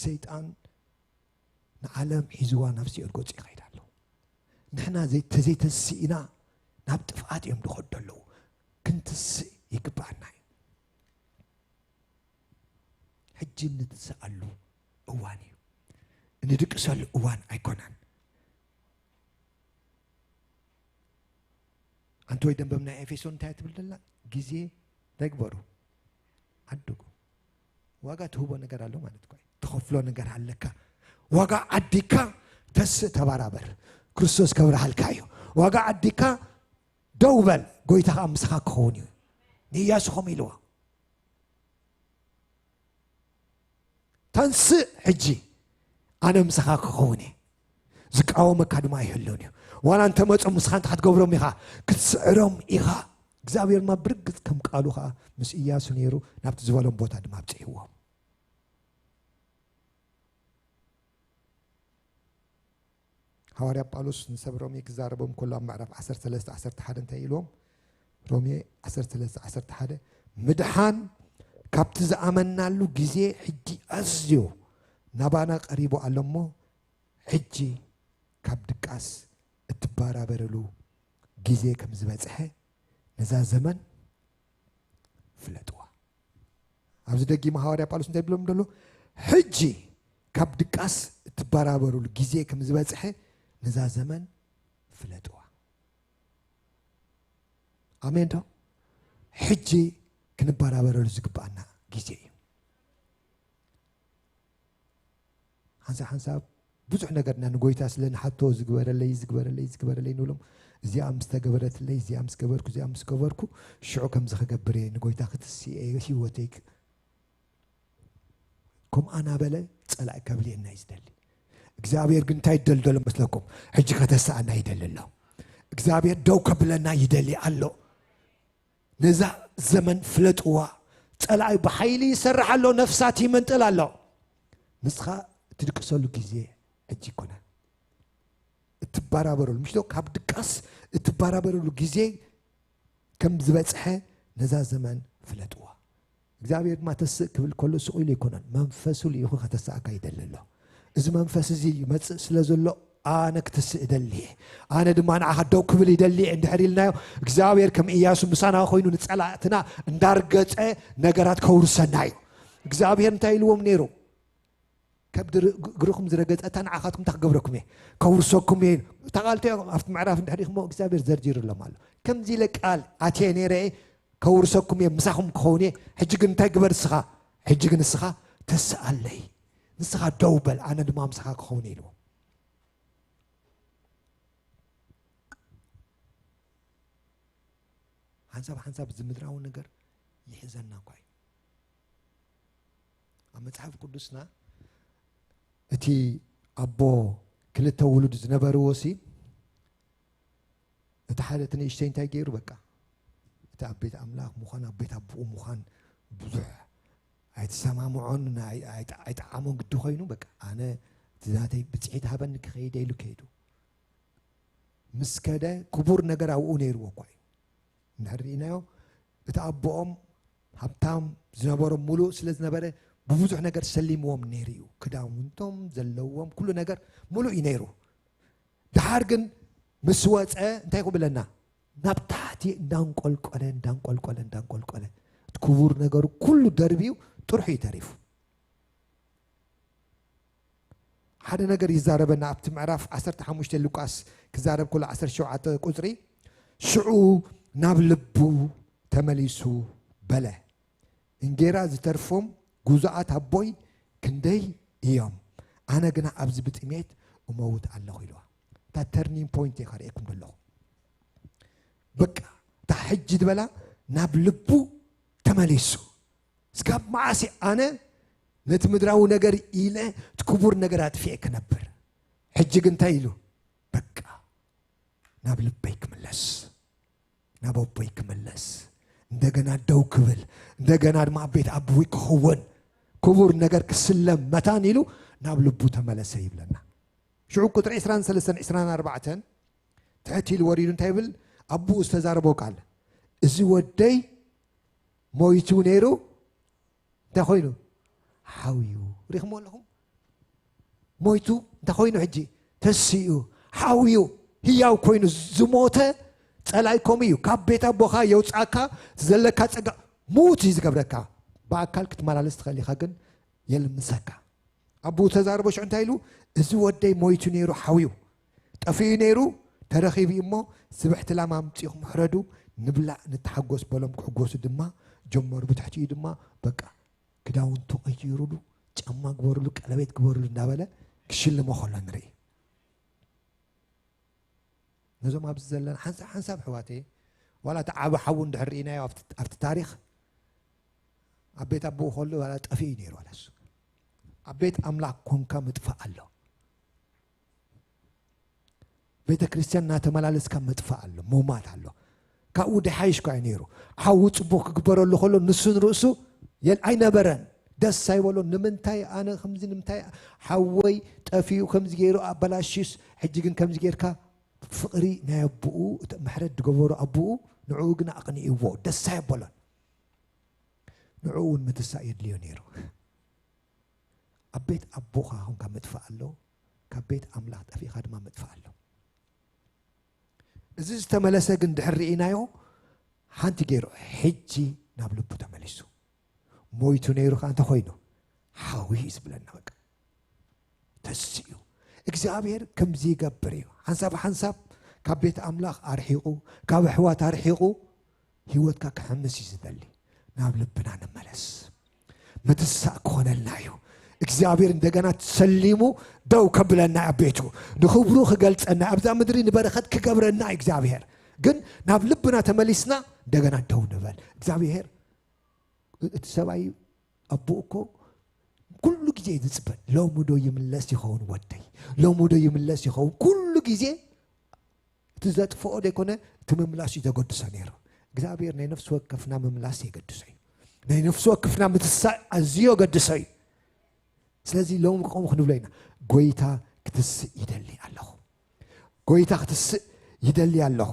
ሰይጣን ንዓለም ሒዝዋ ናብ ሲኦል ገፁ ይኸይድ ኣሎ ንሕና ተዘይተንስኢና ናብ ጥፍኣት እዮም ዝኸዱ ኣለዉ ክንትስእ ይግብኣና እዩ ሕጂ እንትስኣሉ እዋን እዩ እንድቅሰሉ እዋን ኣይኮነን ኣንቲ ወይ ደንበብ ናይ ኤፌሶን እንታይ ትብል ደላ ግዜ እንታይ ግበሩ ዓድጉ ዋጋ ትህቦ ነገር ኣሎ ማለት እኮ ትኸፍሎ ነገር ኣለካ ዋጋ ዓዲካ ተስእ ተባራበር ክርስቶስ ከብርሃልካ እዩ ዋጋ ዓዲካ ደው በል ጎይታ ከዓ ምሳኻ ክኸውን እዩ ንእያሱ ከምኡ ኢልዎ ተንስእ ሕጂ ኣነ ምሳኻ ክኸውን እየ ዝቃወመካ ድማ ኣይህሉን እዩ ዋላ እንተመፁ ምስኻ እንተ ክትገብሮም ኢኻ ክትስዕሮም ኢኻ እግዚኣብሔር ድማ ብርግፅ ከም ቃሉ ከዓ ምስ እያሱ ነይሩ ናብቲ ዝበሎም ቦታ ድማ ኣብፅሕዎም ሃዋርያ ጳውሎስ ንሰብ ሮሜ ክዛረቦም ከሎ ኣብ ምዕራፍ ዓሰርተ ሰለስተ ዓሰርተ ሓደ እንታይ ኢልዎም ሮሜ ዓሰርተ ሰለስተ ዓሰርተ ሓደ ምድሓን ካብቲ ዝኣመናሉ ግዜ ሕጂ ኣዝዮ ናባና ቀሪቡ ኣሎ እሞ ሕጂ ካብ ድቃስ እትበራበርሉ ግዜ ከም ዝበፅሐ ነዛ ዘመን ፍለጥዋ ኣብዚ ደጊማ ሃዋርያ ጳውሎስ እንታይ ብሎም ደሎ ሕጂ ካብ ድቃስ እትበራበሩሉ ግዜ ከም ዝበፅሐ ነዛ ዘመን ፍለጥዋ ኣሜን ዶ ሕጂ ክንበራበረሉ ዝግባኣና ግዜ እዩ ሓንሳብ ሓንሳብ ብዙሕ ነገርና ንጎይታ ስለ ንሓቶ ዝግበረለይ ዝግበረለይ ዝግበረለይ ንብሎም እዚኣ ምስ ተገበረትለይ እዚኣ ምስ ገበርኩ እዚኣ ምስ ገበርኩ ሽዑ ከምዚ ክገብር እየ ንጎይታ ክትስእ እየ ህይወተይ ከምኡ ኣናበለ ፀላእ ከብልየና እዩ ዝደሊ እግዚኣብሔር ግን እንታይ ይደልደሎ መስለኩም ሕጂ ከተስኣና ይደሊ ኣሎ እግዚኣብሔር ደው ከብለና ይደሊ ኣሎ ነዛ ዘመን ፍለጥዋ ጸላኢ ብሓይሊ ይሰርሕ ኣሎ ነፍሳት ይመንጥል ኣሎ ንስኻ እትድቅሰሉ ግዜ ሕጂ ይኮነ እትበራበረሉ ምሽ ካብ ድቃስ እትበራበረሉ ግዜ ከም ዝበፅሐ ነዛ ዘመን ፍለጥዋ እግዚኣብሔር ድማ ተስእ ክብል ከሎ ስቕ ኢሉ ኣይኮነን መንፈሱ ልኢኹ ከተስኣካ ይደሊ ኣሎ እዚ መንፈስ እዚ ይመጽእ ስለ ዘሎ ኣነ ክትስእ እደሊ እየ፣ ኣነ ድማ ንዓኻ ደው ክብል ይደሊ እየ እንድሕር ኢልናዮ፣ እግዚኣብሔር ከም ኢያሱ ምሳና ኮይኑ ንጸላእትና እንዳርገጸ ነገራት ከውርሰና እዩ። እግዚኣብሔር እንታይ ኢልዎም ነይሩ? ከብዲ ር-፣ እግርኹም ዝረገጸ እታ ንዓኻትኩም እንታይ ክገብረኩም እየ? ከውርሰኩም እየ። እታ ቃል እቲኣ ኣብቲ ምዕራፍ እንድሕር ኢኹሞ እግዚኣብሔር ዘርዚሩሎም ኣሎ። ከምዚ ኢለ ቃል ኣትየ ነይረ እየ፣ ከውርሰኩም እየ፣ ምሳኹም ክኸውን እየ። ሕጂ ግን እንታይ ግበር ንስኻ? ሕጂ ግን ንስኻ ተስኣለይ። ንስኻ ደው በል፣ ኣነ ድማ ምሳኻ ክኸውን እየ ኢልዎ። ሓንሳብ ሓንሳብ እዚ ምድራዊ ነገር ይሕዘና እኳ እዩ። ኣብ መጽሓፍ ቅዱስና እቲ ኣቦ ክልተ ውሉድ ዝነበርዎ ሲ እቲ ሓደ እቲ ንእሽተይ እንታይ ገይሩ? በቃ እቲ ኣብ ቤት ኣምላኽ ምዃን ኣብ ቤት ኣቦኡ ምዃን ብዙሕ ኣይተሰማምዖን፣ ናይ-፣ ኣይጠ-፣ ኣይጠዓሞን ግዲ ኮይኑ፣ በቃ ኣነ እቲ ናተይ ብጽሒት ሃበኒ ክኸይደ ኢሉ ከይዱ። ምስ ከደ ክቡር ነገር ኣብኡ ነይርዎ እኳ እዩ። እንድሕር ርኢናዮ እቲ ኣቦኦም ሃብታም ዝነበሮም ሙሉእ ስለ ዝነበረ ብብዙሕ ነገር ሰሊምዎም ነይሩ እዩ። ክዳውንቶም ዘለዎም ኩሉ ነገር ሙሉእ እዩ ነይሩ። ደሓር ግን ምስ ወፀ እንታይ ክብለና? ናብ ታሕቲ እንዳንቆልቆለ እንዳንቆልቆለ እንዳንቆልቆለ እቲ ክቡር ነገሩ ኩሉ ደርብዩ ጥርሑ እዩ ተሪፉ። ሓደ ነገር ይዛረበና ኣብቲ ምዕራፍ ዓሰርተ ሓሙሽተ ሉቃስ ክዛረብ ከሎ ዓሰርተ ሸውዓተ ቁፅሪ፣ ሽዑ ናብ ልቡ ተመሊሱ በለ፣ እንጌራ ዝተርፎም ጉዙኣት ኣቦይ ክንደይ እዮም፣ ኣነ ግና ኣብዚ ብጥሜት እመውት ኣለኹ ኢልዋ። እታ ተርኒንግ ፖይንት እየ ከርእየኩም ዘለኹ። በቃ እታ ሕጂ ዝበላ ናብ ልቡ ተመሊሱ። ስጋብ መዓስ ኣነ ነቲ ምድራዊ ነገር ኢለ እቲ ክቡር ነገር ኣጥፊኤ ክነብር? ሕጂ ግን እንታይ ኢሉ? በቃ ናብ ልበይ ክምለስ፣ ናብ ኣቦይ ክምለስ፣ እንደገና ደው ክብል፣ እንደገና ድማ ኣብ ቤት ኣቦይ ክኸውን፣ ክቡር ነገር ክስለም መታን ኢሉ ናብ ልቡ ተመለሰ ይብለና። ሽዑ ቁጥሪ ዕስራን ሰለስተን ዕስራን ኣርባዕተን ትሕት ኢሉ ወሪዱ እንታይ ይብል? ኣቦኡ ዝተዛረቦ ቃል፣ እዚ ወደይ ሞይቱ ነይሩ እንታይ ኮይኑ? ሓውዩ። ሪኽሞ ኣለኹም? ሞይቱ እንታይ ኮይኑ? ሕጂ ተሲኡ፣ ሓውዩ፣ ህያው ኮይኑ። ዝሞተ ጸላኢ ከምኡ እዩ። ካብ ቤት ኣቦኻ የውጻእካ፣ ዘለካ ጸጋ ምዉት እዩ ዝገብረካ። ብኣካል ክትመላለስ ትኽእል ኢኻ፣ ግን የልምሰካ። ኣቦኡ ተዛርቦ ሽዑ እንታይ ኢሉ? እዚ ወደይ ሞይቱ ነይሩ ሓውዩ። ጠፊኡ ነይሩ ተረኺቡ እዩ እሞ፣ ስብሕቲ ላም ኣምጺኹም ሕረዱ፣ ንብላዕ፣ ንተሓጎስ በሎም። ክሕጎሱ ድማ ጀመሩ። ብትሕቲኡ ድማ በቃ ክዳውንቱ ቀይሩሉ፣ ጫማ ግበሩሉ፣ ቀለቤት ግበሩሉ እንዳበለ ክሽልሞ ከሎ ንርኢ። ነዞም ኣብዚ ዘለና ሓንሳብ ሓንሳብ ኣሕዋተይ፣ ዋላ እቲ ዓቢ ሓዉ እንድሕር ርኢናዮ ኣብቲ፣ ኣብቲ ታሪኽ፣ ኣብ ቤት ኣቦኡ ከሎ ዋላ ጠፊኡ እዩ ነይሩ። ዋላ እሱ ኣብ ቤት ኣምላኽ ኮንካ ምጥፋእ ኣሎ። ቤተ ክርስቲያን እናተመላለስካ ምጥፋእ ኣሎ፣ ምውማት ኣሎ። ካብኡ ድሓይሽ እኳ እዩ ነይሩ። ሓዉ ጽቡቕ ክግበረሉ ከሎ ንሱ ንርእሱ የል-፣ ኣይነበረን። ደስ ኣይበሎ። ንምንታይ ኣነ ከምዚ፣ ንምንታይ ሓወይ ጠፊኡ ከምዚ ገይሩ ኣበላሽዩስ፣ ሕጂ ግን ከምዚ ጌርካ? ፍቕሪ ናይ ኣቦኡ፣ እቲ ምሕረት ዝገበሮ ኣቦኡ ንዕኡ ግን ኣቕኒእዎ፣ ደስ ኣየበሎን። ንዕኡ እውን ምትሳእ የድልዮ ነይሩ። ኣብ ቤት ኣቦኻ ኾንካ ምጥፋእ ኣሎ፣ ካብ ቤት ኣምላኽ ጠፊእኻ ድማ ምጥፋእ ኣሎ። እዚ ዝተመለሰ ግን ድሕር ርኢናዮ፣ ሓንቲ ገይሩ ሕጂ ናብ ልቡ ተመሊሱ። ሞይቱ ነይሩ ኸዓ እንተኾይኑ ሓዊ እዩ ዝብለና። በቃ ተስኡ። እግዚኣብሔር ከምዚ ይገብር እዩ። ሓንሳብ ሓንሳብ ካብ ቤት ኣምላኽ ኣርሒቑ፣ ካብ ኣሕዋት ኣርሒቑ ህይወትካ ክሕምስ እዩ ዝደሊ። ናብ ልብና ንመለስ። ምትሳእ ክኾነልና እዩ። እግዚኣብሔር እንደገና ሰሊሙ ደው ከብለና ኣብ ቤቱ፣ ንኽብሩ ክገልጸና፣ ኣብዛ ምድሪ ንበረኸት ክገብረና እዩ እግዚኣብሔር። ግን ናብ ልብና ተመሊስና እንደገና ደው ንበል። እግዚኣብሔር፣ እቲ ሰብኣይ ኣቦኡ እኮ ኩሉ ግዜ እዩ ዝጽበ። ሎሚ ዶ ይምለስ ይኸውን ወደይ? ሎሚ ዶ ይምለስ ይኸውን? ኩሉ ግዜ እቲ ዘጥፍኦ ዘይኮነ እቲ ምምላስ እዩ ዘገድሶ ነይሩ። እግዚኣብሔር ናይ ነፍሲ ወከፍና ምምላስ የገድሶ እዩ። ናይ ነፍሲ ወከፍና ምትሳእ ኣዝዩ የገድሶ እዩ። ስለዚ ሎሚ ከምኡ ክንብሎ ኢና፣ ጎይታ ክትስእ ይደሊ ኣለኹ። ጎይታ ክትስእ ይደሊ ኣለኹ።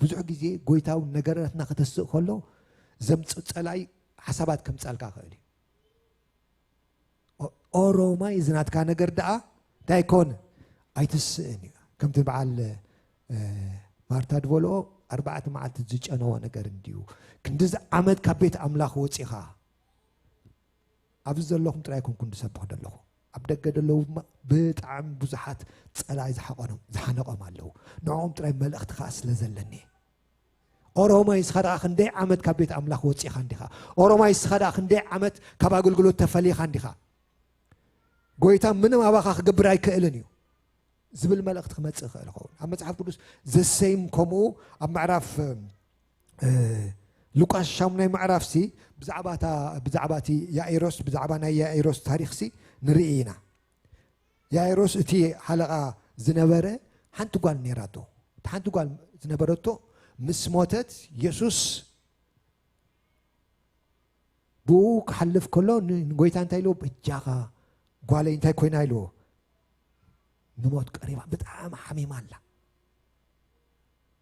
ብዙሕ ግዜ ጎይታዊ ነገራትና ከተስእ ከሎ ዘምጽእ ጸላኢ ሓሳባት ከምጻልካ ይኽእል እዩ። ኦሮማይ ዝናትካ ነገር ደኣ እንታይ ኮን ኣይትስእን እዩ። ከምቲ በዓል ማርታ ዝበልኦ ኣርባዕተ መዓልቲ ዝጨነወ ነገር እንድዩ። ክንዲዚ ዓመት ካብ ቤት ኣምላኽ ወፂኻ ኣብዚ ዘለኹም ጥራይ ኮንኩን ዝሰብኽ ዘለኹ። ኣብ ደገ ዘለዉ ድማ ብጣዕሚ ብዙሓት ጸላኢ ዝሓቆኖም ዝሓነቆም ኣለዉ። ንዕኦም ጥራይ መልእኽቲ ከኣ ስለ ዘለኒ። ኦሮማይ እስኻ ደኣ ክንደይ ዓመት ካብ ቤት ኣምላኽ ወጺኻ እንዲኻ? ኦሮማይ እስኻ ደኣ ክንደይ ዓመት ካብ ኣገልግሎት ተፈሊኻ እንዲኻ? ጎይታ ምንም ኣባኻ ክገብር ኣይክእልን እዩ ዝብል መልእኽቲ ክመጽእ ይኽእል ይኸውን። ኣብ መጽሓፍ ቅዱስ ዘሰይም ከምኡ ኣብ ምዕራፍ ሉቃስ ሻሙናይ ምዕራፍ ሲ ብዛዕባ እቲ ያኢሮስ ብዛዕባ ናይ ያኢሮስ ታሪኽ ሲ ንርኢ ኢና። ያኢሮስ እቲ ሓለቓ ዝነበረ ሓንቲ ጓል ነይራቶ። ሓንቲ ጓል ዝነበረቶ ምስ ሞተት የሱስ ብኡ ክሓልፍ ከሎ ንጎይታ እንታይ ኢልዎ? በጃኻ ጓለይ እንታይ ኮይና ኢልዎ? ንሞት ቀሪባ ብጣዕሚ ሓሚማ ኣላ።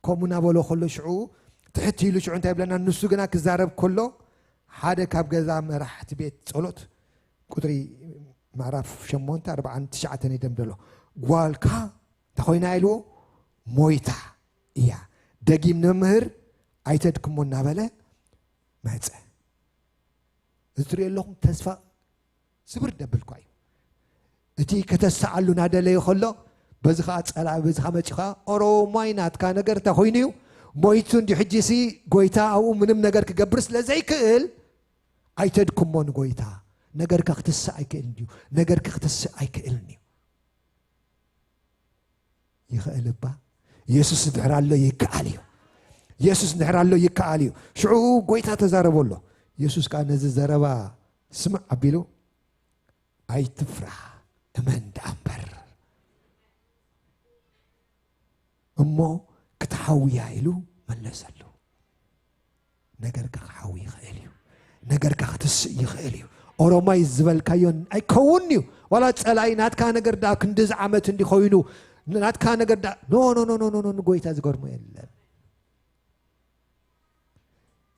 ከምኡ እናበሎ ከሎ ሽዑ ትሕት ኢሉ ሽዑ እንታይ ይብለና? ንሱ ግና ክዛረብ ከሎ ሓደ ካብ ገዛ መራሕቲ ቤት ጸሎት ቁጥሪ ምዕራፍ ሸሞንተ ኣርባዓን ትሽዓተን ይደምደሎ። ጓልካ እንታይ ኮይና ኢልዎ? ሞይታ እያ። ደጊም ንመምህር ኣይተድክሞ እናበለ መጸ። እዚ ትሪኦ ኣለኹም ተስፋ ስብር ደብል እኳ እዩ። እቲ ከተስኣሉ ናደለየ ከሎ በዚ ኸዓ ጸላኢ በዚ ኸዓ መጺኡ ኸዓ ኦሮማይ ናትካ ነገር እንታይ ኮይኑ እዩ? ሞይቱ እንዲ ሕጂ ሲ ጎይታ ኣብኡ ምንም ነገር ክገብር ስለ ዘይክእል ኣይተድክሞ ንጎይታ። ነገርካ ክትስእ ኣይክእልን እዩ። ነገርካ ክትስእ ኣይክእልን እዩ። ይኽእል እባ። የሱስ እንድሕር ኣሎ ይከኣል እዩ። የሱስ እንድሕር ኣሎ ይከኣል እዩ። ሽዑ ጎይታ ተዛረቦ ኣሎ። የሱስ ከዓ ነዚ ዘረባ ስምዕ ኣቢሉ ኣይትፍራ እመን ደኣ እምበር እሞ ክትሓውያ ኢሉ መለሰሉ። ነገርካ ክሓዊ ይኽእል እዩ። ነገርካ ክትስእ ይኽእል እዩ። ኦሮማይ ዝበልካዮ ኣይከውን እዩ። ዋላ ጸላኢ ናትካ ነገር ደኣ ክንድዚ ዓመት እንዲ ኮይኑ ናትካ ነገር ደኣ ኖ ኖ ኖ ኖ ኖ ንጎይታ ዝገርሞ የለን።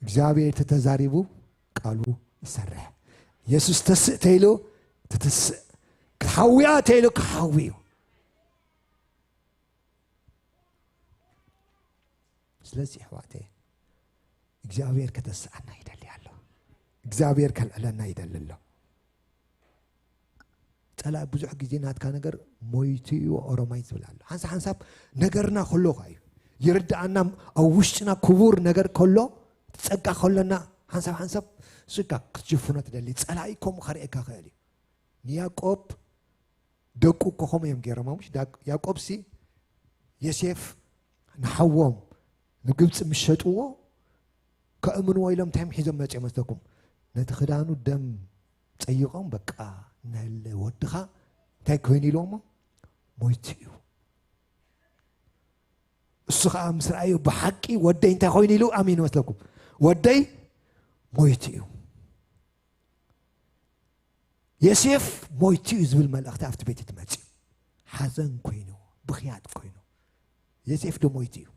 እግዚኣብሔር ተተዛሪቡ ቃሉ ይሰርሕ። የሱስ ተስእ ተይሉ ትትስእ ክትሓውያ ተይሉ ክሓዊ እዩ። ስለዚ ኣሕዋተይ እግዚኣብሔር ከተስኣና ይደሊ ኣሎ። እግዚኣብሔር ከልዕለና ይደሊ ኣሎ። ጸላኢ ብዙሕ ግዜ ናትካ ነገር ሞይቱ እዩ ኦሮማይ ዝብል ኣሎ። ሓንሳብ ሓንሳብ ነገርና ከሎ ኸዓ እዩ ይርድኣና። ኣብ ውሽጥና ክቡር ነገር ከሎ ትጸጋ ከሎና ሓንሳብ ሓንሳብ ስጋ ክትሽፍኖ ትደሊ። ጸላኢ ከምኡ ከርእየካ ክእል እዩ። ንያዕቆብ ደቁ እኮ ከምኡ እዮም ገይሮም። ኣሙሽ ያዕቆብ ሲ ዮሴፍ ንሓዎም ንግብፂ ምስ ሸጥዎ ከእምንዎ ኢሎም እንታይ ሒዞም መፅኦም መስለኩም? ነቲ ክዳኑ ደም ፀይቖም በቃ ነለ ወድኻ እንታይ ኮይኑ ኢልዎሞ ሞይቱ እዩ። እሱ ከዓ ምስ ረኣዩ ብሓቂ ወደይ እንታይ ኮይኑ ኢሉ ኣሚኑ መስለኩም? ወደይ ሞይቱ እዩ። ዮሴፍ ሞይቱ እዩ ዝብል መልእኽቲ ኣብቲ ቤት ትመፅእ። ሓዘን ኮይኑ ብኽያት ኮይኑ ዮሴፍ ዶ ሞይቱ እዩ?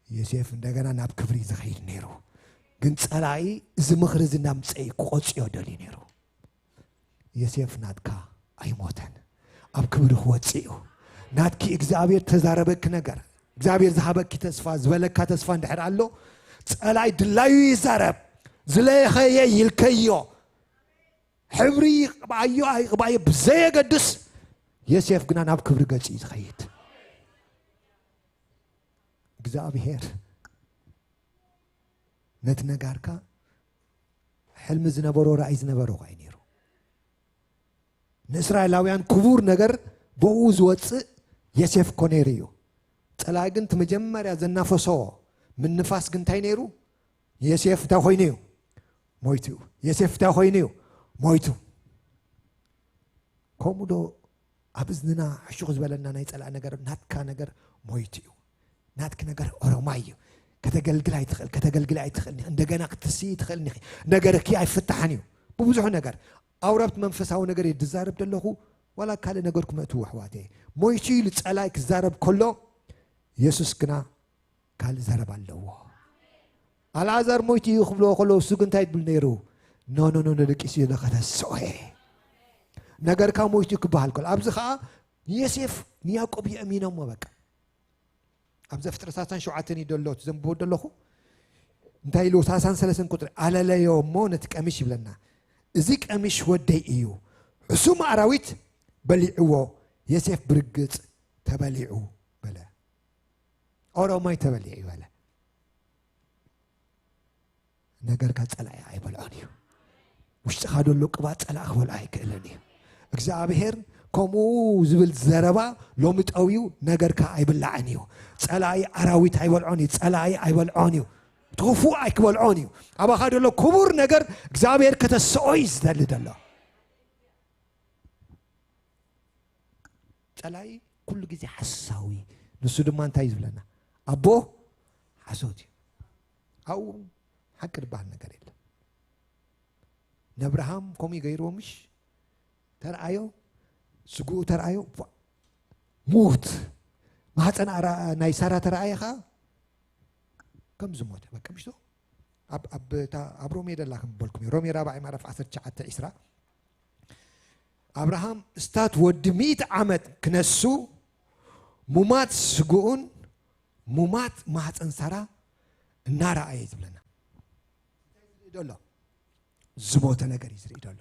ዮሴፍ እንደገና ናብ ክብሪ ዝኸይድ ነይሩ። ግን ፀላኢ እዚ ምኽሪ እዚ እናምፀኢ ክቆፅዮ ደልዩ ነይሩ። ዮሴፍ ናትካ ኣይሞተን፣ ኣብ ክብሪ ክወፅእ እዩ። ናትኪ እግዚኣብሔር ተዛረበኪ ነገር፣ እግዚኣብሔር ዝሃበኪ ተስፋ ዝበለካ ተስፋ እንድሕር ኣሎ ፀላኢ ድላዩ ይዛረብ። ዝለኸየ ይልከዮ፣ ሕብሪ ይቕብኣዮ ኣይቕብኣዮ ብዘየገድስ ዮሴፍ ግና ናብ ክብሪ ገፂ እዩ ዝኸይድ። እግዚኣብሔር ነቲ ነጋርካ ሕልሚ ዝነበሮ ራእይ ዝነበሮ ኳ እዩ ነይሩ። ንእስራኤላውያን ክቡር ነገር ብኡ ዝወፅእ ዮሴፍ እኮ ነይሩ እዩ። ፀላኢ ግን እቲ መጀመርያ ዘናፈሶ ምንፋስ ግን እንታይ ነይሩ? ዮሴፍ እንታይ ኮይኑ እዩ? ሞይቱ እዩ። ዮሴፍ እንታይ ኮይኑ እዩ? ሞይቱ። ከምኡ ዶ ኣብ እዝንና ሕሹኽ ዝበለና ናይ ፀላእ ነገር ናትካ ነገር ሞይቱ እዩ። ናትኪ ነገር ኦሮማይ እዩ። ከተገልግል ኣይትኽእል፣ ከተገልግል ኣይትኽእል ኒ እንደገና ክትስኢ ትኽእል ኒኺ። ነገርኪ ኣይፍታሕን እዩ። ብብዙሑ ነገር ኣውረብቲ መንፈሳዊ ነገር እየ ዝዛረብ ዘለኹ። ዋላ ካልእ ነገር ክመእትዉ ኣሕዋተ ሞይቱ ኢሉ ፀላይ ክዛረብ ከሎ የሱስ ግና ካልእ ዘረባ ኣለዎ። ኣልዓዛር ሞይቱ እዩ ክብልዎ ከለዉ እሱ ግን እንታይ ይብል ነይሩ? ኖ ኖ ኖ ኖ ደቂሱ እዩ ለኸተስኦ እየ። ነገርካ ሞይቱ ክበሃል ከሎ፣ ኣብዚ ኸዓ ንዮሴፍ ንያዕቆብ የእሚኖሞ። በቃ ኣብ ዘፍጥረት ሰላሳን ሸውዓተን እዩ ዘሎ፣ ዘንብቦ ዘለኹ። እንታይ ኢሉ? ሰላሳን ሰለስተን ቁፅሪ፣ ኣለለዮ እሞ ነቲ ቀሚሽ ይብለና፣ "እዚ ቀሚሽ ወደይ እዩ፣ ሕሱም ኣራዊት በሊዕዎ፣ ዮሴፍ ብርግፅ ተበሊዑ" በለ። ኦሮማይ ተበሊዑ በለ። ነገርካ ጸላኢ ኣይበልዖን እዩ። ውሽጥኻ ዘሎ ቅባእ ጸላኢ ክበልዖ ኣይክእልን እዩ። እግዚኣብሔር ከምኡ ዝብል ዘረባ ሎሚ ጠውዩ ነገርካ ኣይብላዕን እዩ። ጸላኢ ኣራዊት ኣይበልዖን እዩ። ጸላኢ ኣይበልዖን እዩ። ትኽፉእ ኣይክበልዖን እዩ። ኣባኻ ዘሎ ክቡር ነገር እግዚኣብሔር ከተስኦ እዩ ዝደሊ ዘሎ። ጸላኢ ኩሉ ግዜ ሓሳዊ፣ ንሱ ድማ እንታይ እዩ ዝብለና? ኣቦ ሓሶት እዩ። ኣብኡ ሓቂ ዝበሃል ነገር የለን። ነብርሃም ከምኡ ገይርዎ ምሽ ተረኣዮ፣ ስግኡ ተረኣዮ፣ ቧ፣ ሙት። ማህፀን ኣራ-፣ ናይ ሳራ ተረኣየ ኸዓ ከም ዝሞተ፣ በቃ ምሽቶ። ኣብ፣ ኣብ፣ እታ፣ ኣብ ሮሜ ደላ ከም በልኩም እዩ። ሮሜ ራብዓይ ምዕራፍ ዓሰርተ ትሽዓተ ዒስራ። ኣብርሃም እስታት ወዲ ሚእቲ ዓመት ክነሱ፣ ሙማት ስግኡን ሙማት ማህፀን ሳራ እናረኣየ ዝብለና። እንታይ ዝርኢ ደሎ? ዝሞተ ነገር እዩ ዝርኢ ደሎ።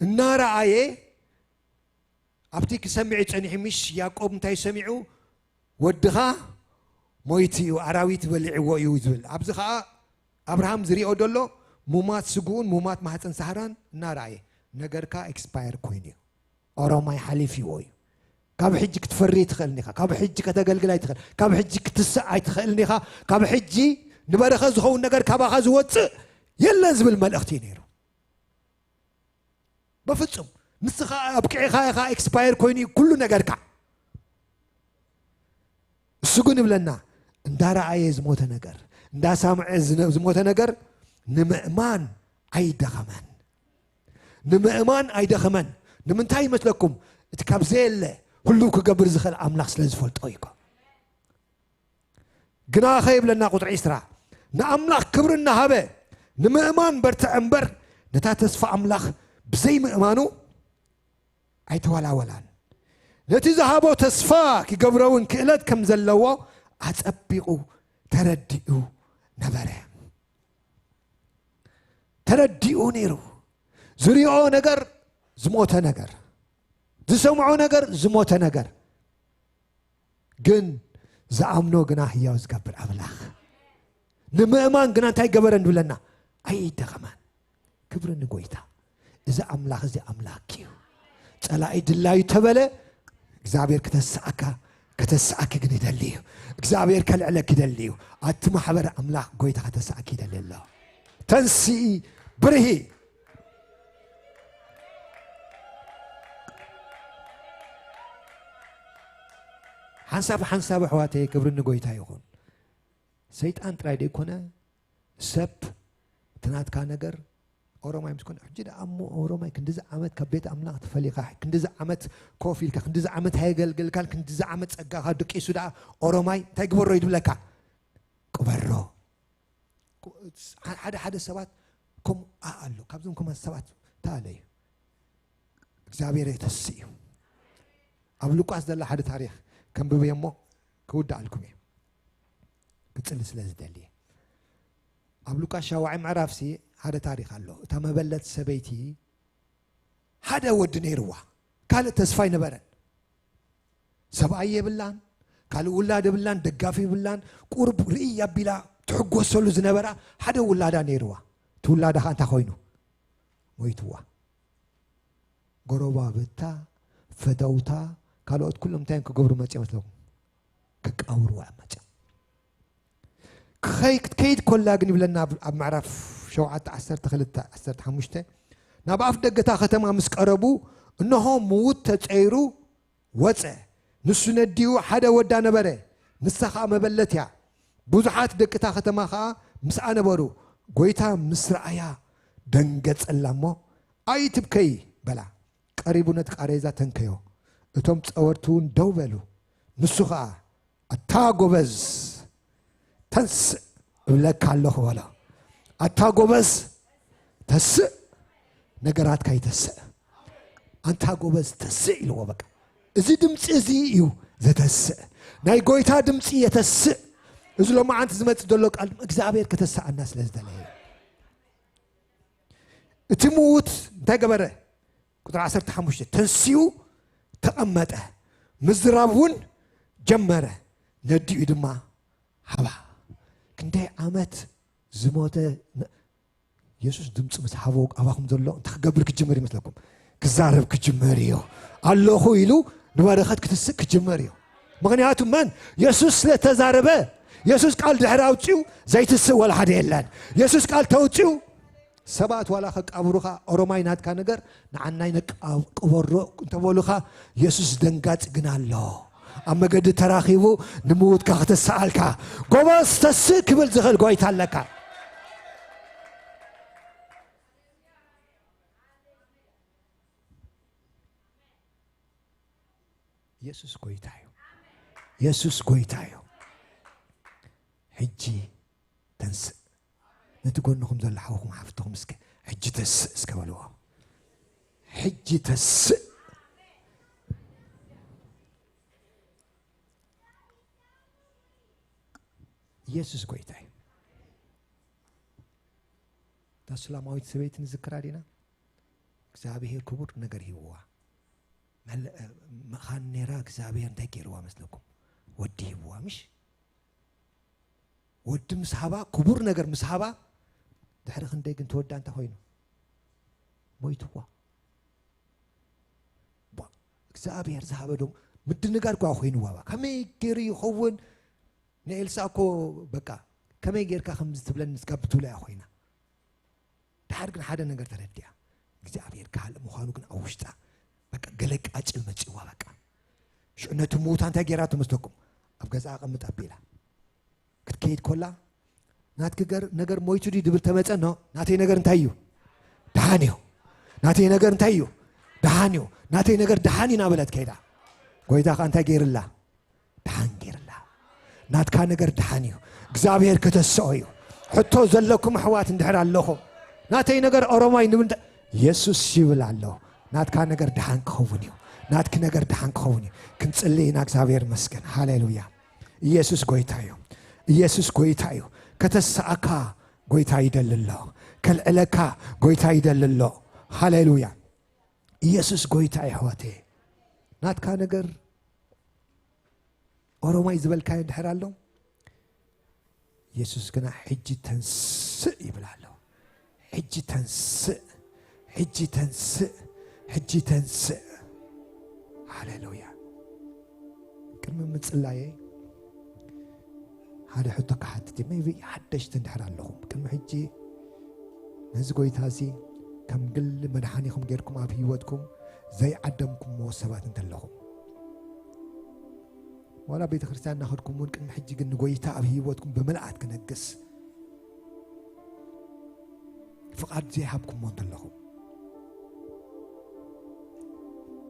እናረኣየ ኣብቲ ክሰምዕ ጸኒሑ፣ ምሽ ያዕቆብ እንታይ ሰሚዑ? "ወድኻ ሞይቱ እዩ፣ ኣራዊት በሊዕዎ እዩ" ዝብል። ኣብዚ ኸኣ ኣብርሃም ዝሪኦ ደሎ ሙማት ስግኡን ሙማት ማህፀን ሳህራን እናረኣየ፣ ነገርካ ኤክስፓየር ኮይኑ እዩ። ኦሮማይ ሓሊፍዎ እዩ። ካብ ሕጂ ክትፈሪ ኣይትኽእልን ኢኻ። ካብ ሕጂ ከተገልግል ኣይትኽእል። ካብ ሕጂ ክትስእ ኣይትኽእልን ኢኻ። ካብ ሕጂ ንበረኸት ዝኸውን ነገር ካባኻ ዝወፅእ የለን ዝብል መልእኽቲ እዩ ነይሩ። በፍጹም። ንስኻ ኣብቂዕኻ ኢኻ፣ ኤክስፓየር ኮይኑ እዩ ኩሉ ነገርካ። እሱ ግን ይብለና፣ እንዳረኣየ ዝሞተ ነገር፣ እንዳሰምዐ ዝነ-፣ ዝሞተ ነገር ንምእማን ኣይደኸመን። ንምእማን ኣይደኸመን። ንምንታይ ይመስለኩም? እቲ ካብ ዘየለ ሁሉ ክገብር ዝኽእል ኣምላኽ ስለ ዝፈልጦ እዩ እኮ። ግና ኸ ይብለና ቁጽሪ ዒስራ፣ ንኣምላኽ ክብሪ እናሃበ ንምእማን በርትዐ እምበር፣ ነታ ተስፋ ኣምላኽ ብዘይምእማኑ ኣይተወላወላን። ነቲ ዝሃቦ ተስፋ ክገብሮ እውን ክእለት ከም ዘለዎ ኣጸቢቑ ተረዲኡ ነበረ። ተረዲኡ ነይሩ። ዝሪኦ ነገር ዝሞተ ነገር፣ ዝሰምዖ ነገር ዝሞተ ነገር፣ ግን ዝኣምኖ ግና ህያው ዝገብር ኣምላኽ። ንምእማን ግና እንታይ ገበረ ንብለና? ኣይደኸመን። ክብሪ ንጎይታ። እዚ ኣምላኽ፣ እዚ ኣምላኽ እዩ። ጸላኢ ድላዩ ተበለ፣ እግዚኣብሔር ከተስኣካ፣ ከተስኣኪ ግን ይደሊ እዩ። እግዚኣብሔር ከልዕለኪ ይደሊ እዩ። ኣቲ ማሕበር ኣምላኽ፣ ጎይታ ከተስኣኪ ይደሊ ኣሎ። ተንስኢ፣ ብርሂ። ሓንሳብ ሓንሳብ ኣሕዋተይ፣ ክብሪ ንጎይታ ይኹን። ሰይጣን ጥራይ ደይኮነ፣ ሰብ፣ እቲ ናትካ ነገር ኦሮማይ ምስ ኮነ፣ ሕጂ ደኣ እሞ ኦሮማይ ክንድዚ ዓመት ካብ ቤት ኣምላኽ ተፈሊኻ፣ ክንድዚ ዓመት ኮፍ ኢልካ፣ ክንድዚ ዓመት ኣየገልገልካን፣ ክንድዚ ዓመት ጸጋኻ ደቂሱ ደኣ ኦሮማይ እንታይ ግበሮ እዩ ዝብለካ? ቅበሮ። ሓደ ሓደ ሰባት ከምኡ ኣሎ። ካብዞም ከማን ሰባት ተኣለዩ። እግዚኣብሔር የተስእ እዩ። ኣብ ሉቃስ ዘላ ሓደ ታሪኽ ከንብብ እየ እሞ ክውድኣልኩም እየ። ክጽሊ ስለ ዝደሊ እየ። ኣብ ሉቃስ ሻውዓይ ምዕራፍሲ ሓደ ታሪኽ ኣሎ። እታ መበለት ሰበይቲ ሓደ ወዲ ነይርዋ። ካልእ ተስፋ ኣይነበረን። ሰብኣይ የብላን፣ ካልእ ውላድ የብላን፣ ደጋፊ የብላን። ቁሩብ ርእይ ኣቢላ ትሕጎሰሉ ዝነበራ ሓደ ውላዳ ነይርዋ። እቲ ውላዳ ኸኣ እንታይ ኮይኑ? ሞይትዋ። ጎረባብታ፣ ፈተውታ፣ ካልኦት ኩሎም እንታይ እዮም ክገብሩ መጽዮም መስለኩም? ክቃብርዋ እዮም መጽዮም። ክኸይ-፣ ክትከይድ ኮላ ግን ይብለና ኣብ፣ ኣብ ምዕራፍ ሸውዓተ፣ ዓሰርተ ክልተ፣ ዓሰርተ ሓሙሽተ፣ ናብ ኣፍ ደገታ ከተማ ምስ ቀረቡ፣ እንሆ ምዉት ተጸይሩ ወጸ። ንሱ ነዲኡ ሓደ ወዳ ነበረ፣ ንሳ ኸኣ መበለት እያ። ብዙሓት ደቂ እታ ከተማ ኸኣ ምስኣ ነበሩ። ጐይታ ምስ ረኣያ ደንገጸላ እሞ፣ "ኣይትብከዪ" በላ። ቀሪቡ ነቲ ቃሬዛ ተንከዮ። እቶም ጸወርቲ እውን ደው በሉ። ንሱ ኸኣ፣ "ኣታ ጐበዝ፣ ተንስእ እብለካ ኣለኹ" በሎ። ኣታ ጐበዝ፣ ተስእ፣ ነገራትካ ይተስእ። ኣንታ ጎበዝ ተስእ ኢልዎ። በቃ እዚ ድምፂ እዚ እዩ ዘተስእ። ናይ ጎይታ ድምፂ የተስእ። እዚ ሎማዓንቲ ዝመፅእ ዘሎ ቃል ድማ እግዚኣብሔር ከተስኣና ስለ ዝደለየ እዩ። እቲ ምዉት እንታይ ገበረ? ቁፅሪ ዓሰርተ ሓሙሽተ ተንሲኡ ተቐመጠ፣ ምዝራብ እውን ጀመረ፣ ነዲኡ ድማ ሃባ። ክንደይ ዓመት ዝሞተ ነ-፣ የሱስ ድምፂ ምስ ሃቦ ኣባኹም ዘሎ እንታይ ክገብር ክጅምር ይመስለኩም? ክዛረብ ክጅምር እዩ። ኣለኹ ኢሉ ንበረኸት ክትስእ ክጅምር እዩ። ምኽንያቱ መን? የሱስ ስለ ተዛረበ። የሱስ ቃል ድሕሪ ኣውፅኡ ዘይትስእ ወላ ሓደ የለን። የሱስ ቃል ተውፅኡ ሰባት ዋላ ከቃብሩኻ ኦሮማይ ናትካ ነገር ንዓናይ ነቃ-፣ ቅበሮ እንተበሉኻ የሱስ ደንጋፂ ግን ኣሎ። ኣብ መገዲ ተራኺቡ ንምውትካ ክተሰኣልካ ጎበዝ ተስእ ክብል ዝኽእል ጎይታ ኣለካ። የሱስ ጎይታ እዩ። የሱስ ጎይታ እዩ። ሕጂ ተንስእ። ነቲ ጎንኹም ዘሎ ሓውኹም ሓፍትኹም እስከ ሕጂ ተስእ እስከ በልዎ። ሕጂ ተስእ። ኢየሱስ ጎይታ እዩ። እታ ሱላማዊት ሰበይቲ ንዝክራ ዲና? እግዚኣብሔር ክቡር ነገር ሂብዋ። መለ-፣ መኻን ነይራ፣ እግዚኣብሔር እንታይ ገይርዋ መስለኩም? ወዲ ሂብዋ፣ ምሽ? ወዲ ምስ ሃባ፣ ክቡር ነገር ምስ ሃባ፣ ድሕሪ ክንደይ ግን ተወዳ እንታይ ኮይኑ? ሞይትዋ። ቧ፣ እግዚኣብሔር ዝሃበ ዶ ምድንጋር እኳ ኮይንዋ። ባ፣ ከመይ ገይሩ ይኸውን? ንኤልሳ እኮ በቃ፣ ከመይ ጌርካ ከምዚ ትብለኒ እስካ ብትብላ እያ ኮይና። ድሓር ግን ሓደ ነገር ተረዲኣ። እግዚኣብሔር ካልእ ምዃኑ ግን ኣብ ውሽጣ በቃ ገለ ቃጭል መጺእዋ። በቃ ሽዑ ነቲ ምዉታ እንታይ ጌራ ትመስለኩም? ኣብ ገዛኣ ኣቐምጥ ኣቢላ ክትከይድ ኮላ፣ ናትኪ ገር-፣ ነገር ሞይቱ ድዩ ድብል ተመጸ? ኖ፣ ናተይ ነገር እንታይ እዩ? ደሓን እዩ። ናተይ ነገር እንታይ እዩ? ደሓን እዩ። ናተይ ነገር ደሓን እዩ እናበለት ከይዳ። ጎይታ ኸኣ እንታይ ገይርላ? ደሓን ገይርላ። ናትካ ነገር ደሓን እዩ። እግዚኣብሔር ከተስኦ እዩ። ሕቶ ዘለኩም ኣሕዋት እንድሕር ኣለኹም፣ ናተይ ነገር ኦሮማይ ንብል እንተ-፣ የሱስ ይብል ኣሎ። ናትካ ነገር ደሓን ክኸውን እዩ። ናትኪ ነገር ደሓን ክኸውን እዩ። ክንጽሊ ኢና። እግዚኣብሔር ይመስገን። ሃሌሉያ። ኢየሱስ ጎይታ እዩ። ኢየሱስ ጎይታ እዩ። ከተስኣካ ጎይታ ይደሊ ኣሎ። ከልዕለካ ጎይታ ይደሊ ኣሎ። ሃሌሉያ። ኢየሱስ ጎይታ እዩ። ኣሕዋተይ፣ ናትካ ነገር ኦሮማይ ዝበልካዮ እንድሕር ኣሎ፣ የሱስ ግና ሕጂ ተንስእ ይብል ኣሎ። ሕጂ ተንስእ፣ ሕጂ ተንስእ፣ ሕጂ ተንስእ። ሃሌሉያ። ቅድሚ ምጽላየይ ሓደ ሕቶ ክሓትት እየ። ሜቢ ሓደሽቲ እንድሕር ኣለኹም፣ ቅድሚ ሕጂ ነዚ ጎይታ እዚ ከም ግሊ መድሓኒኹም ጌርኩም ኣብ ህይወትኩም ዘይዓደምኩምዎ ሰባት እንተለኹም፣ ዋላ ቤተ ክርስቲያን እናኸድኩም እውን ቅድሚ ሕጂ ግን ንጎይታ ኣብ ህይወትኩም ብምልኣት ክነግስ ፍቓድ ዘይሃብኩምዎ እንተለኹም፣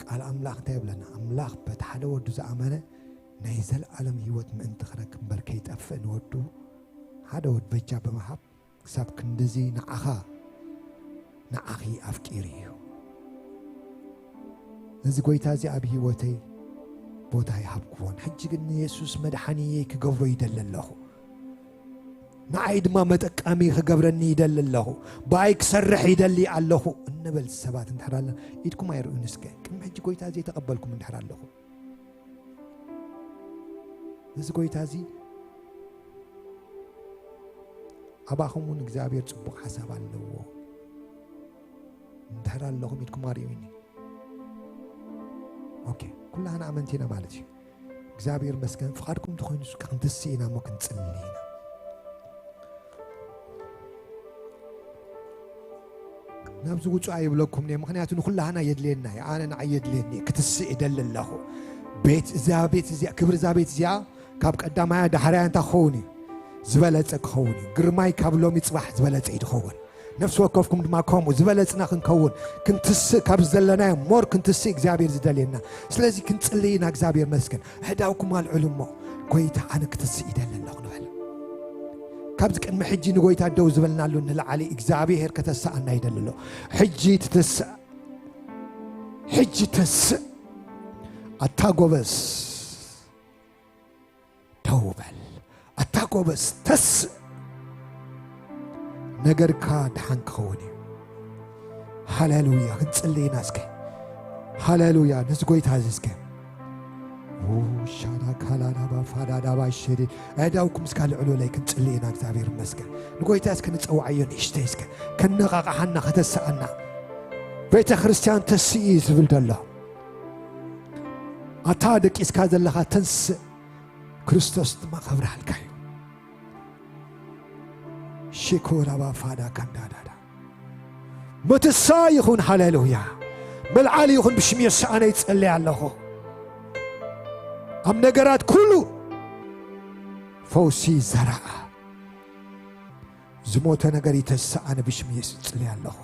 ቃል ኣምላኽ እንታይ ይብለና? ኣምላኽ በቲ ሓደ ወዱ ዝኣመነ ናይ ዘለኣለም ህይወት ምእንቲ ክረክብ እምበር ከይጠፍእ ንወዱ ሓደ ወድ በጃ ብምሃብ ክሳብ ክንድዚ ንዓኻ ንዓኺ ኣፍቂሩ እዩ። ነዚ ጎይታ እዚ ኣብ ህይወተይ ቦታ ይሃብክዎን፣ ሕጂ ግን ንየሱስ መድሓኒየይ ክገብሮ ይደሊ ኣለኹ። ንዓይ ድማ መጠቃሚ ክገብረኒ ይደሊ ኣለኹ። ብኣይ ክሰርሕ ይደሊ ኣለኹ እንበል ሰባት እንድሕር ኣለና፣ ኢድኩም ኣይርእዩን እስከ። ቅድሚ ሕጂ ጎይታ ዘይተቐበልኩም እንድሕር ኣለኹም፣ እዚ ጎይታ እዚ ኣባኹም እውን እግዚኣብሔር ጽቡቕ ሓሳብ ኣለዎ። እንድሕር ኣለኹም ኢድኩም ኣርእዩኒ። ኦኬ፣ ኩላህና ኣመንቲ ኢና ማለት እዩ። እግዚኣብሔር መስገን፣ ፍቓድኩም እንተኾይኑ እስከ ክንትስእ ኢና እሞ ክንጽሊ ኢና። ናብዚ ውጹ ኣይብለኩም እየ፣ ምኽንያቱ ንኹላህና የድልየና እዩ። ኣነ ንዓይ የድልየኒ እዩ፣ ክትስእ ይደሊ ኣለኹ። ቤት እዛ፣ ቤት እዚኣ፣ ክብሪ እዛ ቤት እዚኣ ካብ ቀዳማያ ዳሕራያ እንታይ ክኸውን እዩ? ዝበለጸ ክኸውን እዩ። ግርማይ ካብ ሎሚ ጽባሕ ዝበለጸ እዩ ዝኸውን። ነፍሲ ወከፍኩም ድማ ከምኡ ዝበለጽና ክንከውን፣ ክንትስእ፣ ካብ ዘለናዮ ሞር ክንትስእ እግዚኣብሔር ዝደልየና። ስለዚ ክንጽልይ ኢና። እግዚኣብሔር መስገን። ኣእዳውኩም ኣልዕሉ እሞ፣ "ጎይታ፣ ኣነ ክትስእ ይደሊ ኣለኹ" ንበል። ካብዚ ቅድሚ ሕጂ ንጎይታ ደው ዝበልናሉ ንላዕሊ እግዚኣብሔር ከተስኣና ይደሊ ኣሎ። ሕጂ ትተስእ፣ ሕጂ ተስእ። ኣታ ጎበዝ ደው በል፣ ኣታ ጎበዝ ተስእ። ነገርካ ደሓን ክኸውን እዩ። ሃሌሉያ። ክንጽሊ ኢና እስከ። ሃሌሉያ። ነዚ ጎይታ እዚ እስከ። ሻዳ ካላዳባ ፋዳዳባ ሸዴ። ኣእዳውኩም እስካ ልዕሉ ላይ ክንጽሊ ኢና። እግዚኣብሔር ይመስገን። ንጎይታ እስከ ንጸውዓዮ ንእሽተይ እስከ። ከነቓቕሓና፣ ከተስኣና። ቤተ ክርስቲያን ተስኢ ዝብል ዘሎ። ኣታ ደቂስካ ዘለኻ ተንስእ፣ ክርስቶስ ድማ ከብርሃልካ እዩ። ሽኮራባ ፋዳ ካንዳዳዳ። ምትሳ ይኹን፣ ሃሌሉያ። ምልዓል ይኹን፣ ብሽም የሱስ ኣነ ይጸልይ ኣለኹ። ኣብ ነገራት ኩሉ ፈውሲ ዘረኣ። ዝሞተ ነገር ይተስእ፣ ኣነ ብሽም የሱስ ይጽልይ ኣለኹ።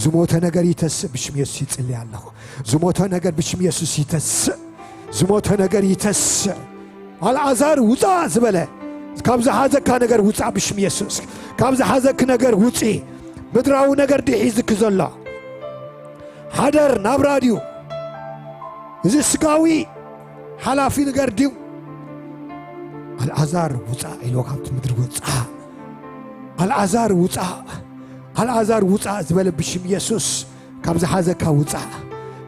ዝሞተ ነገር ይተስእ፣ ብሽም የሱስ ይጽልይ ኣለኹ። ዝሞተ ነገር ብሽም የሱስ ይተስእ። ዝሞተ ነገር ይተስእ። ኣልዓዛር ውጻእ ዝበለ፣ ካብ ዝሓዘካ ነገር ውጻእ ብሽም የሱስ። ካብ ዝሓዘክ ነገር ውጺ። ምድራዊ ነገር ድዩ ሒዝክ ዘሎ? ሓደር ናብራ ድዩ? እዚ ስጋዊ ሓላፊ ነገር ድዩ? ኣልዓዛር ውጻእ ኢልዎ ካብቲ ምድሪ ውጻእ። ኣልዓዛር ውጻእ፣ ኣልዓዛር ውጻእ ዝበለ ብሽም የሱስ ካብ ዝሓዘካ ውጻእ፣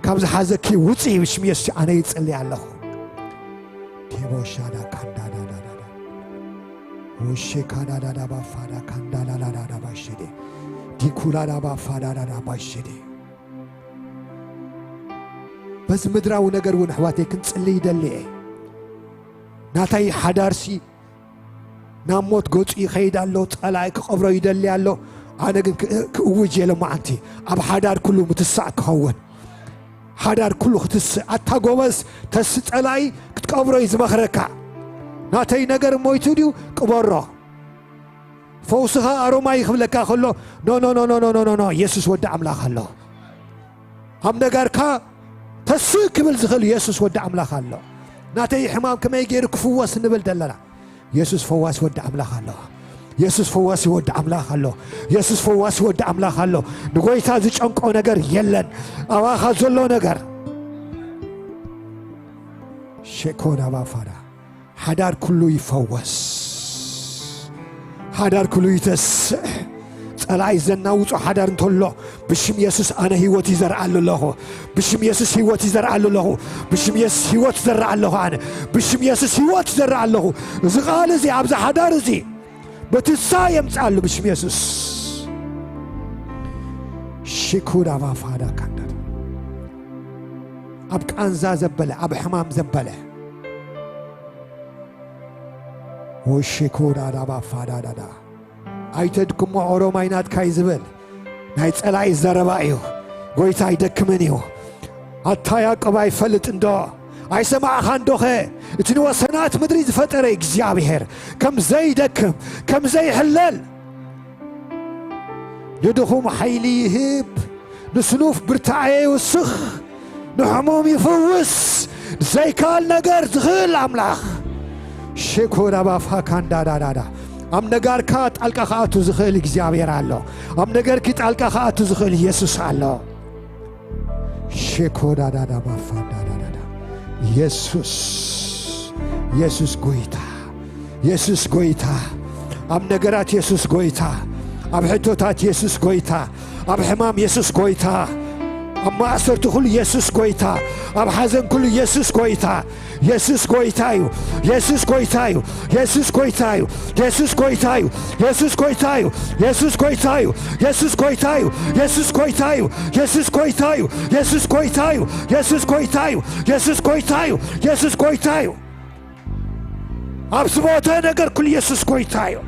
ካብ ዝሓዘኪ ውጺ ብሽም የሱስ ኣነ ይጽሊ ኣለኹ። ቴቦሻዳ ካንዳዳዳዳዳ ውሼ ካዳዳዳ ባፋዳ ካንዳላላዳዳ ባሸዴ ዲኩላዳ ባፋዳዳዳ ባሸዴ። በዚ ምድራዊ ነገር እውን ኣሕዋተይ ክንጽሊ ይደሊ እየ። ናተይ ሓዳርሲ ናብ ሞት ገጹ ይኸይድ ኣሎ፣ ጸላኢ ክቐብሮ ይደሊ ኣሎ። ኣነ ግን ክእ-፣ ክእውጅ እየ ሎማዓንቲ ኣብ ሓዳር ኩሉ ምትሳእ ክኸውን። ሓዳር ኩሉ ክትስእ፣ ኣታ ጎበዝ ተስእ፣ ጸላኢ ክትቀብሮ እዩ ዝመኽረካ። ናተይ ነገር ሞይቱ ድዩ? ቅበሮ። ፈውስኻ ኣሮማይ ክብለካ ከሎ፣ ኖ፣ ኖ፣ ኖ፣ የሱስ ወዲ ኣምላኽ ኣሎ። ኣብ ነጋርካ ተስእ ክብል ዝኽእል የሱስ ወዲ ኣምላኽ ኣሎ። ናተይ ሕማም ከመይ ገይሩ ክፍወስ ንብል ዘለና። የሱስ ፈዋሲ ወዲ ኣምላኽ ኣሎ። የሱስ ፈዋሲ ወዲ ኣምላኽ ኣሎ። የሱስ ፈዋሲ ወዲ ኣምላኽ ኣሎ። ንጎይታ ዝጨንቆ ነገር የለን። ኣባኻ ዘሎ ነገር ሸኮዳ ባፋዳ ሓዳር ኩሉ ይፈወስ። ሓዳር ኩሉ ይተስእ። ጸላኢ ዘናውጾ ሓዳር እንተሎ ብሽም የሱስ ኣነ ህይወት ይዘርኣሉ ኣለኹ። ብሽም የሱስ ህይወት ይዘርኣሉ ኣለኹ። ብሽም የሱስ ህይወት ይዘርኣ ኣለኹ። ኣነ ብሽም የሱስ ህይወት ይዘርኣ ኣለኹ። እዚ ቃል እዚ ኣብዚ ሓዳር እዚ በትሳ የምጽኣሉ ብሽም የሱስ። ሽኩር ኣባፋዳ ካንዳት ኣብ ቃንዛ ዘበለ፣ ኣብ ሕማም ዘበለ። ወሽኩር ኣዳባፋዳዳዳ ኣይተድክሞ ኦሮማይ ናትካ እዩ ዝብል ናይ ጸላኢ ዘረባ እዩ። ጎይታ ኣይደክምን እዩ። ኣታ ያዕቆብ ኣይፈልጥ እንዶ? ኣይሰማዕኻን ዶኸ? እቲ ንወሰናት ምድሪ ዝፈጠረ እግዚኣብሔር ከም ዘይደክም፣ ከም ዘይሕለል፣ ንድኹም ሓይሊ ይህብ፣ ንስኑፍ ብርታዐ ይውስኽ፣ ንሕሙም ይፍውስ፣ ዘይከኣል ነገር ዝኽእል ኣምላኽ። ሸኮራ ባፋካ እንዳዳዳዳ ኣብ ነጋርካ ጣልቃ ክኣቱ ዝኽእል እግዚኣብሔር ኣሎ። ኣብ ነገርኪ ጣልቃ ክኣቱ ዝኽእል የሱስ ኣሎ። ሸኮዳዳዳ ባፋዳዳዳዳ የሱስ፣ የሱስ ጎይታ፣ የሱስ ጎይታ፣ ኣብ ነገራት የሱስ ጎይታ፣ ኣብ ሕቶታት የሱስ ጎይታ፣ ኣብ ሕማም የሱስ ጎይታ፣ ኣብ ማእሰርቲ ኩሉ የሱስ ጎይታ፣ ኣብ ሓዘን ኩሉ የሱስ ጎይታ። የሱስ ጎይታ እዩ። የሱስ ጎይታ እዩ። የሱስ ጎይታ እዩ። የሱስ ጎይታ እዩ። የሱስ ጎይታ እዩ። የሱስ ጎይታ እዩ። የሱስ ጎይታ እዩ። የሱስ ጎይታ እዩ። የሱስ ጎይታ እዩ። የሱስ ጎይታ እዩ። የሱስ ጎይታ እዩ። የሱስ ጎይታ እዩ። የሱስ ጎይታ እዩ። ኣብ ዝሞተ ነገር ኩሉ የሱስ ጎይታ እዩ።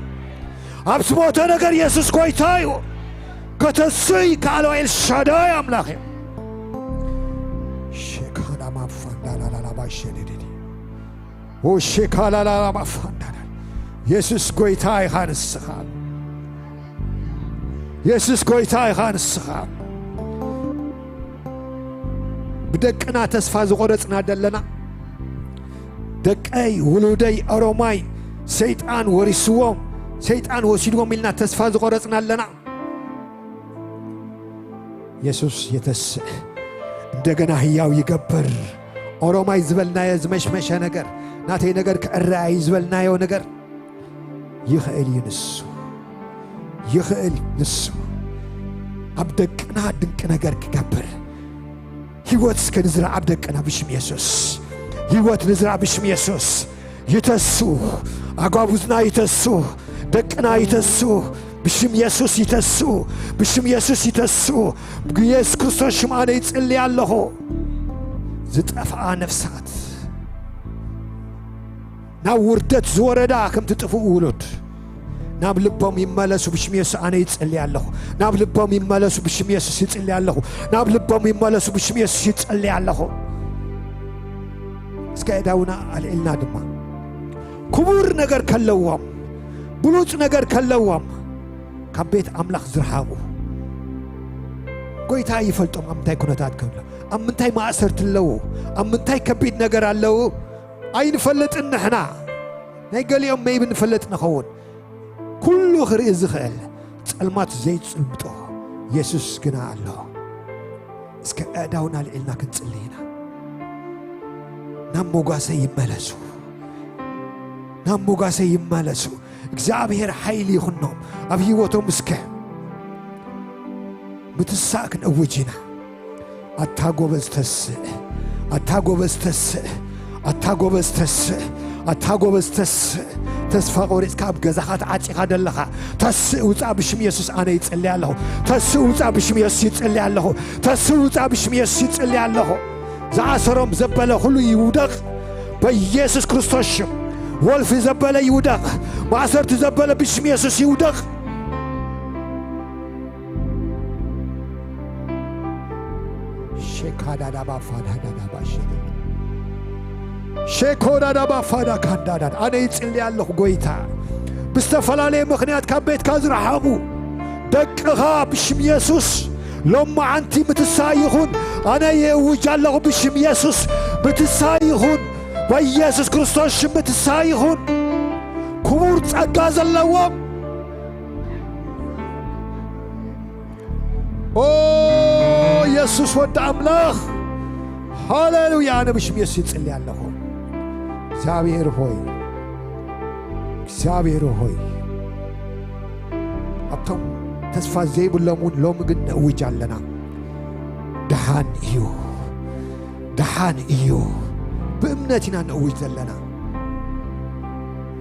ኣብ ዝሞተ ነገር የሱስ ጎይታ እዩ። ከተስእ ይከኣሎ ኤልሻዳይ ኣምላኽ እዩ። ሸካና ማፋንዳላላላ ባሸደደዲ ወሸካላላላ ማፋንዳላ የሱስ ጎይታ ኢኻ ንስኻ። የሱስ ጎይታ ኢኻ ንስኻ። ብደቅና ተስፋ ዝቖረጽና ደለና፣ ደቀይ ውሉደይ ኦሮማይ ሰይጣን ወሪስዎም ሰይጣን ወሲድዎም ኢልና ተስፋ ዝቆረጽና ኣለና። የሱስ የተስእ፣ እንደገና ህያው ይገብር። ኦሮማይ ዝበልናዮ ዝመሽመሸ ነገር፣ ናተይ ነገር ክዕረ እዩ ዝበልናዮ ነገር ይኽእል እዩ ንሱ። ይኽእል ንሱ። ኣብ ደቅና ድንቂ ነገር ክገብር። ህይወት እስከ ንዝርኣ ኣብ ደቅና ብሽም የሱስ። ህይወት ንዝርኣ ብሽም የሱስ። ይተስኡ። ኣጓቡዝና ይተስኡ። ደቅና ይተስኡ። ብሽም የሱስ ይተስኡ። ብሽም የሱስ ይተስኡ። ብየሱስ ክርስቶስ ሽም ኣነ ይጽሊ ኣለኹ። ዝጠፍኣ ነፍሳት፣ ናብ ውርደት ዝወረዳ ከም ትጥፍኡ ውሉድ፣ ናብ ልቦም ይመለሱ ብሽም የሱስ ኣነ ይጽሊ ኣለኹ። ናብ ልቦም ይመለሱ ብሽም የሱስ ይጽሊ ኣለኹ። ናብ ልቦም ይመለሱ ብሽም የሱስ ይጽሊ ኣለኹ። እስከ እዳውና ኣልዒልና ድማ፣ ክቡር ነገር ከለዎም፣ ብሉጽ ነገር ከለዎም፣ ካብ ቤት ኣምላኽ ዝረሓቑ፣ ጎይታ ይፈልጦም ኣብ ምንታይ ኩነታት ከም ኣለዉ፣ ኣብ ምንታይ ማእሰርቲ ኣለዉ፣ ኣብ ምንታይ ከቢድ ነገር ኣለዉ ኣይንፈልጥን ንሕና። ናይ ገሊኦም ሜይቢ ንፈልጥ ንኸውን። ኩሉ ክርኢ ዝኽእል ጸልማት ዘይጽልምጦ የሱስ ግና ኣሎ። እስከ ኣእዳውና ኣልዒልና ክንጽሊ ኢና። ናብ ሞጋሰ ይመለሱ። ናብ ሞጋሰ ይመለሱ። እግዚኣብሔር ሓይሊ ይኹኖም ኣብ ህይወቶም። እስከ ምትሳእ ክንእውጅ ኢና። ኣታ ጎበዝ ተስእ፣ ኣታ ጎበዝ ተስእ፣ ኣታ ጎበዝ ተስእ፣ ኣታ ጎበዝ ተስእ። ተስፋ ቆሪጽካ ኣብ ገዛኻ ተዓጺኻ ደለኻ፣ ተስእ ውጻእ ብሽም የሱስ ኣነ ይጽሊ ኣለኹ። ተስእ ውጻእ ብሽም የሱስ ይጽሊ ኣለኹ። ተስእ ውጻእ ብሽም የሱስ ይጽሊ ኣለኹ። ዝኣሰሮም ዘበለ ኩሉ ይውደቕ በኢየሱስ ክርስቶስ ሽም። ወልፊ ዘበለ ይውደቕ። ማእሰርቲ ዘበለ ብሽም የሱስ ይውደቕ። ሼካዳዳባ ፋዳዳዳባ ሼ-፣ ሼኮዳዳባ ፋዳ ካንዳዳድ። ኣነ ይጽሊ ኣለኹ ጎይታ፣ ብዝተፈላለየ ምኽንያት ካብ ቤትካ ዝረሓቑ ደቅኻ ብሽም የሱስ ሎማዓንቲ ምትሳእ ይኹን። ኣነ የእውጅ ኣለኹ ብሽም የሱስ ምትሳእ ይኹን። በኢየሱስ ክርስቶስ ሽም ምትሳእ ይኹን። ክቡር ጸጋ ዘለዎም። ኦ የሱስ ወዲ ኣምላኽ፣ ሃሌሉያ። ኣነ ብሽም የሱስ ይጽሊ ኣለኹ። እግዚኣብሔር ሆይ፣ እግዚኣብሔር ሆይ፣ ኣብቶም ተስፋ ዘይብሎም እውን ሎሚ ግን ነእውጅ ኣለና። ደሓን እዩ፣ ደሓን እዩ። ብእምነት ኢና ነእውጅ ዘለና።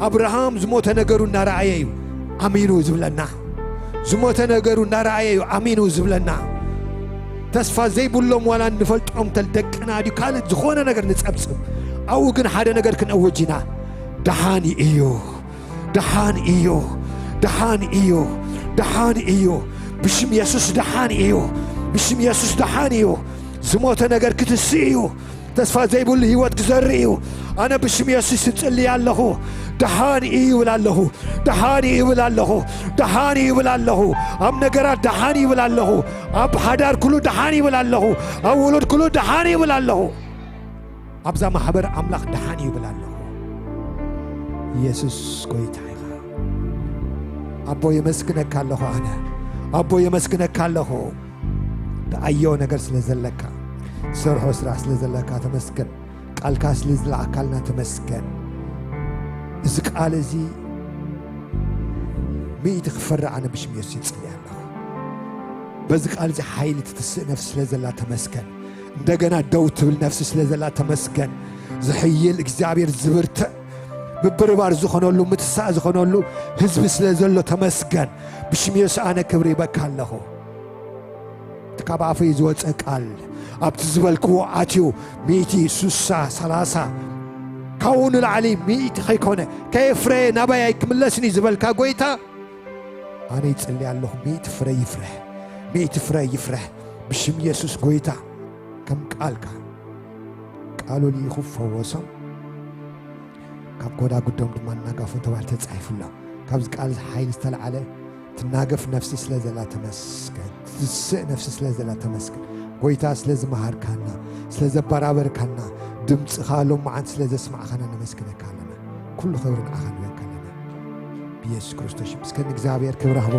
ኣብርሃም ዝሞተ ነገሩ እናረኣየ እዩ ኣሚኑ ዝብለና። ዝሞተ ነገሩ እናረኣየ እዩ ኣሚኑ ዝብለና። ተስፋ ዘይብሎም ዋላ እንፈልጦም እንተል ደቅና ድዩ ካልእ ዝኾነ ነገር ንጸብጽብ፣ ኣብኡ ግን ሓደ ነገር ክንእውጅ ኢና። ደሓን እዩ፣ ደሓን እዩ፣ ደሓን እዩ፣ ደሓን እዩ። ብሽም የሱስ ደሓን እዩ፣ ብሽም የሱስ ደሓን እዩ። ዝሞተ ነገር ክትስእ እዩ። ተስፋ ዘይብሉ ህይወት ክዘርእ እዩ። ኣነ ብሽም የሱስ እጽሊ ኣለኹ። ደሓን እዩ ይብል ኣለኹ። ደሓን እዩ ይብል ኣለኹ። ደሓን እዩ ይብል ኣለኹ። ኣብ ነገራት ደሓን ይብል ኣለኹ። ኣብ ሓዳር ኩሉ ደሓን ይብል ኣለኹ። ኣብ ውሉድ ኩሉ ደሓን ይብል ኣለኹ። ኣብዛ ማሕበር ኣምላኽ ደሓን እዩ ይብል ኣለኹ። የሱስ ጎይታ ኢኻ። ኣቦ የመስግነካ ኣለኹ። ኣነ ኣቦ የመስግነካ ኣለኹ። ተኣዮ ነገር ስለ ዘለካ፣ ሰርሖ ስራሕ ስለ ዘለካ ተመስገን። ቃልካ ስለ ዝለኣካልና ተመስገን። እዚ ቃል እዚ ሚእቲ ክፈሪ ኣነ ብሽም የሱስ ይጽሊ ኣለኹ። በዚ ቃል እዚ ሓይሊ ትትስእ ነፍሲ ስለ ዘላ ተመስገን። እንደገና ደው ትብል ነፍሲ ስለ ዘላ ተመስገን። ዝሕይል እግዚኣብሔር ዝብርትዕ ምብርባር ዝኾነሉ ምትሳእ ዝኾነሉ ህዝቢ ስለ ዘሎ ተመስገን። ብሽም የሱስ ኣነ ክብሪ ይበካ ኣለኹ። እቲ ካብ ኣፈይ ዝወፀ ቃል ኣብቲ ዝበልክዎ ኣትዩ ሚእቲ፣ ሱሳ፣ ሰላሳ ካብኡ ንላዕሊ ሚእቲ ከይኮነ ከየፍረየ ናባይ ኣይክምለስን እዩ ዝበልካ ጎይታ፣ ኣነ ይጽሊ ኣለኹ። ሚእቲ ፍረ ይፍረ፣ ሚእቲ ፍረ ይፍረ ብሽም የሱስ ጎይታ። ከም ቃልካ ቃሉ ልኢኹ ፈወሶም፣ ካብ ጎዳጉዶም ድማ እናጋፉ ተባሂሉ ተጻሒፉ ኣሎ። ካብዚ ቃል እዚ ሓይሊ ዝተለዓለ ትናገፍ ነፍሲ ስለ ዘላ ተመስገን፣ ትስእ ነፍሲ ስለ ዘላ ተመስገን። ጎይታ ስለ ዝመሃርካና፣ ስለ ዘበራበርካና፣ ድምፅኻ ሎማዓንቲ ስለ ዘስማዕኻና ነመስግነካ ኣለና። ኩሉ ክብሪ ንዓኻ ንበካ ኣለና። ኢየሱስ ክርስቶስ ይመስገን። እግዚኣብሔር ክብሪ ይሃቦ።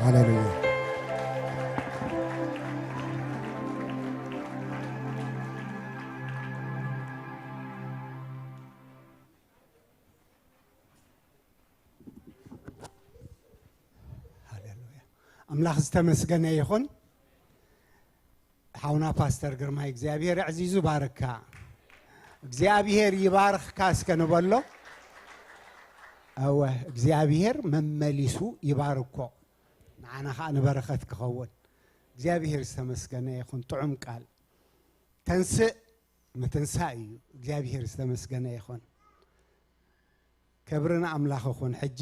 ሃሌሉያ። ሃሌሉያ። ኣምላኽ ዝተመስገነ ይኹን። ሓውና ፓስተር ግርማይ እግዚኣብሔር ኣዕዚዙ ባርካ። እግዚኣብሔር ይባርኽካ እስከ ንበሎ። እወ፣ እግዚኣብሔር መመሊሱ ይባርኮ። ንዓና ኸዓ ንበረኸት ክኸውን። እግዚኣብሔር ዝተመስገነ ይኹን። ጥዑም ቃል። ተንስእ ምትንሳእ እዩ። እግዚኣብሔር ዝተመስገነ ይኹን። ክብሪ ንኣምላኽ ይኹን። ሕጂ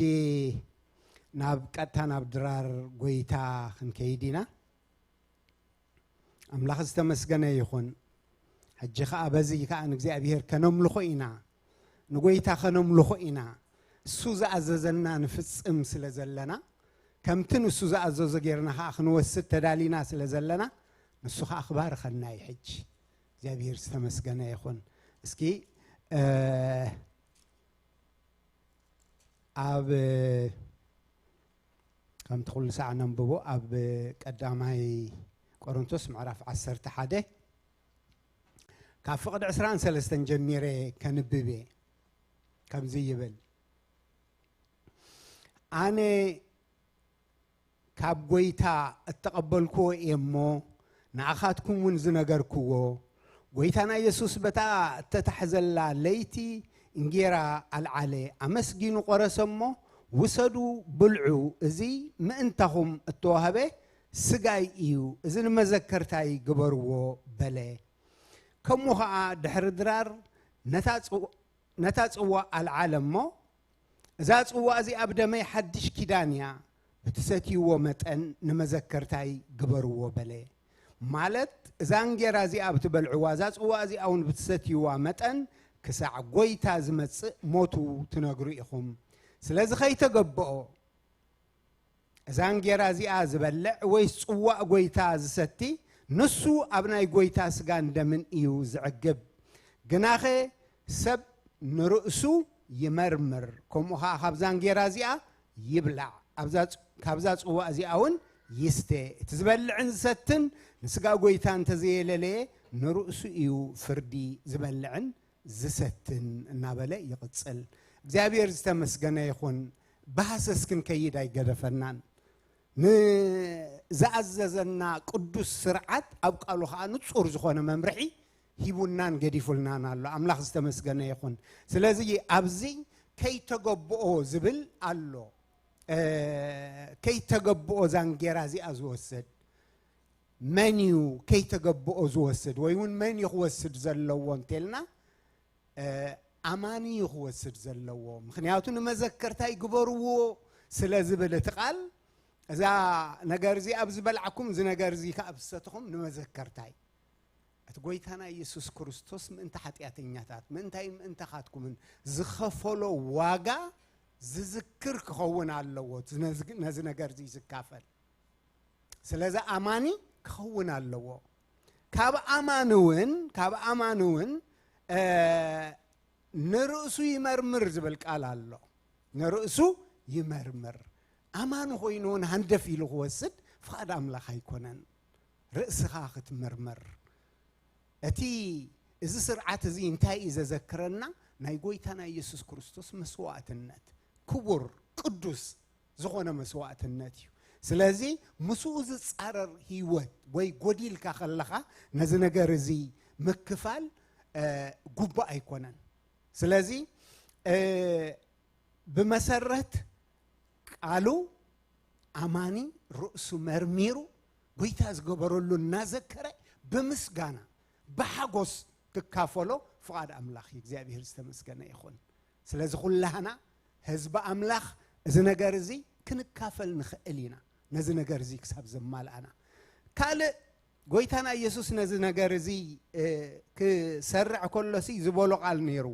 ናብ ቀጥታ ናብ ድራር ጎይታ ክንከይድ ኢና። ኣምላኽ ዝተመስገነ ይኹን። ሕጂ ኸዓ በዚ ኸዓ ንእግዚኣብሔር ከነምልኾ ኢና። ንጎይታ ከነምልኾ ኢና። እሱ ዝኣዘዘና ንፍጽም ስለ ዘለና፣ ከምቲ ንሱ ዝኣዘዞ ጌርና ኸዓ ክንወስድ ተዳሊና ስለ ዘለና፣ ንሱ ኸዓ ክባርኸና እዩ። ሕጂ እግዚኣብሔር ዝተመስገነ ይኹን። እስኪ፣ እ፣ ኣብ፣ ከምቲ ኩሉ ሳዕ ነንብቦ፣ ኣብ ቀዳማይ ቆሮንቶስ ምዕራፍ ዓሰርተ ሓደ ካብ ፍቕዲ ዕስራን ሰለስተን ጀሚረ ከንብብ እየ። ከምዚ ይብል፣ ኣነ ካብ ጎይታ እተቐበልክዎ እየ እሞ፣ ንኣኻትኩም እውን ዝነገርክዎ፣ ጎይታና የሱስ በታ እተታሕዘላ ለይቲ እንጌራ ኣልዓለ፣ ኣመስጊኑ ቈረሰ እሞ፣ "ውሰዱ፣ ብልዑ፣ እዚ ምእንታኹም እተዋህበ ስጋይ እዩ፣ እዚ ንመዘከርታይ ግበርዎ" በለ። ከምኡ ኸዓ ድሕሪ ድራር ነታ ጽዋ-፣ ነታ ጽዋ ኣልዓለ እሞ፣ "እዛ ጽዋ እዚኣ ኣብ ደመይ ሓድሽ ኪዳን እያ፣ ብትሰትይዎ መጠን ንመዘከርታይ ግበርዎ" በለ። ማለት፣ እዛ እንጌራ እዚኣ ብትበልዕዋ፣ እዛ ጽዋ እዚኣ እውን ብትሰትይዋ መጠን፣ ክሳዕ ጐይታ ዝመጽእ ሞቱ ትነግሩ ኢኹም። ስለዚ ኸይተገብኦ፣ እዛ እንጌራ እዚኣ ዝበልዕ ወይስ ጽዋእ ጐይታ ዝሰቲ፣ ንሱ ኣብ ናይ ጐይታ ስጋን ደምን እዩ ዝዕግብ። ግናኸ ሰብ ንርእሱ ይመርምር፣ ከምኡ ኸዓ ካብዛ እንጌራ እዚኣ ይብላዕ፣ ኣብዛ ጽ-፣ ካብዛ ጽዋእ እዚኣ እውን ይስተ። እቲ ዝበልዕን ዝሰትን ንስጋ ጐይታ እንተዘየለለየ፣ ንርእሱ እዩ ፍርዲ ዝበልዕን ዝሰትን እናበለ ይቕጽል። እግዚኣብሔር ዝተመስገነ ይኹን። ብሃሰስ ክንከይድ ኣይገደፈናን። ንዝኣዘዘና ቅዱስ ስርዓት ኣብ ቃሉ ኸዓ ንጹር ዝኾነ መምርሒ ሂቡናን ገዲፉልናን ኣሎ። ኣምላኽ ዝተመስገነ ይኹን። ስለዚ ኣብዚ ከይተገብኦ ዝብል ኣሎ። እ፣ ከይተገብኦ ዛንጌራ እዚኣ ዝወስድ መን እዩ? ከይተገብኦ ዝወስድ ወይ እውን መን እዩ ክወስድ ዘለዎ እንተልና፣ እ፣ ኣማኒ እዩ ክወስድ ዘለዎ። ምኽንያቱ ንመዘከርታይ ግበርዎ ስለ ዝብል እቲ ቃል፣ እዛ ነገር እዚ ኣብ ዝበልዓኩም፣ እዚ ነገር እዚ ከኣ ኣብ ዝሰተኹም ንመዘከርታይ። እቲ ጐይታና ኢየሱስ ክርስቶስ ምእንቲ ሓጢኣተኛታት፣ ምእንታይ ምእንታኻትኩምን ዝኸፈሎ ዋጋ ዝዝክር ክኸውን ኣለዎ፣ ነዚ፣ ነዚ ነገር እዚ ዝካፈል። ስለዚ ኣማኒ ክኸውን ኣለዎ። ካብ ኣማኒ እውን፣ ካብ ኣማኒ እውን፣ እ፣ ንርእሱ ይመርምር ዝብል ቃል ኣሎ። ንርእሱ ይመርምር። ኣማኒ ኮይኑ እውን ሃንደፍ ኢሉ ክወስድ ፍቓድ ኣምላኽ ኣይኮነን። ርእስኻ ክትምርምር። እቲ፣ እዚ ስርዓት እዚ እንታይ እዩ ዘዘክረና? ናይ ጐይታና ኢየሱስ ክርስቶስ መስዋእትነት፣ ክቡር፣ ቅዱስ ዝኾነ መስዋእትነት እዩ። ስለዚ ምስኡ ዝጻረር ህይወት ወይ ጎዲልካ ከለኻ ነዚ ነገር እዚ ምክፋል፣ እ፣ ግቡእ ኣይኮነን። ስለዚ፣ እ፣ ብመሰረት ቃሉ ኣማኒ ርእሱ መርሚሩ ጐይታ ዝገበረሉ እናዘከረ ብምስጋና ብሓጎስ ክካፈሎ ፍቓድ ኣምላኽ እዩ። እግዚኣብሔር ዝተመስገነ ይኹን። ስለዚ ኩላህና ህዝቢ ኣምላኽ እዚ ነገር እዚ ክንካፈል ንኽእል ኢና፣ ነዚ ነገር እዚ ክሳብ ዘማልኣና። ካልእ ጐይታና ኢየሱስ ነዚ ነገር እዚ፣ እ፣ ክሰርዕ ከሎሲ ዝበሎ ቃል ነይሩ።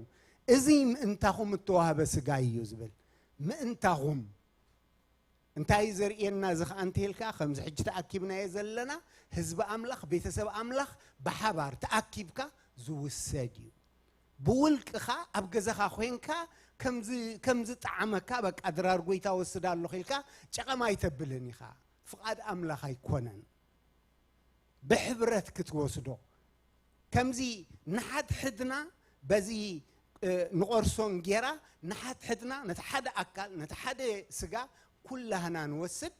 "እዚ ምእንታኹም እተዋህበ ስጋይ እዩ" ዝብል። ምእንታኹም እንታይ እዩ ዘርእየና? እዚ ኸኣ እንተኢልካ፣ ከምዚ ሕጂ ተኣኪብናዮ ዘለና ህዝቢ ኣምላኽ፣ ቤተሰብ ኣምላኽ ብሓባር ተኣኪብካ ዝውሰድ እዩ። ብውልቅኻ ኣብ ገዛኻ ኮይንካ ከምዚ ከምዚ ጣዓመካ፣ በቃ ድራር ጎይታ ወስድ ኣለኹ ኢልካ ጨቐም ኣይተብልን ኢኻ። ፍቓድ ኣምላኽ ኣይኮነን። ብሕብረት ክትወስዶ፣ ከምዚ ንሓድሕድና በዚ ንቆርሶ እንጌራ ንሓድሕድና፣ ነቲ ሓደ ኣካል፣ ነቲ ሓደ ስጋ ኩላህና ንወስድ።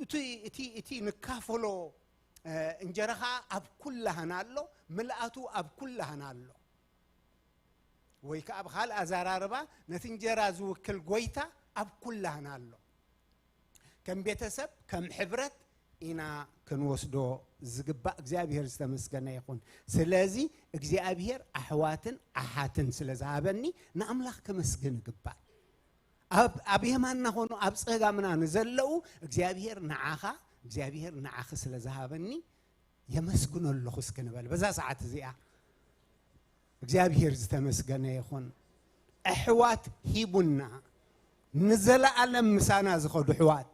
እቲ እቲ እቲ ንካፈሎ እንጀራ ኸዓ ኣብ ኩላህና ኣሎ፣ ምልኣቱ ኣብ ኩላህና ኣሎ። ወይ ከዓ ብኻልእ ኣዘራርባ፣ ነቲ እንጀራ ዝውክል ጎይታ ኣብ ኩላህና ኣሎ። ከም ቤተሰብ፣ ከም ሕብረት ኢና ክንወስዶ ዝግባእ። እግዚኣብሔር ዝተመስገነ ይኹን። ስለዚ እግዚኣብሔር ኣሕዋትን ኣሓትን ስለ ዝሃበኒ ንኣምላኽ ከመስግን ይግባእ። ኣብ ኣብ የማንና ኾኑ ኣብ ጸጋምና ንዘለዉ እግዚኣብሔር ንዓኻ፣ እግዚኣብሔር ንዓኺ ስለ ዝሃበኒ የመስግኖ ኣለኹ እስኪ ንበል። በዛ ሰዓት እዚኣ እግዚኣብሔር ዝተመስገነ ይኹን። ኣሕዋት ሂቡና፣ ንዘለኣለም ምሳና ዝኸዱ ኣሕዋት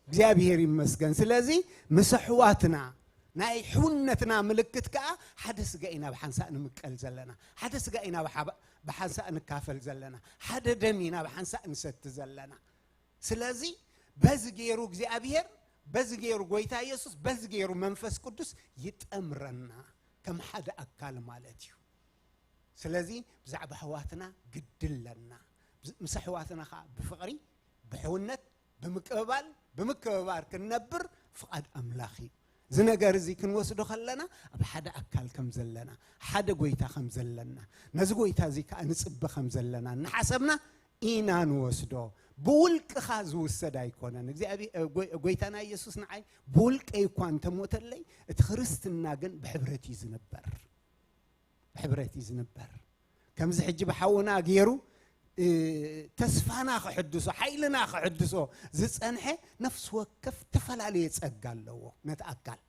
እግዚኣብሔር ይመስገን። ስለዚ ምስ ኣሕዋትና ናይ ሕውነትና ምልክት ከኣ ሓደ ስጋ ኢና ብሓንሳእ ንምቀል ዘለና፣ ሓደ ስጋ ኢና ብሓባ- ብሓንሳእ ንካፈል ዘለና፣ ሓደ ደም ኢና ብሓንሳእ ንሰቲ ዘለና። ስለዚ በዚ ገይሩ እግዚኣብሔር፣ በዚ ገይሩ ጎይታ ኢየሱስ፣ በዚ ገይሩ መንፈስ ቅዱስ ይጠምረና ከም ሓደ ኣካል ማለት እዩ። ስለዚ ብዛዕባ ኣሕዋትና ግዲ ኣለና። ምስ ኣሕዋትና ኸዓ ብፍቕሪ፣ ብሕውነት፣ ብምቅብባል፣ ብምክብባር ክንነብር ፍቓድ ኣምላኽ እዩ። እዚ ነገር እዚ ክንወስዶ ከለና ኣብ ሓደ ኣካል ከም ዘለና፣ ሓደ ጎይታ ከም ዘለና፣ ነዚ ጎይታ እዚ ከኣ ንጽበ ከም ዘለና እናሓሰብና ኢና ንወስዶ። ብውልቅኻ ዝውሰድ ኣይኮነን። እግዚኣብሔር፣ እ፣ ጎይ-፣ ጎይታና ኢየሱስ ንዓይ ብውልቀይ እኳ እንተሞተለይ፣ እቲ ክርስትና ግን ብሕብረት እዩ ዝንበር። ብሕብረት እዩ ዝንበር። ከምዚ ሕጂ ብሓውና ገይሩ፣ እ፣ ተስፋና ክሕድሶ፣ ሓይልና ክሕድሶ ዝጸንሐ ነፍሲ ወከፍ ተፈላለየ ጸጋ ኣለዎ ነቲ ኣካል።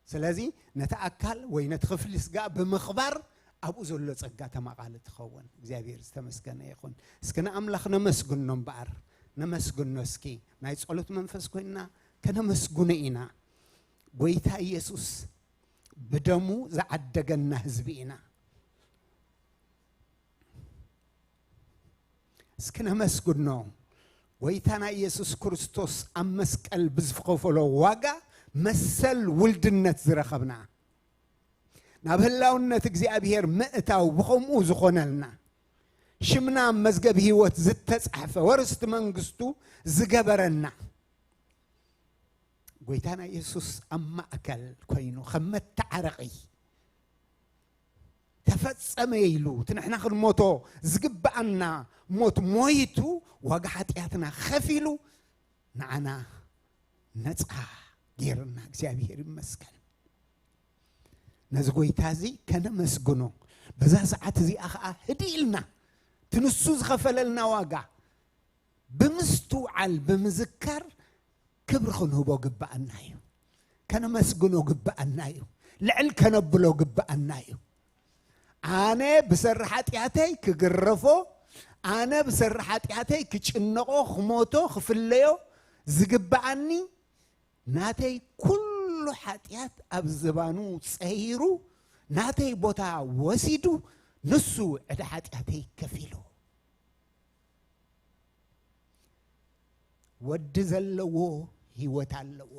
ስለዚ ነቲ ኣካል ወይ ነቲ ክፍሊ ስጋ ብምኽባር ኣብኡ ዘሎ ጸጋ ተማቓሊ ትኸውን። እግዚኣብሔር ዝተመስገነ ይኹን። እስኪ ንኣምላኽ ነመስግኖ እምበኣር፣ ነመስግኖ እስኪ። ናይ ጸሎት መንፈስ ኮይንና ከነመስግኖ ኢና። ጎይታ ኢየሱስ ብደሙ ዝዓደገና ህዝቢ ኢና። እስኪ ነመስግኖ። ጎይታና ኢየሱስ ክርስቶስ ኣብ መስቀል ብዝኸፈሎ ዋጋ መሰል ውልድነት ዝረኸብና፣ ናብ ህላውነት እግዚኣብሔር ምእታው ብኸምኡ ዝኾነልና፣ ሽምና ኣብ መዝገብ ህይወት ዝተጻሕፈ፣ ወርስቲ መንግስቱ ዝገበረና፣ ጎይታና ኢየሱስ ኣብ ማእከል ኮይኑ ከም መተዓረቒ ተፈጸመ ኢሉ፣ እቲ ንሕና ክንሞቶ ዝግብኣና ሞት ሞይቱ፣ ዋጋ ሓጢኣትና ከፊሉ፣ ንዓና ነጻ ገይርና። እግዚኣብሔር ይመስገን። ነዚ ጎይታ እዚ ከነመስግኖ፣ በዛ ሰዓት እዚኣ ኸኣ ህድእ ኢልና፣ እቲ ንሱ ዝኸፈለልና ዋጋ ብምስትውዓል፣ ብምዝካር ክብሪ ክንህቦ ግብኣና እዩ። ከነመስግኖ ግብኣና እዩ። ልዕል ከነብሎ ግብኣና እዩ። ኣነ ብሰሪ ሓጢኣተይ ክግረፎ፣ ኣነ ብሰሪ ሓጢኣተይ ክጭነቆ፣ ክሞቶ፣ ክፍለዮ ዝግብኣኒ፣ ናተይ ኩሉ ሓጢኣት ኣብ ዝባኑ ጸይሩ፣ ናተይ ቦታ ወሲዱ፣ ንሱ ዕዳ ሓጢኣተይ ከፊሉ። ወዲ ዘለዎ ህይወት ኣለዎ።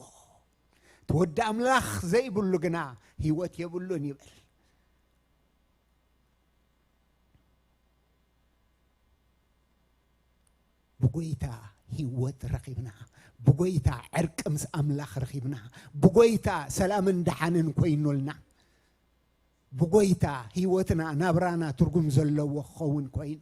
እቲ ወዲ ኣምላኽ ዘይብሉ ግና ህይወት የብሉን ይብል። ብጎይታ ህይወት ረኺብና፣ ብጎይታ ዕርቂ ምስ ኣምላኽ ረኺብና፣ ብጎይታ ሰላምን ደሓንን ኮይኑልና፣ ብጎይታ ህይወትና ናብራና ትርጉም ዘለዎ ክኸውን ኮይኑ።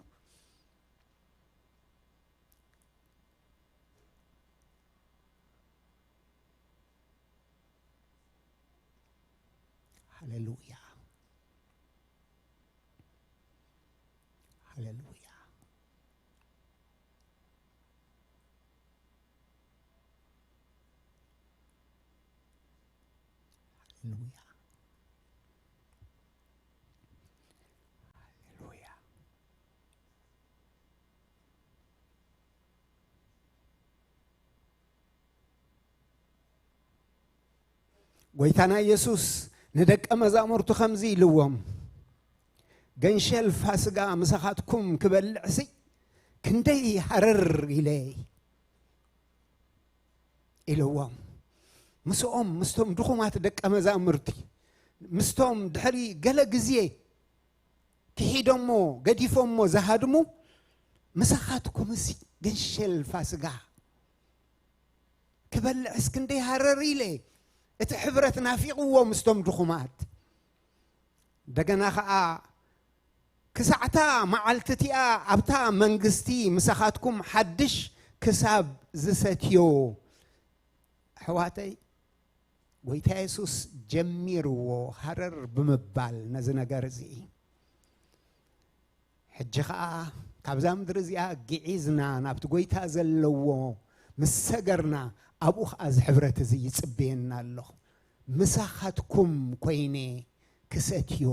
ሃሌሉያ። ሃሌሉያ። ሃሌሉያ። ሃሌሉያ። ጎይታና ኢየሱስ ንደቀ መዛሙርቱ ከምዚ ኢልዎም፣ ገንሸል ፋስጋ ምሳኻትኩም ክበልዕሲ ክንደይ ሃረር ኢለ ኢልዎም። ምስኦም፣ ምስቶም ድኹማት ደቀ መዛሙርቲ፣ ምስቶም ድሕሪ ገለ ግዜ ክሒዶሞ፣ ገዲፎሞ ዝሃድሙ፣ ምሳኻትኩምሲ ገንሸል ፋስጋ ክበልዕስ ክንደይ ሃረር ኢለ፣ እቲ ሕብረት ናፊቕዎ ምስቶም ድኹማት። እንደገና ኸኣ ክሳዕታ መዓልቲ እቲኣ ኣብታ መንግስቲ ምሳኻትኩም ሓድሽ ክሳብ ዝሰትዮ። ኣሕዋተይ፣ ጎይታ የሱስ ጀሚርዎ ሃረር ብምባል ነዚ ነገር እዚ። ሕጂ ኸኣ ካብዛ ምድሪ እዚኣ ግዒዝና ናብቲ ጎይታ ዘለዎ ምስ ሰገርና፣ ኣብኡ ኸኣ እዚ ሕብረት እዚ ይጽበየና ኣሎ። ምሳኻትኩም ኮይነ ክሰትዮ።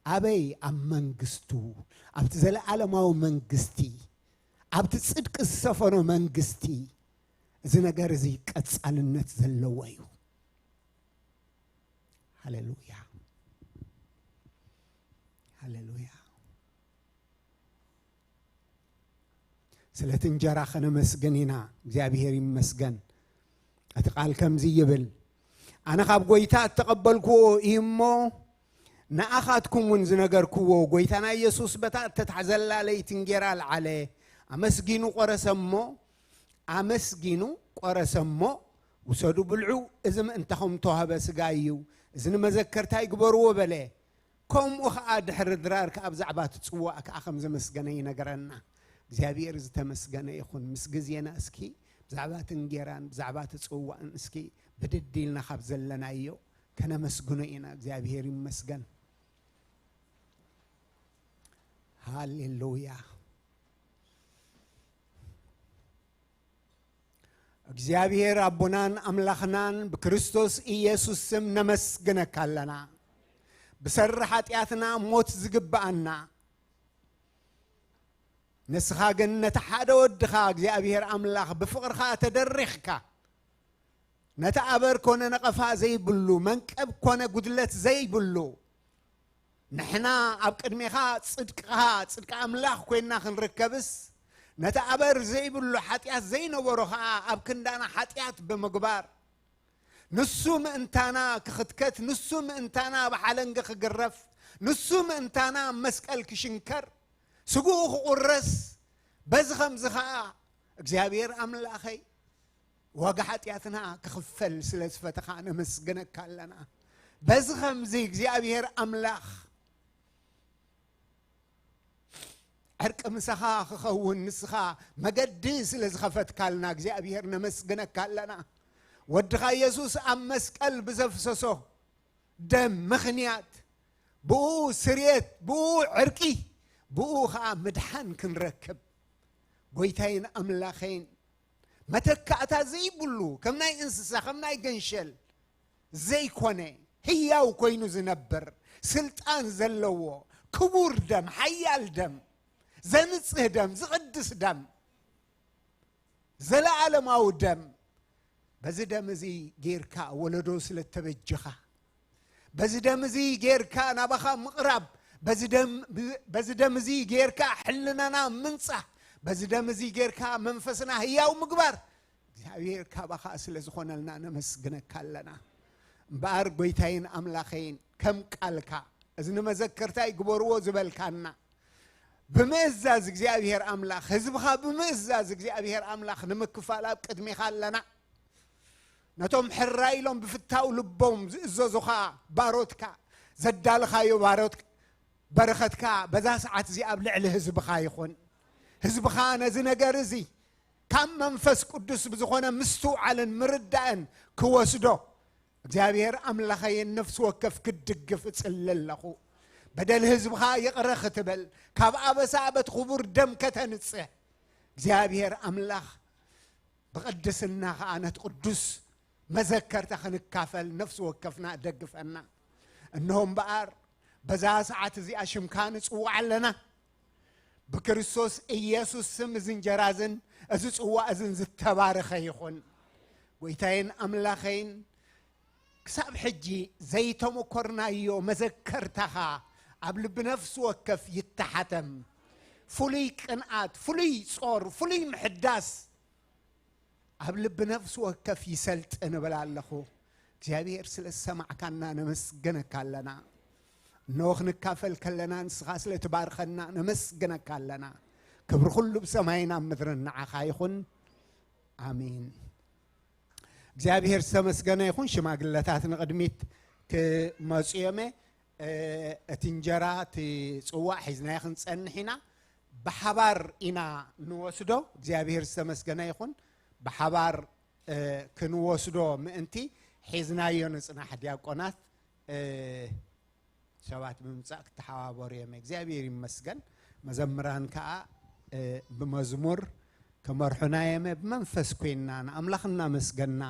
ኣበይ? ኣብ መንግስቱ፣ ኣብቲ ዘለኣለማዊ መንግስቲ፣ ኣብቲ ጽድቂ ዝሰፈኖ መንግስቲ። እዚ ነገር እዚ ቀጻልነት ዘለዎ እዩ። ሃሌሉያ፣ ሃሌሉያ። ስለቲ እንጀራ ከነመስግን ኢና። እግዚኣብሔር ይመስገን። እቲ ቃል ከምዚ ይብል፣ ኣነ ካብ ጎይታ እተቐበልክዎ እዩ እሞ፣ ንኣኻትኩም እውን ዝነገርክዎ። ጎይታና ኢየሱስ በታ እተታሕዘላ ለይቲ እንጌራ ኣልዓለ፣ ኣመስጊኑ ቆረሰ እሞ፣ ኣመስጊኑ ቆረሰ እሞ፣ ውሰዱ ብልዑ፣ እዚ ምእንታኹም ተዋህበ ስጋ እዩ፣ እዚ ንመዘከርታይ ግበርዎ በለ። ከምኡ ኸኣ ድሕሪ ድራር ከኣ ብዛዕባ እቲ ጽዋእ ከኣ ከም ዘመስገነ ይነገረና። እግዚኣብሔር ዝተመስገነ ይኹን። ምስ ግዜና እስኪ ብዛዕባ እቲ እንጌራን ብዛዕባ እቲ ጽዋእን እስኪ ብድድ ኢልና ካብ ዘለናዮ ከነመስግኖ ኢና። እግዚኣብሔር ይመስገን። ሃሌሉያ። እግዚኣብሔር ኣቦናን ኣምላኽናን ብክርስቶስ ኢየሱስ ስም ነመስግነካ ኣለና። ብሰሪ ሓጢኣትና ሞት ዝግብኣና፣ ንስኻ ግን ነቲ ሓደ ወድኻ እግዚኣብሔር ኣምላኽ ብፍቕርኻ ተደሪኽካ፣ ነቲ ኣበር ኮነ ነቐፋ ዘይብሉ፣ መንቀብ ኮነ ጉድለት ዘይብሉ፣ ንሕና ኣብ ቅድሜኻ ጽድቅኻ፣ ጽድቂ ኣምላኽ ኮይንና ክንርከብስ፣ ነቲ ኣበር ዘይብሉ፣ ሓጢኣት ዘይነበሮ ኸኣ ኣብ ክንዳና ሓጢኣት ብምግባር፣ ንሱ ምእንታና ክኽትከት፣ ንሱ ምእንታና ብሓለንጊ ክግረፍ፣ ንሱ ምእንታና ኣብ መስቀል ክሽንከር፣ ስግኡ ክቑረስ፣ በዚ ኸምዚ ኸኣ እግዚኣብሔር ኣምላኸይ ዋጋ ሓጢኣትና ክኽፈል ስለ ዝፈተኻ ነመስግነካ ኣለና። በዚ ኸምዚ እግዚኣብሔር ኣምላኽ ዕርቂ ምሳኻ ክኸውን ንስኻ መገዲ ስለ ዝኸፈትካልና እግዚኣብሔር ነመስግነካ ኣለና። ወድኻ ኢየሱስ ኣብ መስቀል ብዘፍሰሶ ደም ምኽንያት ብኡ ስርየት፣ ብኡ ዕርቂ፣ ብኡ ኸኣ ምድሓን ክንረክብ ጎይታይን ኣምላኸይን መተካእታ ዘይብሉ፣ ከም ናይ እንስሳ፣ ከም ናይ ገንሸል ዘይኮነ፣ ህያው ኮይኑ ዝነብር፣ ስልጣን ዘለዎ፣ ክቡር ደም፣ ሓያል ደም፣ ዘንጽህ ደም፣ ዝቕድስ ደም፣ ዘለኣለማዊ ደም፣ በዚ ደም እዚ ጌርካ ወለዶ ስለ እተበጀኻ፣ በዚ ደም እዚ ጌርካ ናባኻ ምቕራብ፣ በዚ ደም፣ በዚ ደም እዚ ጌርካ ሕልናና ምንጻህ፣ በዚ ደም እዚ ጌርካ መንፈስና ህያው ምግባር፣ እግዚኣብሔር ካባኻ ስለ ዝኾነልና ነመስግነካ ኣለና። እምበኣር ጎይታይን ኣምላኸይን፣ ከም ቃልካ፣ እዚ ንመዘከርታይ ግበርዎ ዝበልካና፣ ብምእዛዝ እግዚኣብሔር ኣምላኽ፣ ህዝብኻ ብምእዛዝ እግዚኣብሔር ኣምላኽ ንምክፋል ኣብ ቅድሜኻ ኣለና። ነቶም ሕራይ ኢሎም ብፍታው ልቦም ዝእዘዙኻ ባሮትካ፣ ዘዳልኻዮ ባሮት-፣ በረኸትካ በዛ ሰዓት እዚ ኣብ ልዕሊ ህዝብኻ ይኹን። ህዝብኻ ነዚ ነገር እዚ ካብ መንፈስ ቅዱስ ብዝኾነ ምስትውዓልን ምርዳእን ክወስዶ፣ እግዚኣብሔር ኣምላኸይን ነፍሲ ወከፍ ክትድግፍ እጽሊ ኣለኹ። በደል ህዝብኻ ይቕረ ክትብል፣ ካብ ኣበሳ በቲ ክቡር ደም ከተንጽህ፣ እግዚኣብሔር ኣምላኽ ብቕድስና ኸኣ ነቲ ቅዱስ መዘከርታ ክንካፈል ነፍሲ ወከፍና ደግፈና። እንሆ እምበኣር፣ በዛ ሰዓት እዚኣ ሽምካ ንጽውዕ ኣለና። ብክርስቶስ ኢየሱስ ስም እዚ እንጀራ እዝን እዚ ጽዋእ እዝን ዝተባረኸ ይኹን። ጎይታይን ኣምላኸይን፣ ክሳብ ሕጂ ዘይተመኮርናዮ መዘከርታኻ ኣብ ልቢ ነፍሲ ወከፍ ይተሓተም። ፍሉይ ቅንኣት፣ ፍሉይ ጾር፣ ፍሉይ ምሕዳስ ኣብ ልቢ ነፍሲ ወከፍ ይሰልጥ ንብል ኣለኹ። እግዚኣብሔር ስለ ዝሰማዕካና ነመስግነካ ኣለና። እነሆ ክንካፈል ከለና ንስኻ ስለ ትባርኸና ነመስግነካ ኣለና። ክብሪ ኩሉ ብሰማይን ኣብ ምድርን ንዓኻ ይኹን። ኣሜን። እግዚኣብሔር ዝተመስገነ ይኹን። ሽማግለታት ንቕድሚት ክመጹ እዮም። እ፣ እቲ እንጀራ፣ እቲ ጽዋዕ ሒዝናዮ ክንጸንሕ ኢና። ብሓባር ኢና ንወስዶ። እግዚኣብሔር ዝተመስገነ ይኹን። ብሓባር፣ እ፣ ክንወስዶ ምእንቲ ሒዝናዮ ንጽናሕ። ዲያቆናት፣ እ፣ ሰባት ብምምጻእ ክተሓባበሩ እዮም። እግዚኣብሔር ይመስገን። መዘምራን ከኣ፣ እ፣ ብመዝሙር ክመርሑና እዮም። ብመንፈስ ኮይንና ንኣምላኽ እናመስገና፣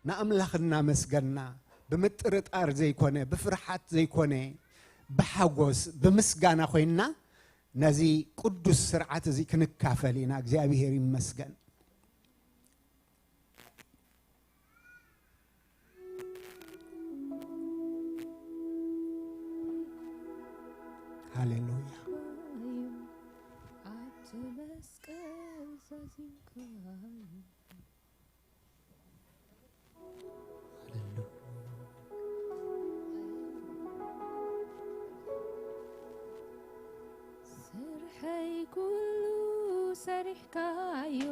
ንኣምላኽ እናመስገና፣ ብምጥርጣር ዘይኮነ፣ ብፍርሓት ዘይኮነ፣ ብሓጎስ፣ ብምስጋና ኮይንና ነዚ ቅዱስ ስርዓት እዚ ክንካፈል ኢና። እግዚኣብሔር ይመስገን። ሃሌሉያ። ኣብቲ መስቀል ዛዚምካዮ። ሃሌሉያ። ስርሐይ ኩሉ ሰሪሕካዮ፣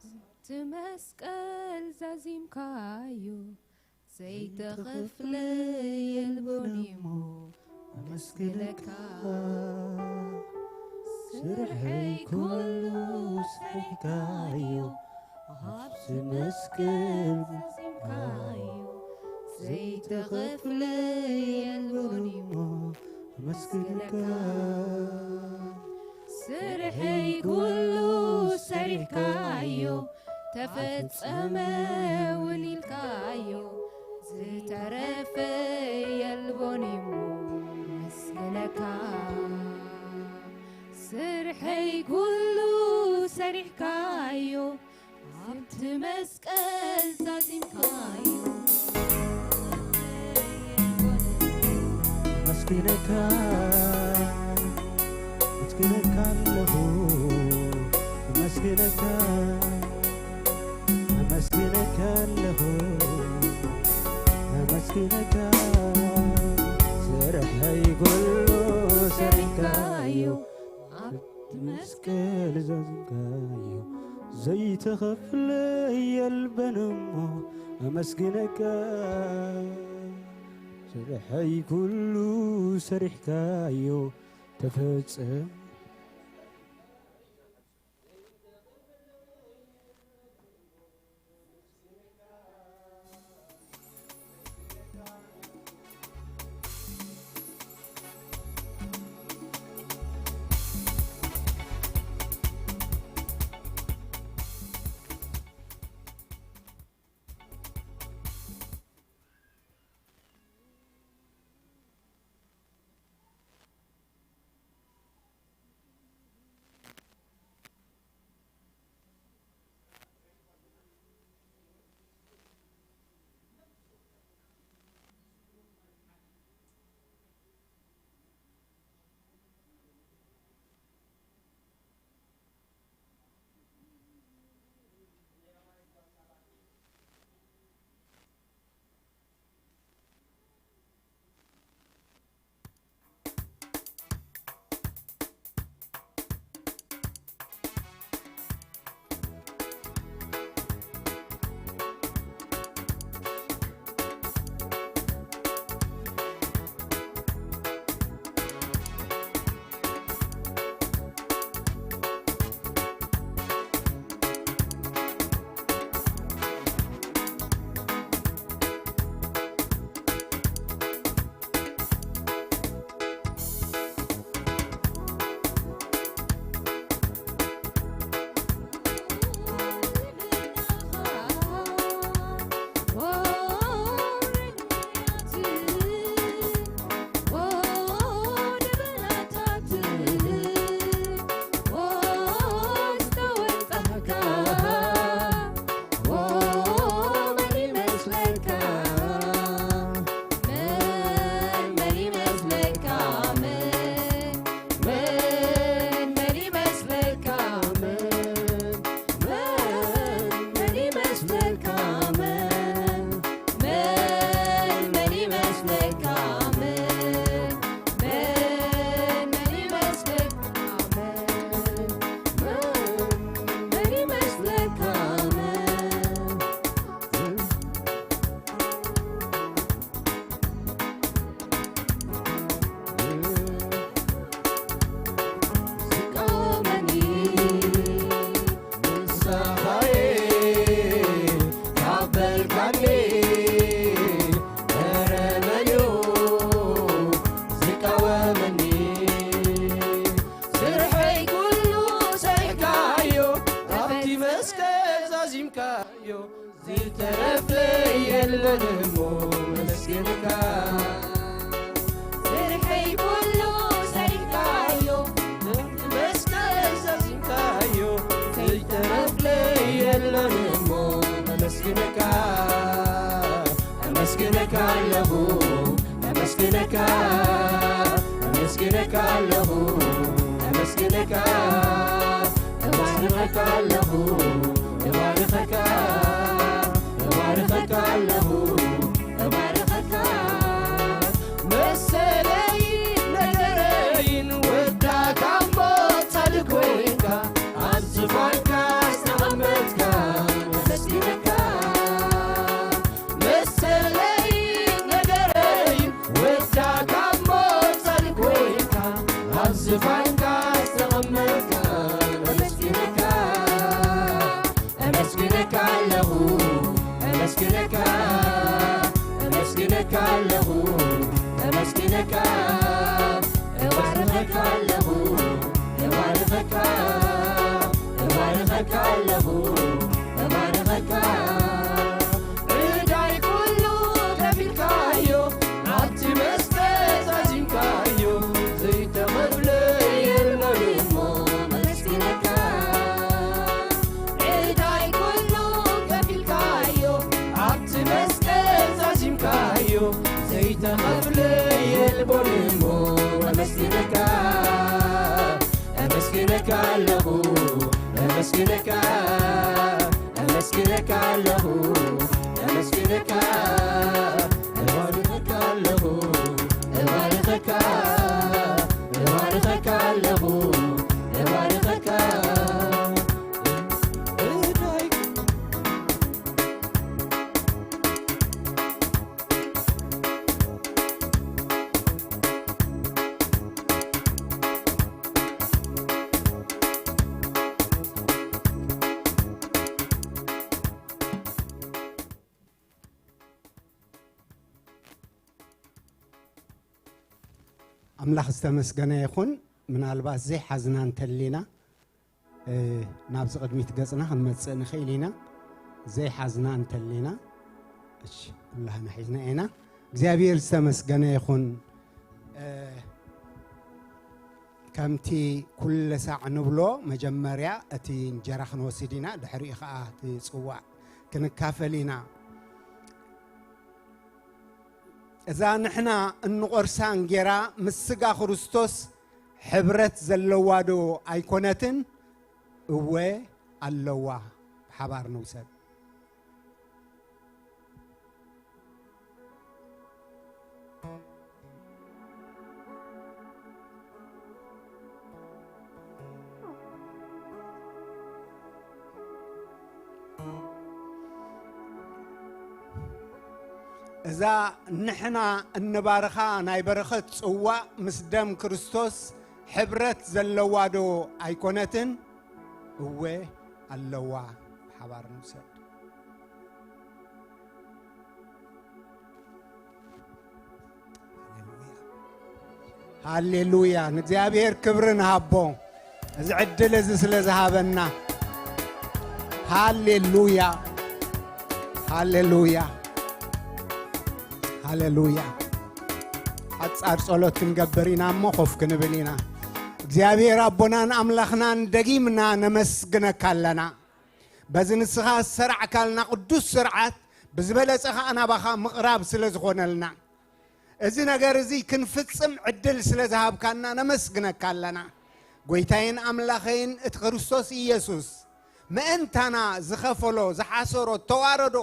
እቲ መስቀል ዛዚምካዮ፣ ዘይተኸፍለ የልቦን እሞ ኣመስግነካ። ስርሐይ ኩሉ ሰሪሕካዮ፣ ኣብቲ መስቀል ዛዚምካዮ፣ ዘይተኸፍለ የልቦን እሞ ኣመስግነካ። ስርሐይ ኩሉ ሰሪሕካዮ፣ ተፈጸመ እውን ኢልካዮ፣ ዝተረፈ የልቦን እሞ መስግነካ። ስርሐይ ኩሉ ሰሪሕካዮ፣ ኣብቲ መስቀል ዛዚምካዮ። ኣመስግነካ፣ ኣመስግነካ ኣለኹ፣ ኣመስግነካ፣ ኣመስግነካ ኣለኹ፣ ኣመስግነካ። ስርሐይ ኩሉ ሰሪሕካዮ፣ ኣብቲ መስቀል ዛዚምካዮ፣ ዘይተኸፍለ የልበን እሞ ኣመስግነካ። ስርሐይ ኩሉ ሰሪሕካዮ፣ ተፈጸመ። ኣለኹ፣ ኣመስግነካ፣ ኣመስግነካ ኣለኹ፣ ኣመስግነካ፣ እባርኸካ ኣለኹ፣ እባርኸካ፣ እባርኸካ ኣለኹ፣ እባርኸካ። መሰለይን ነገረይን ወዳ ካብ ሞት ጻድቕ ኮይንካ፣ ኣብ ዝፋንካ ዝተቐመጥካ፣ ኣመስግነካ። መሰለይ ነገረይ ወዳ ካብ ሞት ጻድቕ ኮይንካ፣ ኣብ ዝፋንካ ዝተቐመጥካ፣ ኣመስግነካ፣ ኣመስግነካ ኣለኹ፣ ኣመስግነካ፣ ኣመስግነካ ኣለኹ፣ ኣመስግነካ፣ እባርኸካ ኣለኹ፣ እባርኸካ፣ እባርኸካ ኣለኹ፣ እባርኸካ። ዕዳይ ኩሉ ከፊልካዮ፣ ኣብቲ መስቀል ዛዚምካዮ፣ ዘይተኸፍለ የልቦን እሞ ኣመስግነካ። ዕዳይ ኩሉ ከፊልካዮ፣ ኣብቲ መስቀል ዛዚምካዮ፣ ዘይተኸፍለ የልቦን እሞ ኣመስግነካ። ኣመስግነካ ኣለኹ፣ ኣመስግነካ፣ ኣመስግነካ ኣለኹ፣ ኣመስግነካ፣ እባርኸካ ኣለኹ፣ እባርኸካ፣ እባርኸካ ኣለኹ፣ እባርኸካ። ኣምላኽ ዝተመስገነ ይኹን። ምናልባት ዘይሓዝና እንተሊና፣ እ፣ ናብዚ ቅድሚት ገጽና ክንመጽእ ንኽእል ኢና። ዘይሓዝና እንተሊና፣ እሺ፣ ኩላህና ሒዝና ኢና። እግዚኣብሔር ዝተመስገነ ይኹን። እ፣ ከምቲ ኩለ ሳዕ ንብሎ፣ መጀመርያ እቲ እንጀራ ክንወስድ ኢና፣ ድሕሪኡ ኸኣ እቲ ጽዋዕ ክንካፈል ኢና። እዛ ንሕና እንቖርሳ እንጌራ ምስ ስጋ ክርስቶስ ሕብረት ዘለዋ ዶ ኣይኮነትን? እወ ኣለዋ። ብሓባር ንውሰድ። እዛ ንሕና እንባርኻ ናይ በረኸት ጽዋእ ምስ ደም ክርስቶስ ሕብረት ዘለዋ ዶ ኣይኮነትን? እወ ኣለዋ። ብሓባር ንውሰድ። ሃሌሉያ። ንእግዚኣብሔር ክብሪ ንሃቦ፣ እዚ ዕድል እዚ ስለ ዝሃበና። ሃሌሉያ፣ ሃሌሉያ፣ ሃሌሉያ። ሓጻር ጸሎት ክንገብር ኢና እሞ ኮፍ ክንብል ኢና። እግዚኣብሔር ኣቦናን ኣምላኽናን ደጊምና ነመስግነካ ኣለና። በዚ ንስኻ ዝሰራዕካልና ቅዱስ ስርዓት ብዝበለጸ ኸኣ ናባኻ ምቕራብ ስለ ዝኾነልና፣ እዚ ነገር እዚ ክንፍጽም ዕድል ስለ ዝሃብካና ነመስግነካ ኣለና። ጐይታይን ኣምላኸይን እቲ ክርስቶስ ኢየሱስ ምእንታና ዝኸፈሎ፣ ዝሓሰሮ፣ እተዋረዶ፣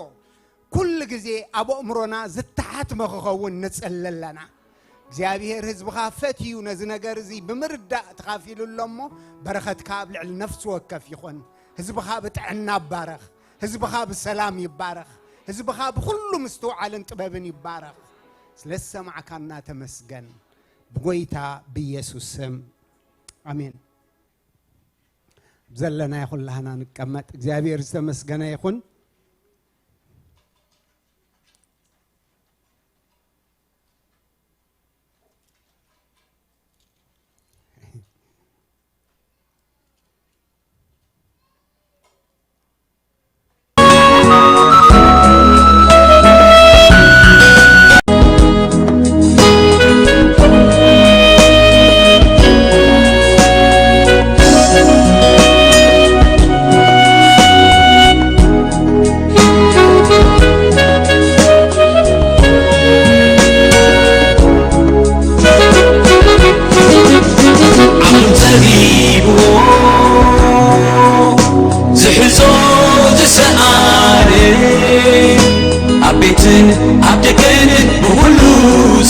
ኩሉ ግዜ ኣብ ኣእምሮና ዝተሓትመ ክኸውን ንጽሊ ኣለና። እግዚኣብሔር ህዝብኻ ፈትዩ ነዚ ነገር እዚ ብምርዳእ ተኻፊሉ ኣሎ እሞ፣ በረኸትካ ኣብ ልዕሊ ነፍሲ ወከፍ ይኹን። ህዝብኻ ብጥዕና ይባረኽ። ህዝብኻ ብሰላም ይባረኽ። ህዝብኻ ብኹሉ ምስትውዓልን ጥበብን ይባረኽ። ስለ ዝሰማዕካና ተመስገን። ብጐይታ ብኢየሱስ ስም፣ ኣሜን። ብዘለናዮ ኩላህና ንቀመጥ። እግዚኣብሔር ዝተመስገነ ይኹን። ዝሕዞ ዝሰኣነ ኣብ ቤትን ኣብ ደገን ብኹሉ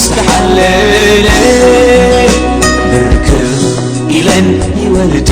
ዝተሓለለ ብርክኽ ኢለን ይወልዳ